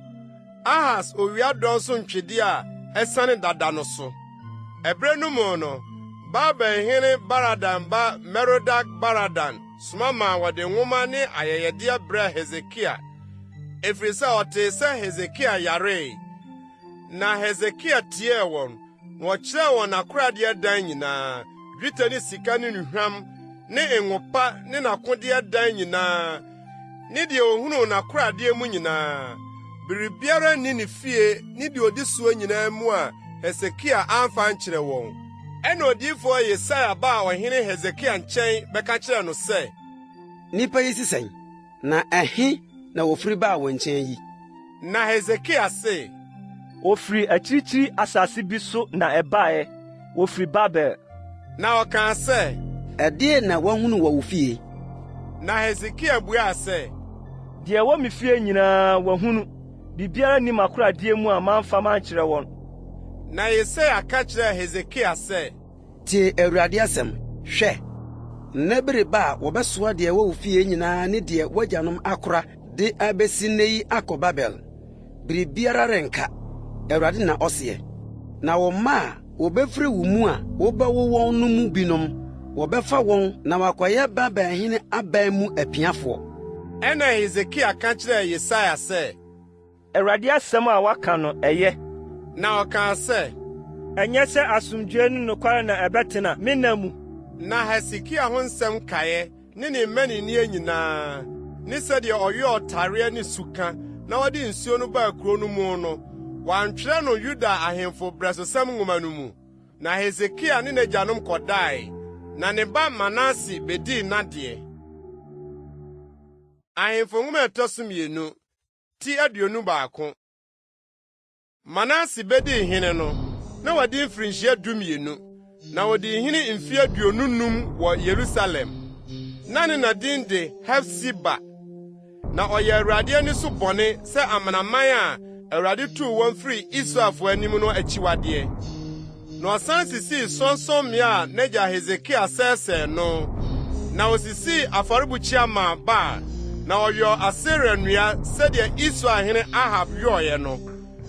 Ahas owia dɔn so ntwedeɛ a asiane dada no so. Ɛberɛ no mu no, Babelhene Baladan ba Merodak-Baladan soma maa wɔde nwoma ne ayɛyɛdeɛ brɛɛ Hesekia, ɛfiri sɛ ɔtee sɛ Hesekia yaree. Na Hesekia tiee wɔn, na ɔkyerɛɛ wɔn n'akoradeɛ dan nyinaa, dwetɛ ne sika ne nnuhwam ne ngo pa ne n'akodeɛ dan nyinaa ne deɛ ohunuu n'akoradeɛ mu nyinaa. Biribiara nni ne fie ne deɛ odi soɔ nyinaa mu a Hesekia amfa ankyerɛ wɔn. Ɛnna odiyifoɔ Yesaia baa ɔhene Hesekia nkyɛn bɛka kyerɛɛ no sɛ, Nnipa yi se sɛn, na ɛhe na wɔfiri baa wo nkyɛn yi? Na Hesekia se, Wɔfiri akyirikyiri asase bi so na ɛbaeɛ, wɔfiri Babel. Na ɔkaa sɛ, Ɛdeɛn na woahunu wɔ wo fie? Na Hesekia buaa sɛ, Deɛ ɛwɔ me fie nyinaa wɔahunu, biribiara nni m'akoradeɛ mu a mamfa mankyerɛ wɔn. Na Yesaia ka kyerɛɛ Hesekia sɛ, Tie Awurade asɛm. Hwɛ! Nna bi reba a wɔbɛsoa deɛ ɛwɔ wo fie nyinaa ne deɛ w'agyanom akora de abesi nnɛ yi akɔ Babel. Biribiara renka, Awurade na ɔseɛ. Na wo mma a wɔbɛfiri wo mu a wobɛwo wɔn no mu binom, wɔbɛfa wɔn na wɔakɔyɛ Babelhene aban mu apiafoɔ. Ɛnna Hesekia ka kyerɛɛ Yesaia sɛ, Awurade asɛm a woaka no, ɛyɛ. Na ɔkaa sɛ, Ɛnyɛ sɛ asomdwoe ne nokware na ɛbɛtena me nna mu. Na Hesekia ho nsɛm nkaeɛ ne ne mmaninneɛ nyinaa, ne sɛdeɛ ɔyɔɔ tareɛ ne suka na ɔde nsuo no baa kuro no mu no, wɔantwerɛ no Yuda ahemfo berɛsosɛm nwoma no mu? Na Hesekia ne n'agyanom kɔdae, na ne ba Manase bedii n'adeɛ. Ahemfo Nwoma a ɛtɔ so mmienu, ti 21. Manase bedii hene no, na wadi mfirinhyia 12, na odii hene mfe 25 wɔ Yerusalem. Na ne na din de Hefsiba. Na ɔyɛɛ Awurade ani so bɔne sɛ amanaman a Awurade tuu wɔn firii Israelfo anim no akyiwadeɛ. Na ɔsan sisii sorɔnsorɔmmea a n'agya Hesekia sɛesɛee no, na osisii afɔrebukyia maa Baal, na ɔyɔɔ Asera nnua sɛdeɛ Israel hene Ahab yɔeɛ no.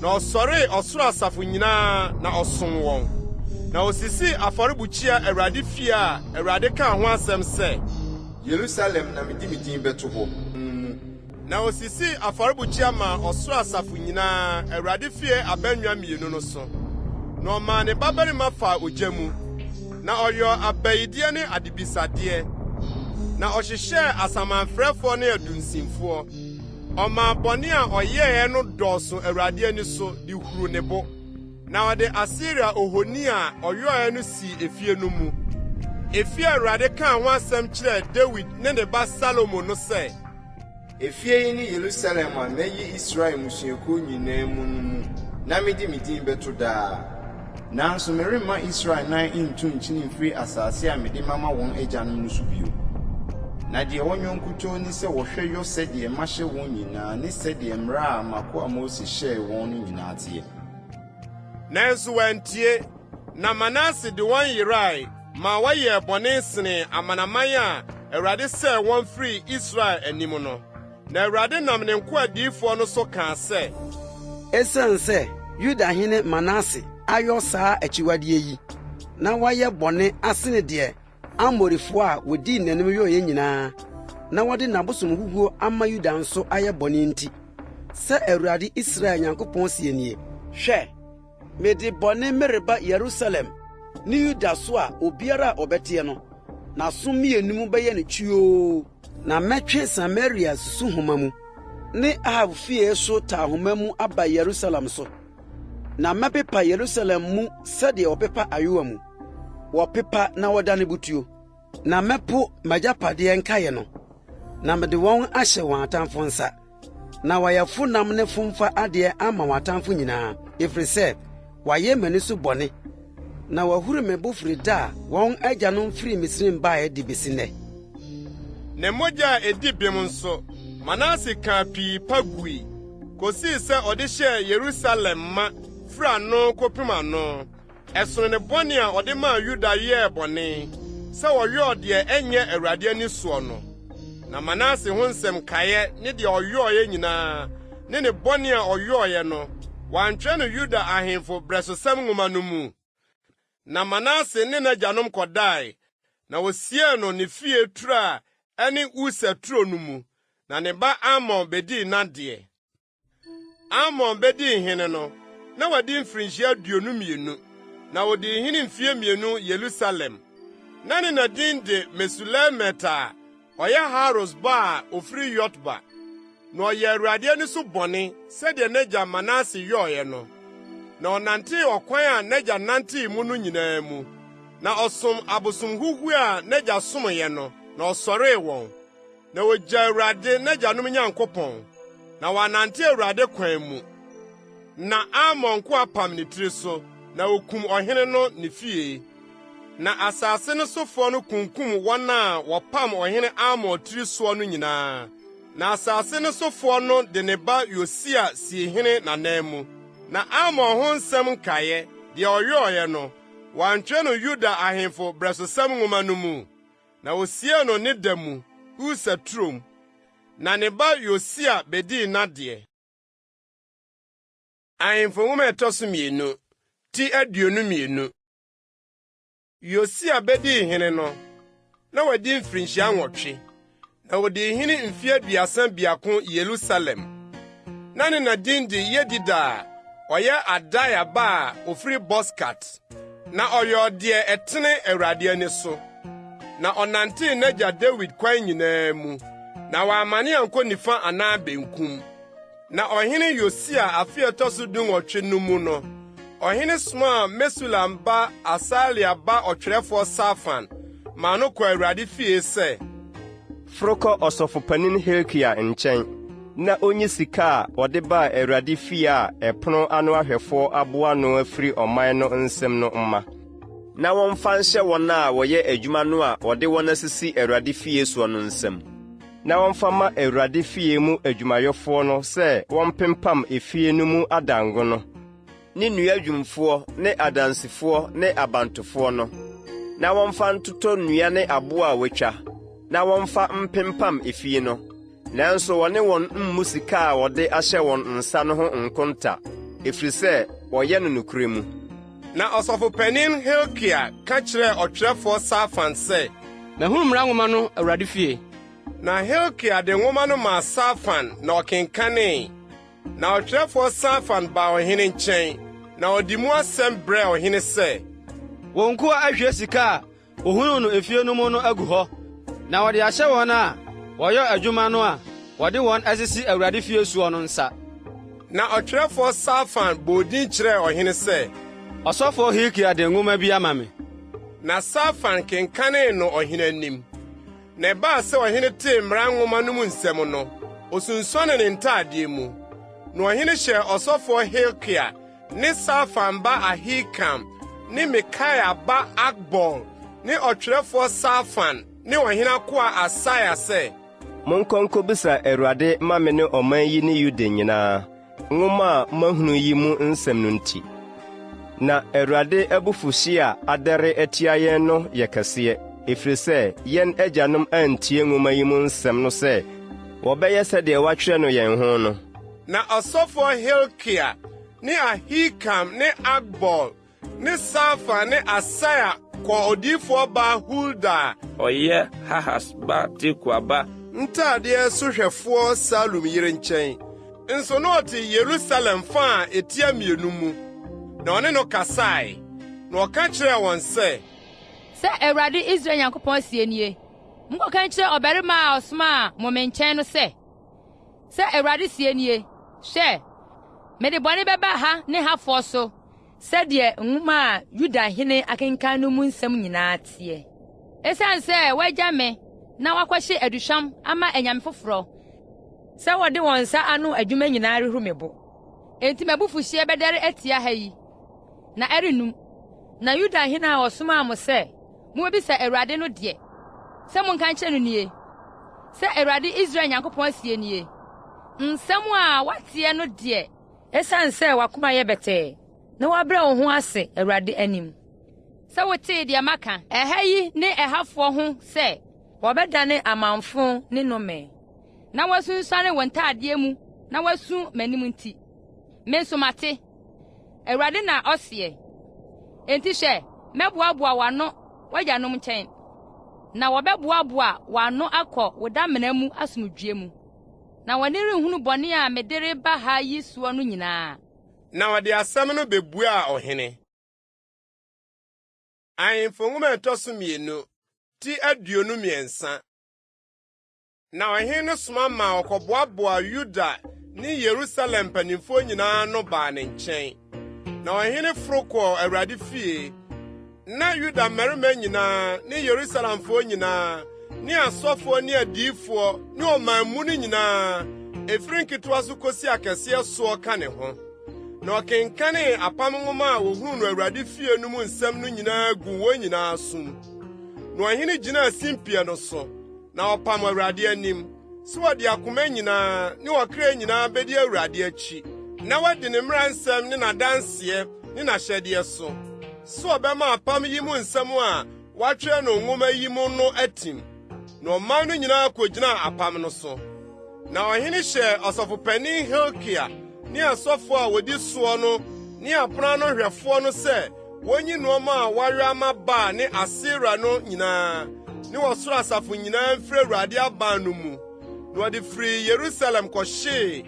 Na ɔsɔree ɔsoro asafo nyinaa na ɔsom wɔn. Na osisii afɔrebukyia Awurade fie a Awurade kaa ho asɛm sɛ, Yerusalem na mede me din bɛto hɔ, no mu. Na osisii afɔrebukyia maa ɔsoro asafo nyinaa Awurade fie abannwa mmienu no so. Na ɔmaa ne babarima faa ogya mu, na ɔyɔɔ abayideɛ ne adebisadeɛ, na ɔhyehyɛɛ asamanfrɛfoɔ ne adunsinfoɔ. Ɔmaa bɔne a ɔyɛeɛ no dɔɔso Awurade ani so de huruu ne bo. Na ɔde Asera ohoni a ɔyɔe no sii efie no mu, efie a Awurade kaa ho asɛm kyerɛɛ Dawid ne ne ba Salomo no sɛ, Efie yi ne Yerusalem a mayi Israel mmusuakuw nyinaa mu no mu na mede me din bɛto daa. Nanso meremma Israel nan ntu nkyene mfiri asase a mede mama wɔn agyanom no so bio. Na deɛ wɔnyɔ nkutoo ne sɛ wɔhwɛ yɔ sɛdeɛ mahyɛ wɔn nyinaa ne sɛdeɛ mmara a m'akoa Mose hyɛɛ wɔn no nyinaa teɛ. Nanso wɔantie, na Manase de wɔn yerae ma wɔyɛɛ bɔne senee amanaman a Awurade sɛee wɔn firii Israel anim no. Na Awurade nam ne nkoa adiyifoɔ no so kaa sɛ. Esiane sɛ Yudahene Manase ayɔ saa akyiwadeɛ yi, na wayɛ bɔne asene deɛ Amorifoɔ a wɔdii n'anim yɔeɛ nyinaa, na wɔde n'abosomhuhuo ama Yuda nso ayɛ bɔne nti, sɛ Awurade Israel Nyankopɔn seɛ nie, Hwɛ, mede bɔne mereba Yerusalem ne Yuda so a obiara a ɔbɛteɛ no, n'aso mmienu mu bɛyɛ no kyiyoo. Na mɛtwe Samaria susuhoma mu, ne Ahab fie so taahoma mu aba Yerusalem so. Na mɛpepa Yerusalem mu sɛdeɛ wɔpepa ayowa mu, wɔpepa na wɔdane butuo. Na mɛpo m'agyapadeɛ nkaeɛ no, na mede wɔn ahyɛ wɔn atamfo nsa, na wɔayɛ fonam ne fomfa adeɛ ama wɔn atamfo nyinaa, ɛfiri sɛ wɔayɛ m'ani so bɔne, na wɔahuru me bo firi da a wɔn agyanom firii Misraim baeɛ de besi nnɛ. Ne mogya a edi bem nso, Manase kaa pii pa gui, kosii sɛ ɔde hyɛɛ Yerusalem ma firi ano kɔpem ano. Ɛsono ne bɔne a ɔde maa Yuda yɛɛ bɔne, sɛ wɔyɔɔ deɛ ɛnyɛ Awurade ani soɔ no. Na Manase ho nsɛm nkaeɛ ne deɛ ɔyɔeɛ nyinaa ne ne bɔne a ɔyɔeɛ no, wɔantwerɛ no Yuda ahemfo Berɛsosɛm Nwoma no mu? Na Manase ne n'agyanom kɔdae, na wosiee no ne fie turo a ɛne Usa turo no mu, na ne ba Amon bedii n'adeɛ. Amon bedii hene no, na wadi mfirinhyia 22, na odii hene mfeɛ mmienu Yerusalem. Na ne na din de Mesulemet a ɔyɛ Harus ba a ofiri Yotba. Na ɔyɛɛ Awurade ani so bɔne sɛdeɛ n'agya Manase yɔeɛ no. Na ɔnantee ɔkwan a n'agya nantee mu no nyinaa mu, na ɔsom abosomhuhuo a n'agya someeɛ no, na ɔsɔree wɔn. Na ogyaa Awurade, n'agyanom Nyankopɔn, na wannante Awurade kwan mu. Na Amon nkoa pam ne tiri so, na okum ɔhene no ne fie. Na asase no sofoɔ no kunkum wɔn a wɔpam ɔhene Amon tiri soɔ no nyinaa. Na asase no sofoɔ no de ne ba Yosia sii hene n'ananmu. Na Amon ho nsɛm nkaeɛ, deɛ ɔyɔeɛ no, wɔantwerɛ no Yuda ahemfo berɛsosɛm nwoma no mu? Na wosiee no ne da mu, Usa turom. Na ne ba Yosia bedii n'adeɛ. Ahemfo Nwoma a ɛtɔ so mmienu, ti 22. Yosia bedii hene no, na wadi mfirinhyia 8, na odii hene mfe 31 Yerusalem. Na ne na din de Yedida a ɔyɛ Adaia ba a ofiri Boskat. Na ɔyɔɔ deɛ ɛtene Awurade ani so, na ɔnantee n'agya Dawid kwan nyinaa mu, na wammane ankɔ nifa anaa benkum. Na ɔhene Yosia afe a ɛtɔ so dunwɔtwe no mu no, Ɔhene somaa Mesulam ba Asalia ba ɔtwerɛfoɔ Safan maa no kɔɔ Awurade fie sɛ, Foro kɔ ɔsɔfopanin Hilkia nkyɛn, na ɔnyi sika a wɔde baa Awurade fie a ɛpono ano ahwɛfoɔ aboa ano afiri ɔman no nsam no mma, na wɔmfa nhyɛ wɔn a wɔyɛ adwuma no a wɔde wɔn asisi Awurade fie soɔ no nsam, na wɔmfa mma Awurade fie mu adwumayɛfoɔ no sɛ wɔmpempam efie no mu adango no, ne nnuadwumfoɔ ne adansifoɔ ne abantofoɔ no, na wɔmfa ntotɔ nnua ne aboɔ a wɔatwa, na wɔmfa mpempam efie no. Nanso wɔne wɔn mmu sika a wɔde ahyɛ wɔn nsa no ho nkonta, ɛfiri sɛ wɔyɛ no nokorɛ mu. Na ɔsɔfopanin Hilkia ka kyerɛɛ ɔtwerɛfoɔ Safan sɛ, Mahunu mmara nwoma no Awurade fie. Na Hilkia de nwoma no maa Safan na ɔkenkanee. Na ɔtwerɛfoɔ Safan baa ɔhene nkyɛn, na ɔde mu asɛm brɛɛ ɔhene sɛ, Wo nkoa ahwie sika a Wohunuu no efie no mu no agu hɔ, na wɔde ahyɛ wɔn a wɔyɛ adwuma no a wɔde wɔn asisi Awurade fie soɔ no nsa. Na ɔtwerɛfoɔ Safan bɔɔ din kyerɛɛ ɔhene sɛ, Ɔsɔfoɔ Hilkia de nwoma bi ama me. Na Safan kenkanee no ɔhene anim. Na ɛbaa sɛ ɔhene tee mmara nwoma no mu nsɛm no, osunsuanee ne ntadeɛ mu. Na ɔhene hyɛɛ ɔsɔfoɔ Hilkia ne Safan ba Ahikam ne Mikaia ba Akbor ne ɔtwerɛfoɔ Safan ne ɔhene akoa Asaia sɛ, Monkɔ nkɔbisa Awurade mma me ne ɔman yi ne Yuda nyinaa, nwoma a moahunu yi mu nsɛm no nti. Na Awurade abufuhyeɛ a adɛre atia yɛn no yɛ kɛseɛ, ɛfiri sɛ yɛn agyanom antie nwoma yi mu nsɛm no sɛ wɔbɛyɛ sɛdeɛ wɔatwerɛ no yɛn ho no. Na ɔsɔfoɔ Hilkia ne Ahikam ne Akbor ne Safan ne Asaia kɔɔ odiyifoɔ baa Hulda a ɔyɛ Harhas ba Tikwa ba ntadeɛ sohwɛfoɔ Salum yere nkyɛn. Nso na ɔte Yerusalem fa a etia mmienu mu. Na ɔne no kasae, na ɔka kyerɛɛ wɔn sɛ, Sɛ Awurade Israel Nyankopɔn seɛ nie, Monkɔka nkyerɛ ɔbarima a ɔsomaa mo me nkyɛn no sɛ, Sɛ Awurade seɛ nie, Hwɛ, mede bɔne bɛba ha ne hafoɔ so sɛdeɛ nwoma a Yudahene akenkan no mu nsɛm nyinaa teɛ. Esiane sɛ wɔagya me na wɔakɔhye aduhwam ama anyame foforɔ, sɛ wɔde wɔn nsa ano adwuma nyinaa rehuru me bo. Enti m'abufuhyeɛ bɛdɛre atia ha yi, na ɛrennum. Na Yudahene a ɔsomaa mo sɛ mummebisa Awurade no deɛ, sɛ monka nkyerɛ no nie, Sɛ Awurade Israel Nyankopɔn seɛ nie, Nsɛm a woateɛ no deɛ. Esiane sɛ w'akoma yɛ bɛtɛɛ na woabrɛ wo ho ase Awurade anim. Sɛ wotee deɛ maka. Ɛha yi ne ɛhafoɔ ho sɛ. Wɔbɛdane amamfõ ne nnome. Na woasunsuane wo ntadeɛ mu na woasu m'anim nti, me nso mate, Awurade na ɔseɛ. Enti hwɛ, mɛboaboa wo ano w'agyanom nkyɛn, na wɔbɛboaboa wo ano akɔ wo damena mu asomdwoe mu, na w'ani renhunu bɔne a mede reba ha yi soɔ no nyinaa. Na wɔde asɛm no bebuaa ɔhene. Ahemfo Nwoma a ɛtɔ so mmienu, ti 23. Na ɔhene no soma maa wɔkɔboaboaa Yuda ne Yerusalem mpanimfoɔ nyinaa ano baa ne nkyɛn. Na ɔhene foro kɔɔ Awurade fie. Na Yuda mmarima nyinaa ne Yerusalemfoɔ nyinaa ne asɔfoɔ ne adiyifoɔ ne ɔman mu no nyinaa, ɛfiri nketewa so kɔsi akɛseɛ soɔ ka ne ho. Na ɔkenkanee apam nwoma a wɔhunuu no Awurade fie no mu nsɛm no nyinaa guu wɔn nyinaa asom. Na ɔhene gyinaa simpie no so. Na ɔpam Awurade anim, sɛ wɔde akoma nyinaa ne ɔkra nyinaa bedi Awurade akyi, na wɔadi ne mmara nsɛm ne n'adanseɛ ne n'ahyɛdeɛ so, sɛ ɔbɛma apam yi mu nsɛm a wɔatwerɛ no nwoma yi mu no atim. Na ɔman no nyinaa kogyinaa apam no so. Na ɔhene hyɛɛ ɔsɔfopanin Hilkia ne asɔfoɔ a wɔdi soɔ no ne apono ano hwɛfoɔ no sɛ wonyi nneɛma a wɔayɔ ama Baal ne Asera no nyinaa ne ɔsoro asafo nyinaa mfiri Awurade aban no mu. Na wɔde firii Yerusalem kɔhyee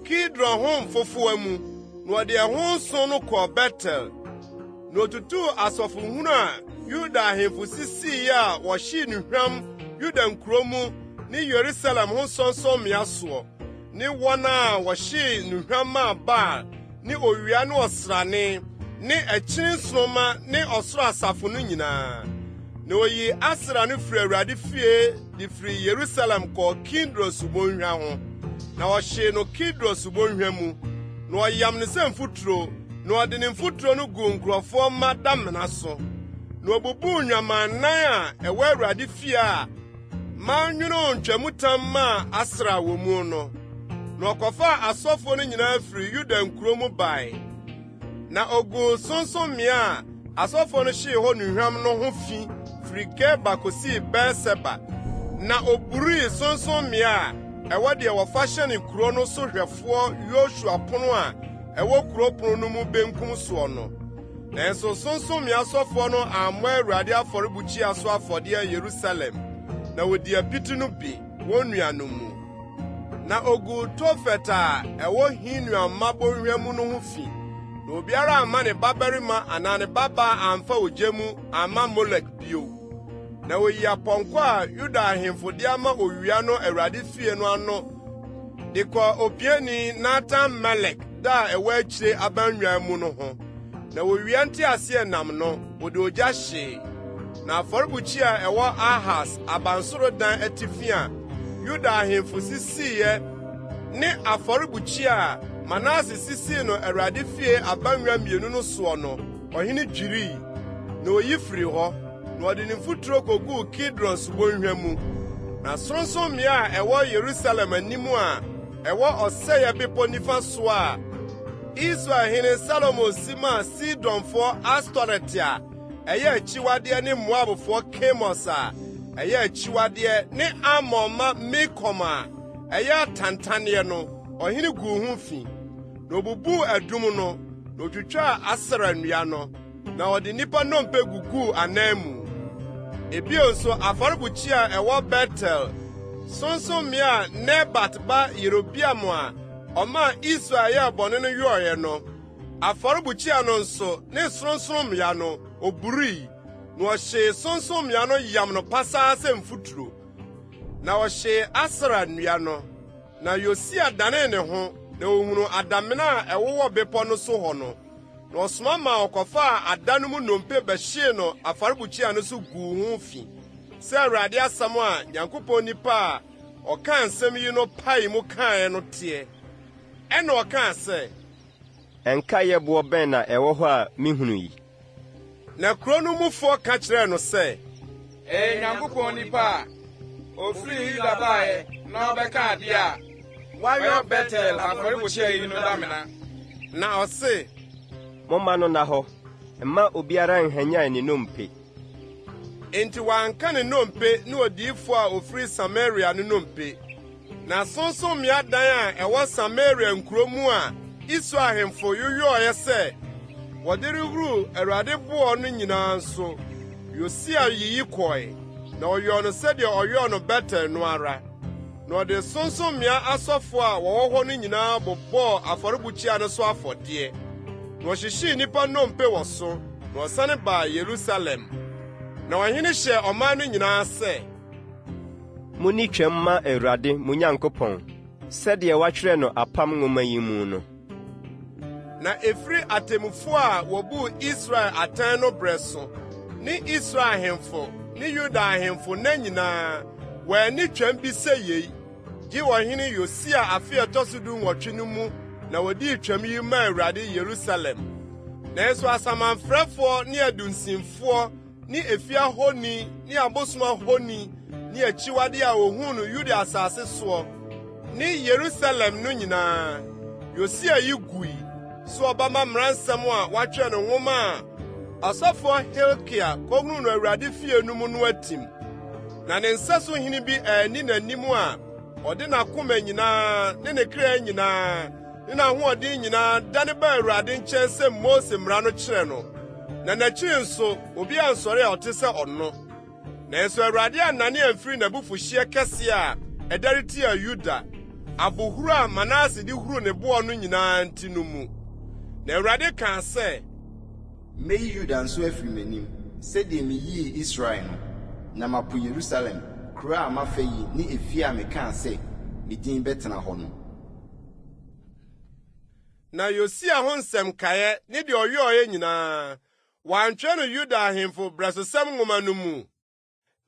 Kidron ho mfofowa mu, na wɔde ɛho nsõ no kɔɔ Betel. Na otutuu asɔfohunu a Yuda ahemfo sisii a wɔhyee nnuhwam Yuda nkurow mu ne Yerusalem ho sorɔnsorɔmmea soɔ, ne wɔn a wɔhyee nnuhwam maa Baal ne owia ne ɔsrane. ne akyiri nsoromma ne ɔsoro asafo no nyinaa. Na oyii Asera no firii Awurade fie de firii Yerusalem kɔɔ Kidron subonhwa ho, na ɔhyee no Kidron subonhwa mu, na ɔyam no sɛ mfuturo, na ɔde ne mfuturo no guu nkurɔfoɔ mma damena so. Na obubuu nnwamannan a ɛwɔ Awurade fie a mannwonoo ntwamutam maa Asera wɔ mu no, na ɔkɔfaa asɔfoɔ no nyinaa firii Yuda nkuro mu bae. Na oguu sorɔnsorɔmmea a asɔfoɔ no hyee hɔ nnuhwam no ho fi firi Geba kosii Beer-Seba, na oburii sorɔnsorɔmmea a ɛwɔ deɛ wɔfa hyɛne kuro no so hwɛfoɔ Yosua pono a ɛwɔ kuro pono no mu benkum soɔ no. Nanso sorɔnsorɔmmea asɔfoɔ no ammɔ Awurade afɔrebukyia so afɔdeɛ Yerusalem, na wɔdii apiti no bi wɔn nuanom mu. Na oguu Tofet a ɛwɔ Hinom mma bɔnhwa mu no ho fi, na obiara amma ne babarima anaa ne babaa amfa ogya mu amma Molek bio. Na oyii apɔnkɔ a Yuda ahemfo de ama owia no Awurade fie no ano de kɔɔ opiani Natan-Melek da a ɛwɔ akyire abannwa mu no ho. Na owia nteaseɛnam no, wɔde ogya hyee. Na afɔrebukyia a ɛwɔ Ahas abansoro dan atifi a Yuda ahemfo sisiiɛ ne afɔrebukyia a Manase sisii no Awurade fie abannwa mmienu no soɔ no, ɔhene dwirii, na oyi firii hɔ, na ɔde ne mfuturo koguu Kidron subonhwa mu. Na sorɔnsorɔmmea a ɛwɔ Yerusalem anim a ɛwɔ Ɔsɛeɛ Bepɔ nifa soɔ a Israelhene Salomo si maa Sidonfoɔ Astoret a ɛyɛ akyiwadeɛ ne Moabfoɔ Kemos a ɛyɛ akyiwadeɛ ne Amon mma Milkom a ɛyɛ atantanneɛ no, ɔhene guu ho fi. Na obubuu adum no, na otwitwaa Asera nnua no, na ɔde nnipa nnompe guguu anan mu. Ebio nso, afɔrebukyia a ɛwɔ Betel, sorɔnsorɔmmea a Nebat ba Yerobeam a ɔmaa Israel yɛɛ bɔne no yɔeɛ no, afɔrebukyia no nso ne sorɔnsorɔmmea no, oburii, na ɔhyee sorɔnsorɔmmea no yam no pasaa sɛ mfuturo. Na ɔhyee Asera nnua no. Na Yosia danee ne ho, na ohunuu adamena a ɛwowɔ bepɔ no so hɔ no, na ɔsoma maa wɔkɔfaa ada no mu nnompe bɛhyee no afɔrebukyia no so guu ho fi, sɛ Awurade asɛm a Nyankopɔn nipa a ɔkaa nsɛm yi no paee mu kaeɛ no teɛ. Ɛnna ɔkaa sɛ. Nkaeɛ boɔ bɛn na ɛwɔ hɔ a mehunu yi? Na kuro no mufoɔ ka kyerɛɛ no sɛ. Ɛyɛ Nyankopɔn nipa a ɔfirii Yuda baeɛ na ɔbɛkaa adeɛ a wayɔ Betel afɔrebukyia yi no damena. Na ɔse. Momma no nna hɔ, mma obiara nnhwanyan ne nnompe. Enti wɔanka ne nnompe ne odiyifo a ofiri Samaria no nnompe. Na sorɔnsorɔmmea dan a ɛwɔ Samaria nkurow mu a Israel ahemfo yoyɔe sɛ wɔde rehuru Awurade boɔ no nyinaa nso, Yosia yiyi kɔe, na ɔyɔɔ no sɛdeɛ ɔyɔɔ no Betel no ara. Na ɔde sorɔnsorɔmmea asɔfo a wɔwɔ hɔ no nyinaa bobɔɔ afɔrebukyia no so afɔdeɛ, na ɔhyehyee nnipa nnompe wɔ so. Na ɔsane baa Yerusalem. Na ɔhene hyɛɛ ɔman no nyinaa sɛ. Munni Twam mma Awurade, mo Nyankopɔn, sɛdeɛ wɔatwerɛ no apam nwoma yi mu no. Na ɛfiri atemmufo a wɔbuu Israel atɛn no berɛ so, ne Israel ahemfo ne Yuda ahemfo nna nyinaa, wɔanni Twam bi sɛ yei, gye ɔhene Yosia afe a ɛtɔ so dunwɔtwe no mu na wɔdii Twam yi maa Awurade Yerusalem. Nanso asamanfrɛfoɔ ne adunsinfoɔ ne efie ahoni ne abosom ahoni ne akyiwadeɛ a wɔhuu no Yuda asase soɔ ne Yerusalem no nyinaa, Yosia yi gui sɛ ɔbɛma mmara nsɛm a wɔatwerɛ no nwoma a ɔsɔfoɔ Hilkia kɔhunuu no Awurade fie no mu no atim. Na ne nsɛso hene bi anni n'anim a ɔde n'akoma nyinaa ne ne kra nyinaa ne n'ahoɔden nyinaa dane baa Awurade nkyɛn sɛ Mose mmara no kyerɛ no. Na n'akyiri nso, obi ansɔre a ɔte sɛ ɔno. Nanso Awurade annane amfiri n'abufuhyeɛ kɛseɛ a ɛdɛre tiaa Yuda, abohuru a Manase de huruu ne boɔ no nyinaa nti no mu. Na Awurade kaa sɛ. Mɛyi Yuda nso afiri m'anim, sɛdeɛ meyii Israel no, na mapo Yerusalem, kuro a mafa yi ne efie a mekaa sɛ, 'Me din bɛtena hɔ' no. Na Yosia ho nsɛm nkaeɛ ne deɛ ɔyɔeɛ nyinaa, wɔantwerɛ no Yuda ahemfo Berɛsosɛm Nwoma no mu?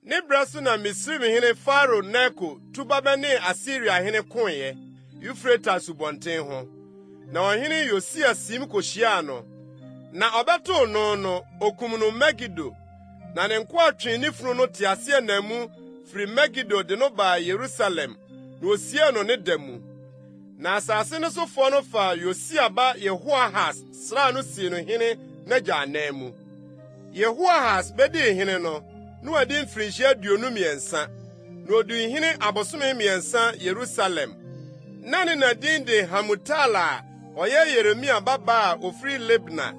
Ne berɛ so na Misraimhene Farao Neko tu ba bɛnee Asiriahene koeɛ, Eufrate asubɔnten ho. Na ɔhene Yosia siim kohyiaa no, na ɔbɛtoo no no, okum no Megido. Na ne nkoa twee ne funu no teaseɛnam mu firi Megido de no baa Yerusalem, na wosiee no ne da mu. Na asase no sofoɔ no faa Yosia ba Yehoahas sraa no sii no hene n'agya ananmu. Yehoahas bedii hene no, na wadi mfirinhyia 23, na odii hene abosome mmiɛnsa Yerusalem. Na ne na din de Hamutal a ɔyɛ Yeremia babaa a ofiri Libna.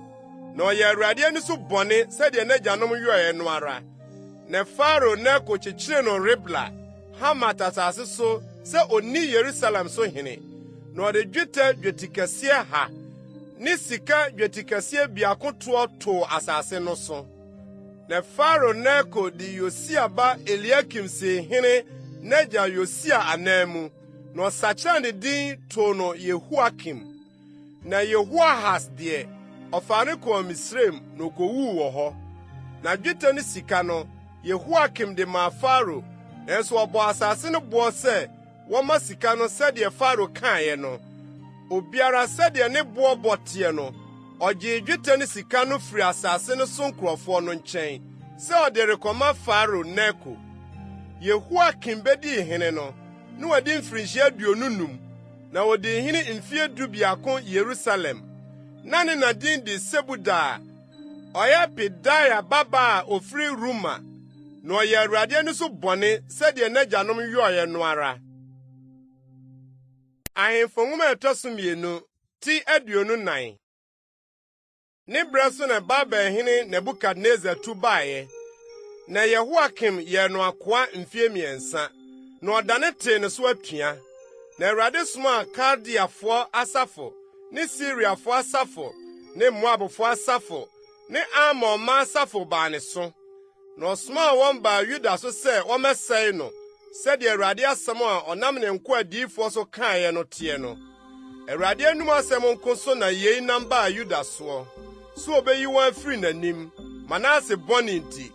Na ɔyɛɛ Awurade ani so bɔne sɛdeɛ n'agyanom yɔeɛ no ara. Na Farao Neko kyekyeree no Ribla, Hamat asase so sɛ onni Yerusalem so hene, na ɔde dwetɛ dwetikɛseɛ ha ne sika dwetikɛseɛ biako toɔ too asase no so. Na Farao Neko de Yosia ba Eliakim sii hene n'agya Yosia ananmu, na ɔsakyerɛɛ ne din too no Yehoiakim. Na Yehoahas deɛ, ɔfaa no kɔɔ Misraim na okowuu wɔ hɔ. Na dwetɛ ne sika no, Yehoiakim de maa Farao, nanso ɔbɔɔ asase no boɔ sɛ wɔmma sika no sɛdeɛ Farao kaeɛ no. Obiara sɛdeɛ ne boɔbɔ teɛ no, ɔgyee dwetɛ ne sika no firii asase no so nkurɔfoɔ no nkyɛn sɛ ɔde rekɔma Farao Neko. Yehoiakim bedii hene no, na wadi mfirinhyia 25, na odii hene mfeɛ 11 Yerusalem. Na ne na din de Sebuda a ɔyɛ Pedaia babaa a ofiri Ruma. Na ɔyɛɛ Awurade ani so bɔne sɛdeɛ n'agyanom yɔeɛ no ara. Ahemfo Nwoma a ɛtɔ so mmienu, ti 24. Ne berɛ so na Babelhene Nebukadnesar tu baeɛ, na Yehoiakim yɛɛ no akoa mfeɛ mmiɛnsa, na ɔdane tee ne so atua. Na Awurade somaa Kaldeafoɔ asafo ne Siriafoɔ asafo ne Moabfoɔ asafo ne Amon mma asafo baa ne so, Na ɔsomaa wɔn baa Yuda so sɛ wɔmmɛsɛe no, sɛdeɛ Awurade asɛm a ɔnam ne nkoa adiyifoɔ so kaeɛ no teɛ no. Awurade anom asɛm nko so na yei nam baa Yuda soɔ, sɛ ɔbɛyi wɔn afiri n'anim, Manase bɔne nti,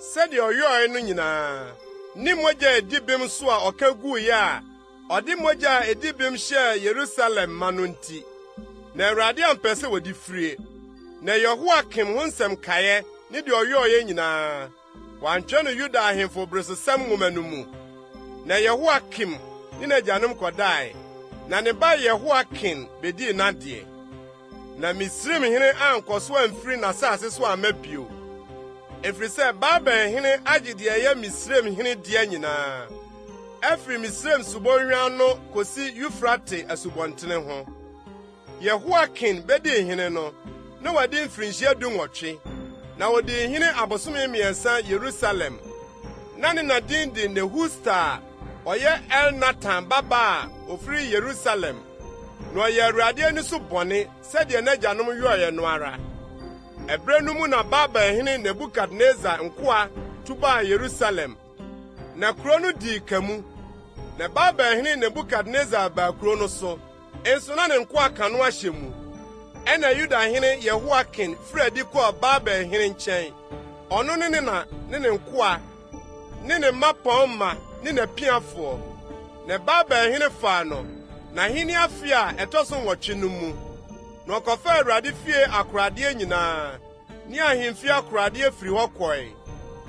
sɛdeɛ ɔyɔeɛ no nyinaa, ne mogya a ɛdi bem nso a ɔka guiɛ a ɔde mogya a edi bem hyɛɛ Yerusalem ma no nti. Na Awurade ampɛ sɛ wɔde firie. Na Yehoiakim ho nsɛm nkaeɛ ne deɛ ɔyɔeɛ nyinaa, wɔantwerɛ no Yuda ahemfo beresosɛm nwoma no mu. Na Yehoiakim ne n'agyanom kɔdae, na ne ba Yehoiakin bedii n'adeɛ. Na Misraimhene ankɔ so amfiri n'asase so amma bio, ɛfiri sɛ Babelhene agye deɛ ɛyɛ Misraimhene dea nyinaa, afiri Misraim subonhwa ano kosi Eufrate asubɔntene ho. Yehoiakin bedii hene no, na wadi mfirinhyia 18, na odii hene abosome mmiɛnsa Yerusalem. Na ne na din de Nehusta a ɔyɛ Elnatan babaa a ofiri Yerusalem. Na ɔyɛɛ Awurade ani so bɔne sɛdeɛ n'agyanom yɔeɛ no ara. Ɛberɛ no mu na Babelhene Nebukadnesar nkoa tu baa Yerusalem, na kuro no dii ka mu. Na Babelhene Nebukadnesar baa kuro no so, nso na ne nkoa ka no ahyɛ mu. Ɛnna Yudahene Yehoiakin firii adi kɔɔ Babelhene nkyɛn, ɔno ne ne na ne ne nkoa ne ne mmapɔmma ne n'apiafoɔ. Na Babel hene faa no, n'ahenni afe a ɛtɔ so nwɔtwe no mu. Na ɔkɔfaa Awurade fie akoradeɛ nyinaa ne ahemfie akoradeɛ firii hɔ kɔe.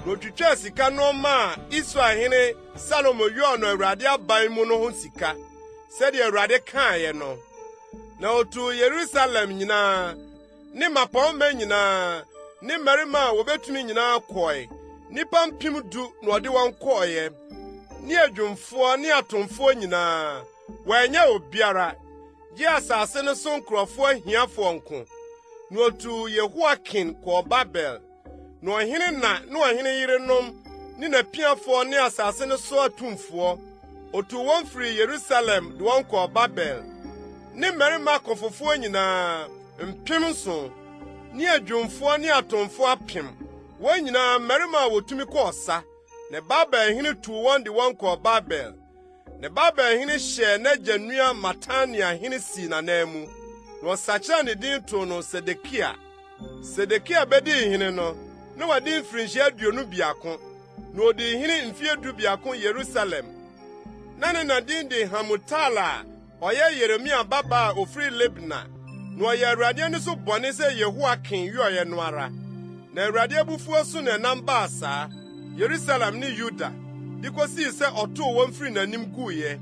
Na otwitwaa sika nnoɔma a Israel hene Salomo yɔɔ no Awurade aban mu no ho sika, sɛdeɛ Awurade kaeɛ no. Na otuu Yerusalem nyinaa ne mmapɔmma nyinaa ne mmarima a wobetumi nyinaa kɔe, nnipa 10,000 na ɔde wɔn kɔeɛ, ne adwumfoɔ ne atomfoɔ nyinaa. Wɔannya obiara, gye asase no so nkurɔfoɔ ahiafoɔ nko. Na otuu Yehoiakin kɔɔ Babel. Na ɔhene na ne ɔhene yerenom ne n'apiafoɔ ne asase no so atumfoɔ, otuu wɔn firii Yerusalem de wɔn kɔɔ Babel, ne mmarima akofofoɔ nyinaa, 7,000, ne adwumfoɔ ne atomfoɔ 1,000, wɔn nyinaa mmarima a wotumi kɔ ɔsa. Na Babel hene tuu wɔn de wɔn kɔɔ Babel. Na Babel hene hyɛɛ n'agya nua Matania hene sii n'ananmu. Na ɔsakyerɛɛ ne din too no Sedekia. Sedekia bedii hene no, na wadi mfirinhyia 21, na odii hene mfe 11 Yerusalem. Na ne na din de Hamutal a ɔyɛ Yeremia babaa a ofiri Libna. Na ɔyɛɛ Awurade ani so bɔne sɛ Yehoiakim yɔeɛ no ara. Na Awurade abufuo so na ɛnam baa saa, Yerusalem ne Yuda, de kosii sɛ ɔtow wɔn firii n'anim guiɛ.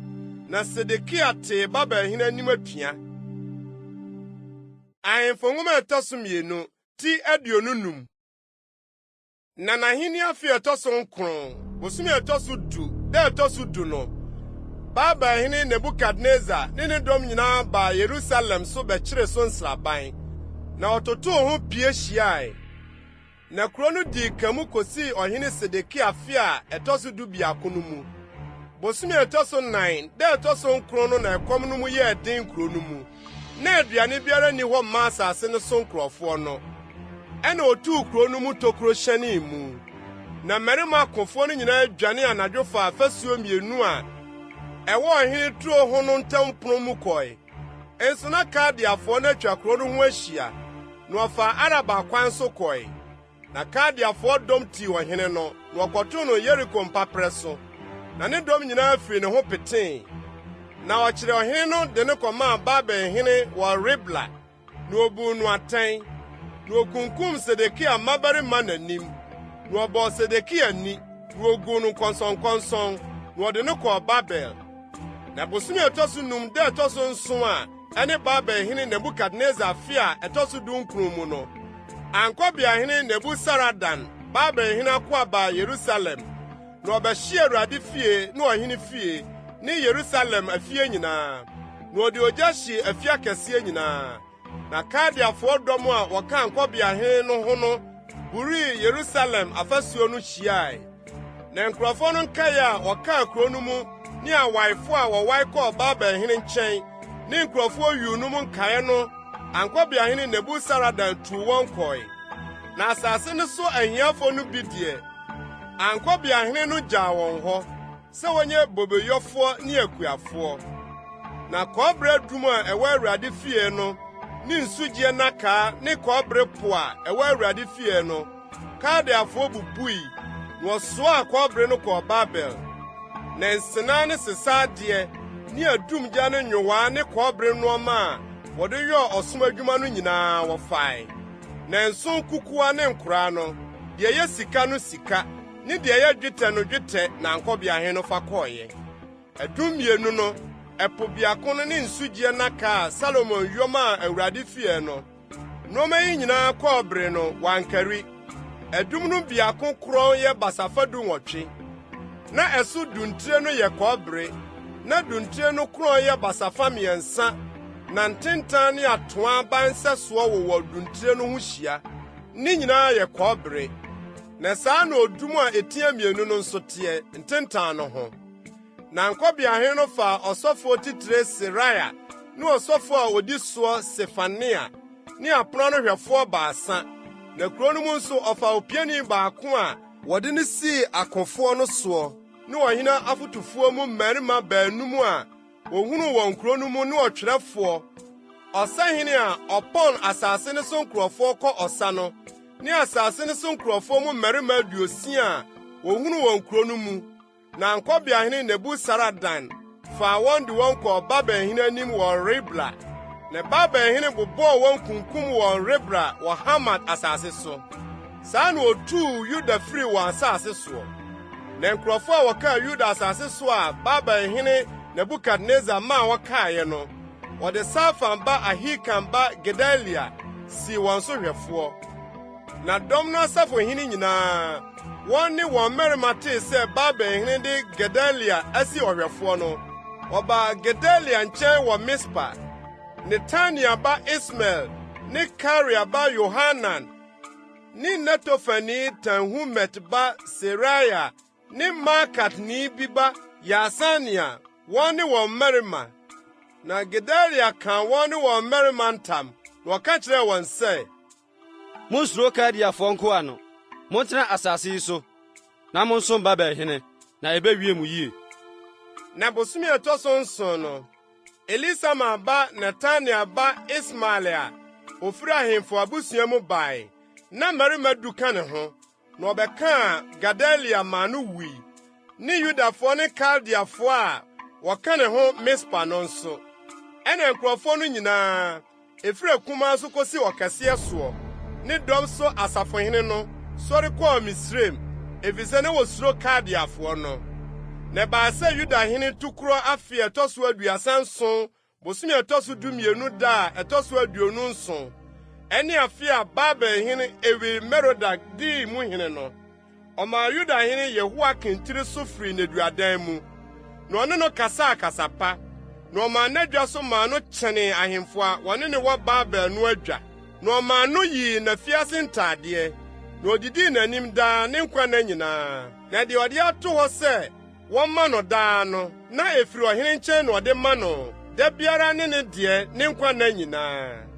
Na Sedekia tee Babelhene anim atua. Ahemfo Nwoma a ɛtɔ so mmienu, ti 25. Na n'ahenni afe a ɛtɔ so nkron, bosome a ɛtɔ so du, da a ɛtɔ so du no, Babelhene Nebukadnesar ne ne dɔm nyinaa baa Yerusalem so bɛkyeree so nsraban, na wɔtotoo ho pie hyiae. Na kurow no dii ka mu kosii ɔhene Sedekia afe a ɛtɔ so dubiako no mu. Bosome a ɛtɔ so nan, da a ɛtɔ so nkron no na ɛkɔm no mu yɛɛ den kurow no mu. Na aduane biara nni hɔ mma asase no so nkurɔfoɔ no. Ɛnna otuu kurow no mu tokuro hyɛnee mu. Na mmarima akofoɔ no nyinaa dwanee anadwo faa afasuo mmienu a ɛwɔ ɔhene turo ho no ntam pon mu kɔe. Nso na Kaldeafoɔ no atwa kurow no ho ahyia, na wɔfaa Araba kwan so kɔe. Na Kaldeafoɔ dɔm tii ɔhene no, na wɔkɔtoo no Yeriko mpaperɛ so, na ne dɔm nyinaa firii ne ho petee. Na ɔkyeree ɔhene no de no kɔmaa Babel hene wɔ Ribla, na obuu no atɛn. Na okunkum Sedekia mmabarima n'anim, na ɔbɔɔ Sedekia ni, na oguu no nkɔnsɔnkɔnsɔn, na ɔde no kɔɔ Babel. Na bosome a ɛtɔ so num da a ɛtɔ so nson a ɛne Babel hene Nebukadnesar afe a ɛtɔ so dunkron mu no, Ankɔbeahene Nebusaradan, Babel hene akoa baa Yerusalem, na ɔbɛhyee Awurade fie ne ɔhene fie ne Yerusalem afie nyinaa, na ɔde ogya hyee afi akɛseɛ nyinaa. Na Kaldeafoɔ dɔm a wɔka ankɔbeahene no ho no burii Yerusalem afasuo no hyiae. Na nkurɔfoɔ no nkae a wɔkaa kurow no mu ne awaefo a wɔwae kɔɔ Babel hene nkyɛn ne nkurɔfoɔ yuu no mu nkae no ankɔbeahene Nebusaradan tuu wɔn kɔe. Na asase no so ahiafo no bi deɛ, ankɔbeahene no gyaa wɔn hɔ sɛ wɔnyɛ bobeyɔfoɔ ne akuafoɔ. Na kɔbere adum a ɛwɔ Awurade fie no ne nsugyeɛ nnakaa ne kɔbere po a ɛwɔ Awurade fie no, Kaldeafoɔ bubui, na wɔsoaa kɔbere no kɔɔ Babel. Na nsenaa ne sesa adeɛ ne adumgya ne nyowaa ne kɔbere nnoɔma a wɔde yɔɔ ɔsom adwuma no nyinaa wɔfae. Na nso nkukuwa ne nkoraa no, deɛ ɛyɛ sika no sika, ne deɛ ɛyɛ dwetɛ no dwetɛ na ankɔbeahene no fa kɔeɛ. Adum mmienu no, ɛpo biako no ne nsugyeɛ nnaka a Salomo yɔ maa Awurade fie no, nneɛma yi nyinaa kɔbere no, wɔankari. Adum no biako korɔn yɛ basafa 18, na ɛso duntire no yɛ kɔbere, na duntire no korɔn yɛ basafa 3, na ntentan ne atoaa aba nsɛsoɔ wowɔ duntire no ho hyia. Ne nyinaa yɛ kɔbere. Na saa na odum a etia mmienu no nso teɛ, ntentan no ho. Na ankɔbeahene no faa ɔsɔfoɔ titire Seraia ne ɔsɔfoɔ a odi soɔ Sefania ne apono ano hwɛfoɔ baasa, na kurow no mu nso ɔfaa opiani baako a wɔde no sii akofoɔ no soɔ ne ɔhene afotufoɔ mu mmarima baanum a wohunuu wɔn kurow no mu ne ɔtwerɛfoɔ, ɔsahene a ɔpɔn asase no so nkurɔfoɔ kɔ ɔsa no, ne asase no so nkurɔfoɔ mu mmarima 60 a wohunuu wɔn kurow no mu. Na ankɔbeahene Nebusaradan faa wɔn de wɔn kɔɔ Babelhene anim wɔ Ribla. Na Babelhene bobɔɔ wɔn kunkum wɔn Ribla wɔ Hamat asase so. Saa na otuu Yuda firii wɔn asase soɔ. Na nkurɔfoɔ a wɔkaa Yuda asase so a Babelhene Nebukadnesar maa wɔkaeɛ no, wɔde Safan ba Ahikam ba Gedalia sii wɔn so hwɛfoɔ. Na dɔm no asafohene nyinaa, wɔn ne wɔn mmarima tee sɛ Babelhene de Gedalia asi ɔhwɛfoɔ no, wɔbaa Gedalia nkyɛn wɔ Mispa. Netania ba Ismael ne Karea ba Yohanan ne Netofani Tanhumet ba Seraia ne Maakatni bi ba Yaasania, wɔn ne wɔn mmarima. Na Gedalia kaa wɔn ne wɔn mmarima ntam, na ɔka kyerɛɛ wɔn sɛ, Munnsuro Kaldeafoɔ nkoa no. Montena asase yi so, na monsom Babelhene, na ebewie mo yiye. Na bosome a ɛtɔ so nson no, Elisama ba Netania ba Ismael a ofiri ahemfo abusua mu bae, na mmarima du ka ne ho, na ɔbɛkaa Gedalia maa no wui, ne Yudafoɔ ne Kaldeafoɔ a wɔka ne ho Mispa no nso. Ɛnna nkurɔfoɔ no nyinaa, ɛfiri akumaa so kɔsi ɔkɛseɛ soɔ, ne dɔm so asafohene no, sɔre kɔɔ Misraim, efisɛ na wɔsuro Kaldeafoɔ no. Na ɛbaa sɛ Yuda hene tukorɔ afe a ɛtɔ so 37 bosome a ɛtɔ so 12 da a ɛtɔ so 27, ɛne afe a Babel hene Ewil-Merodak dii mu hene no, ɔmaa Yuda hene Yehoiakin tiri so firii nneduadan mu, na ɔne no kasaa kasa pa, na ɔmaa n'adwa so maa no kyɛnee ahemfo a wɔne no wɔ Babel no adwa. Na ɔmaa no yii n'afiase ntadeɛ, na odidii n'anim daa ne nkwa nna nyinaa. Na deɛ ɔde ato hɔ sɛ wɔmma no daa no, na efiri ɔhene nkyɛn na ɔde ma no da biara ne ne deɛ ne nkwa nna nyinaa.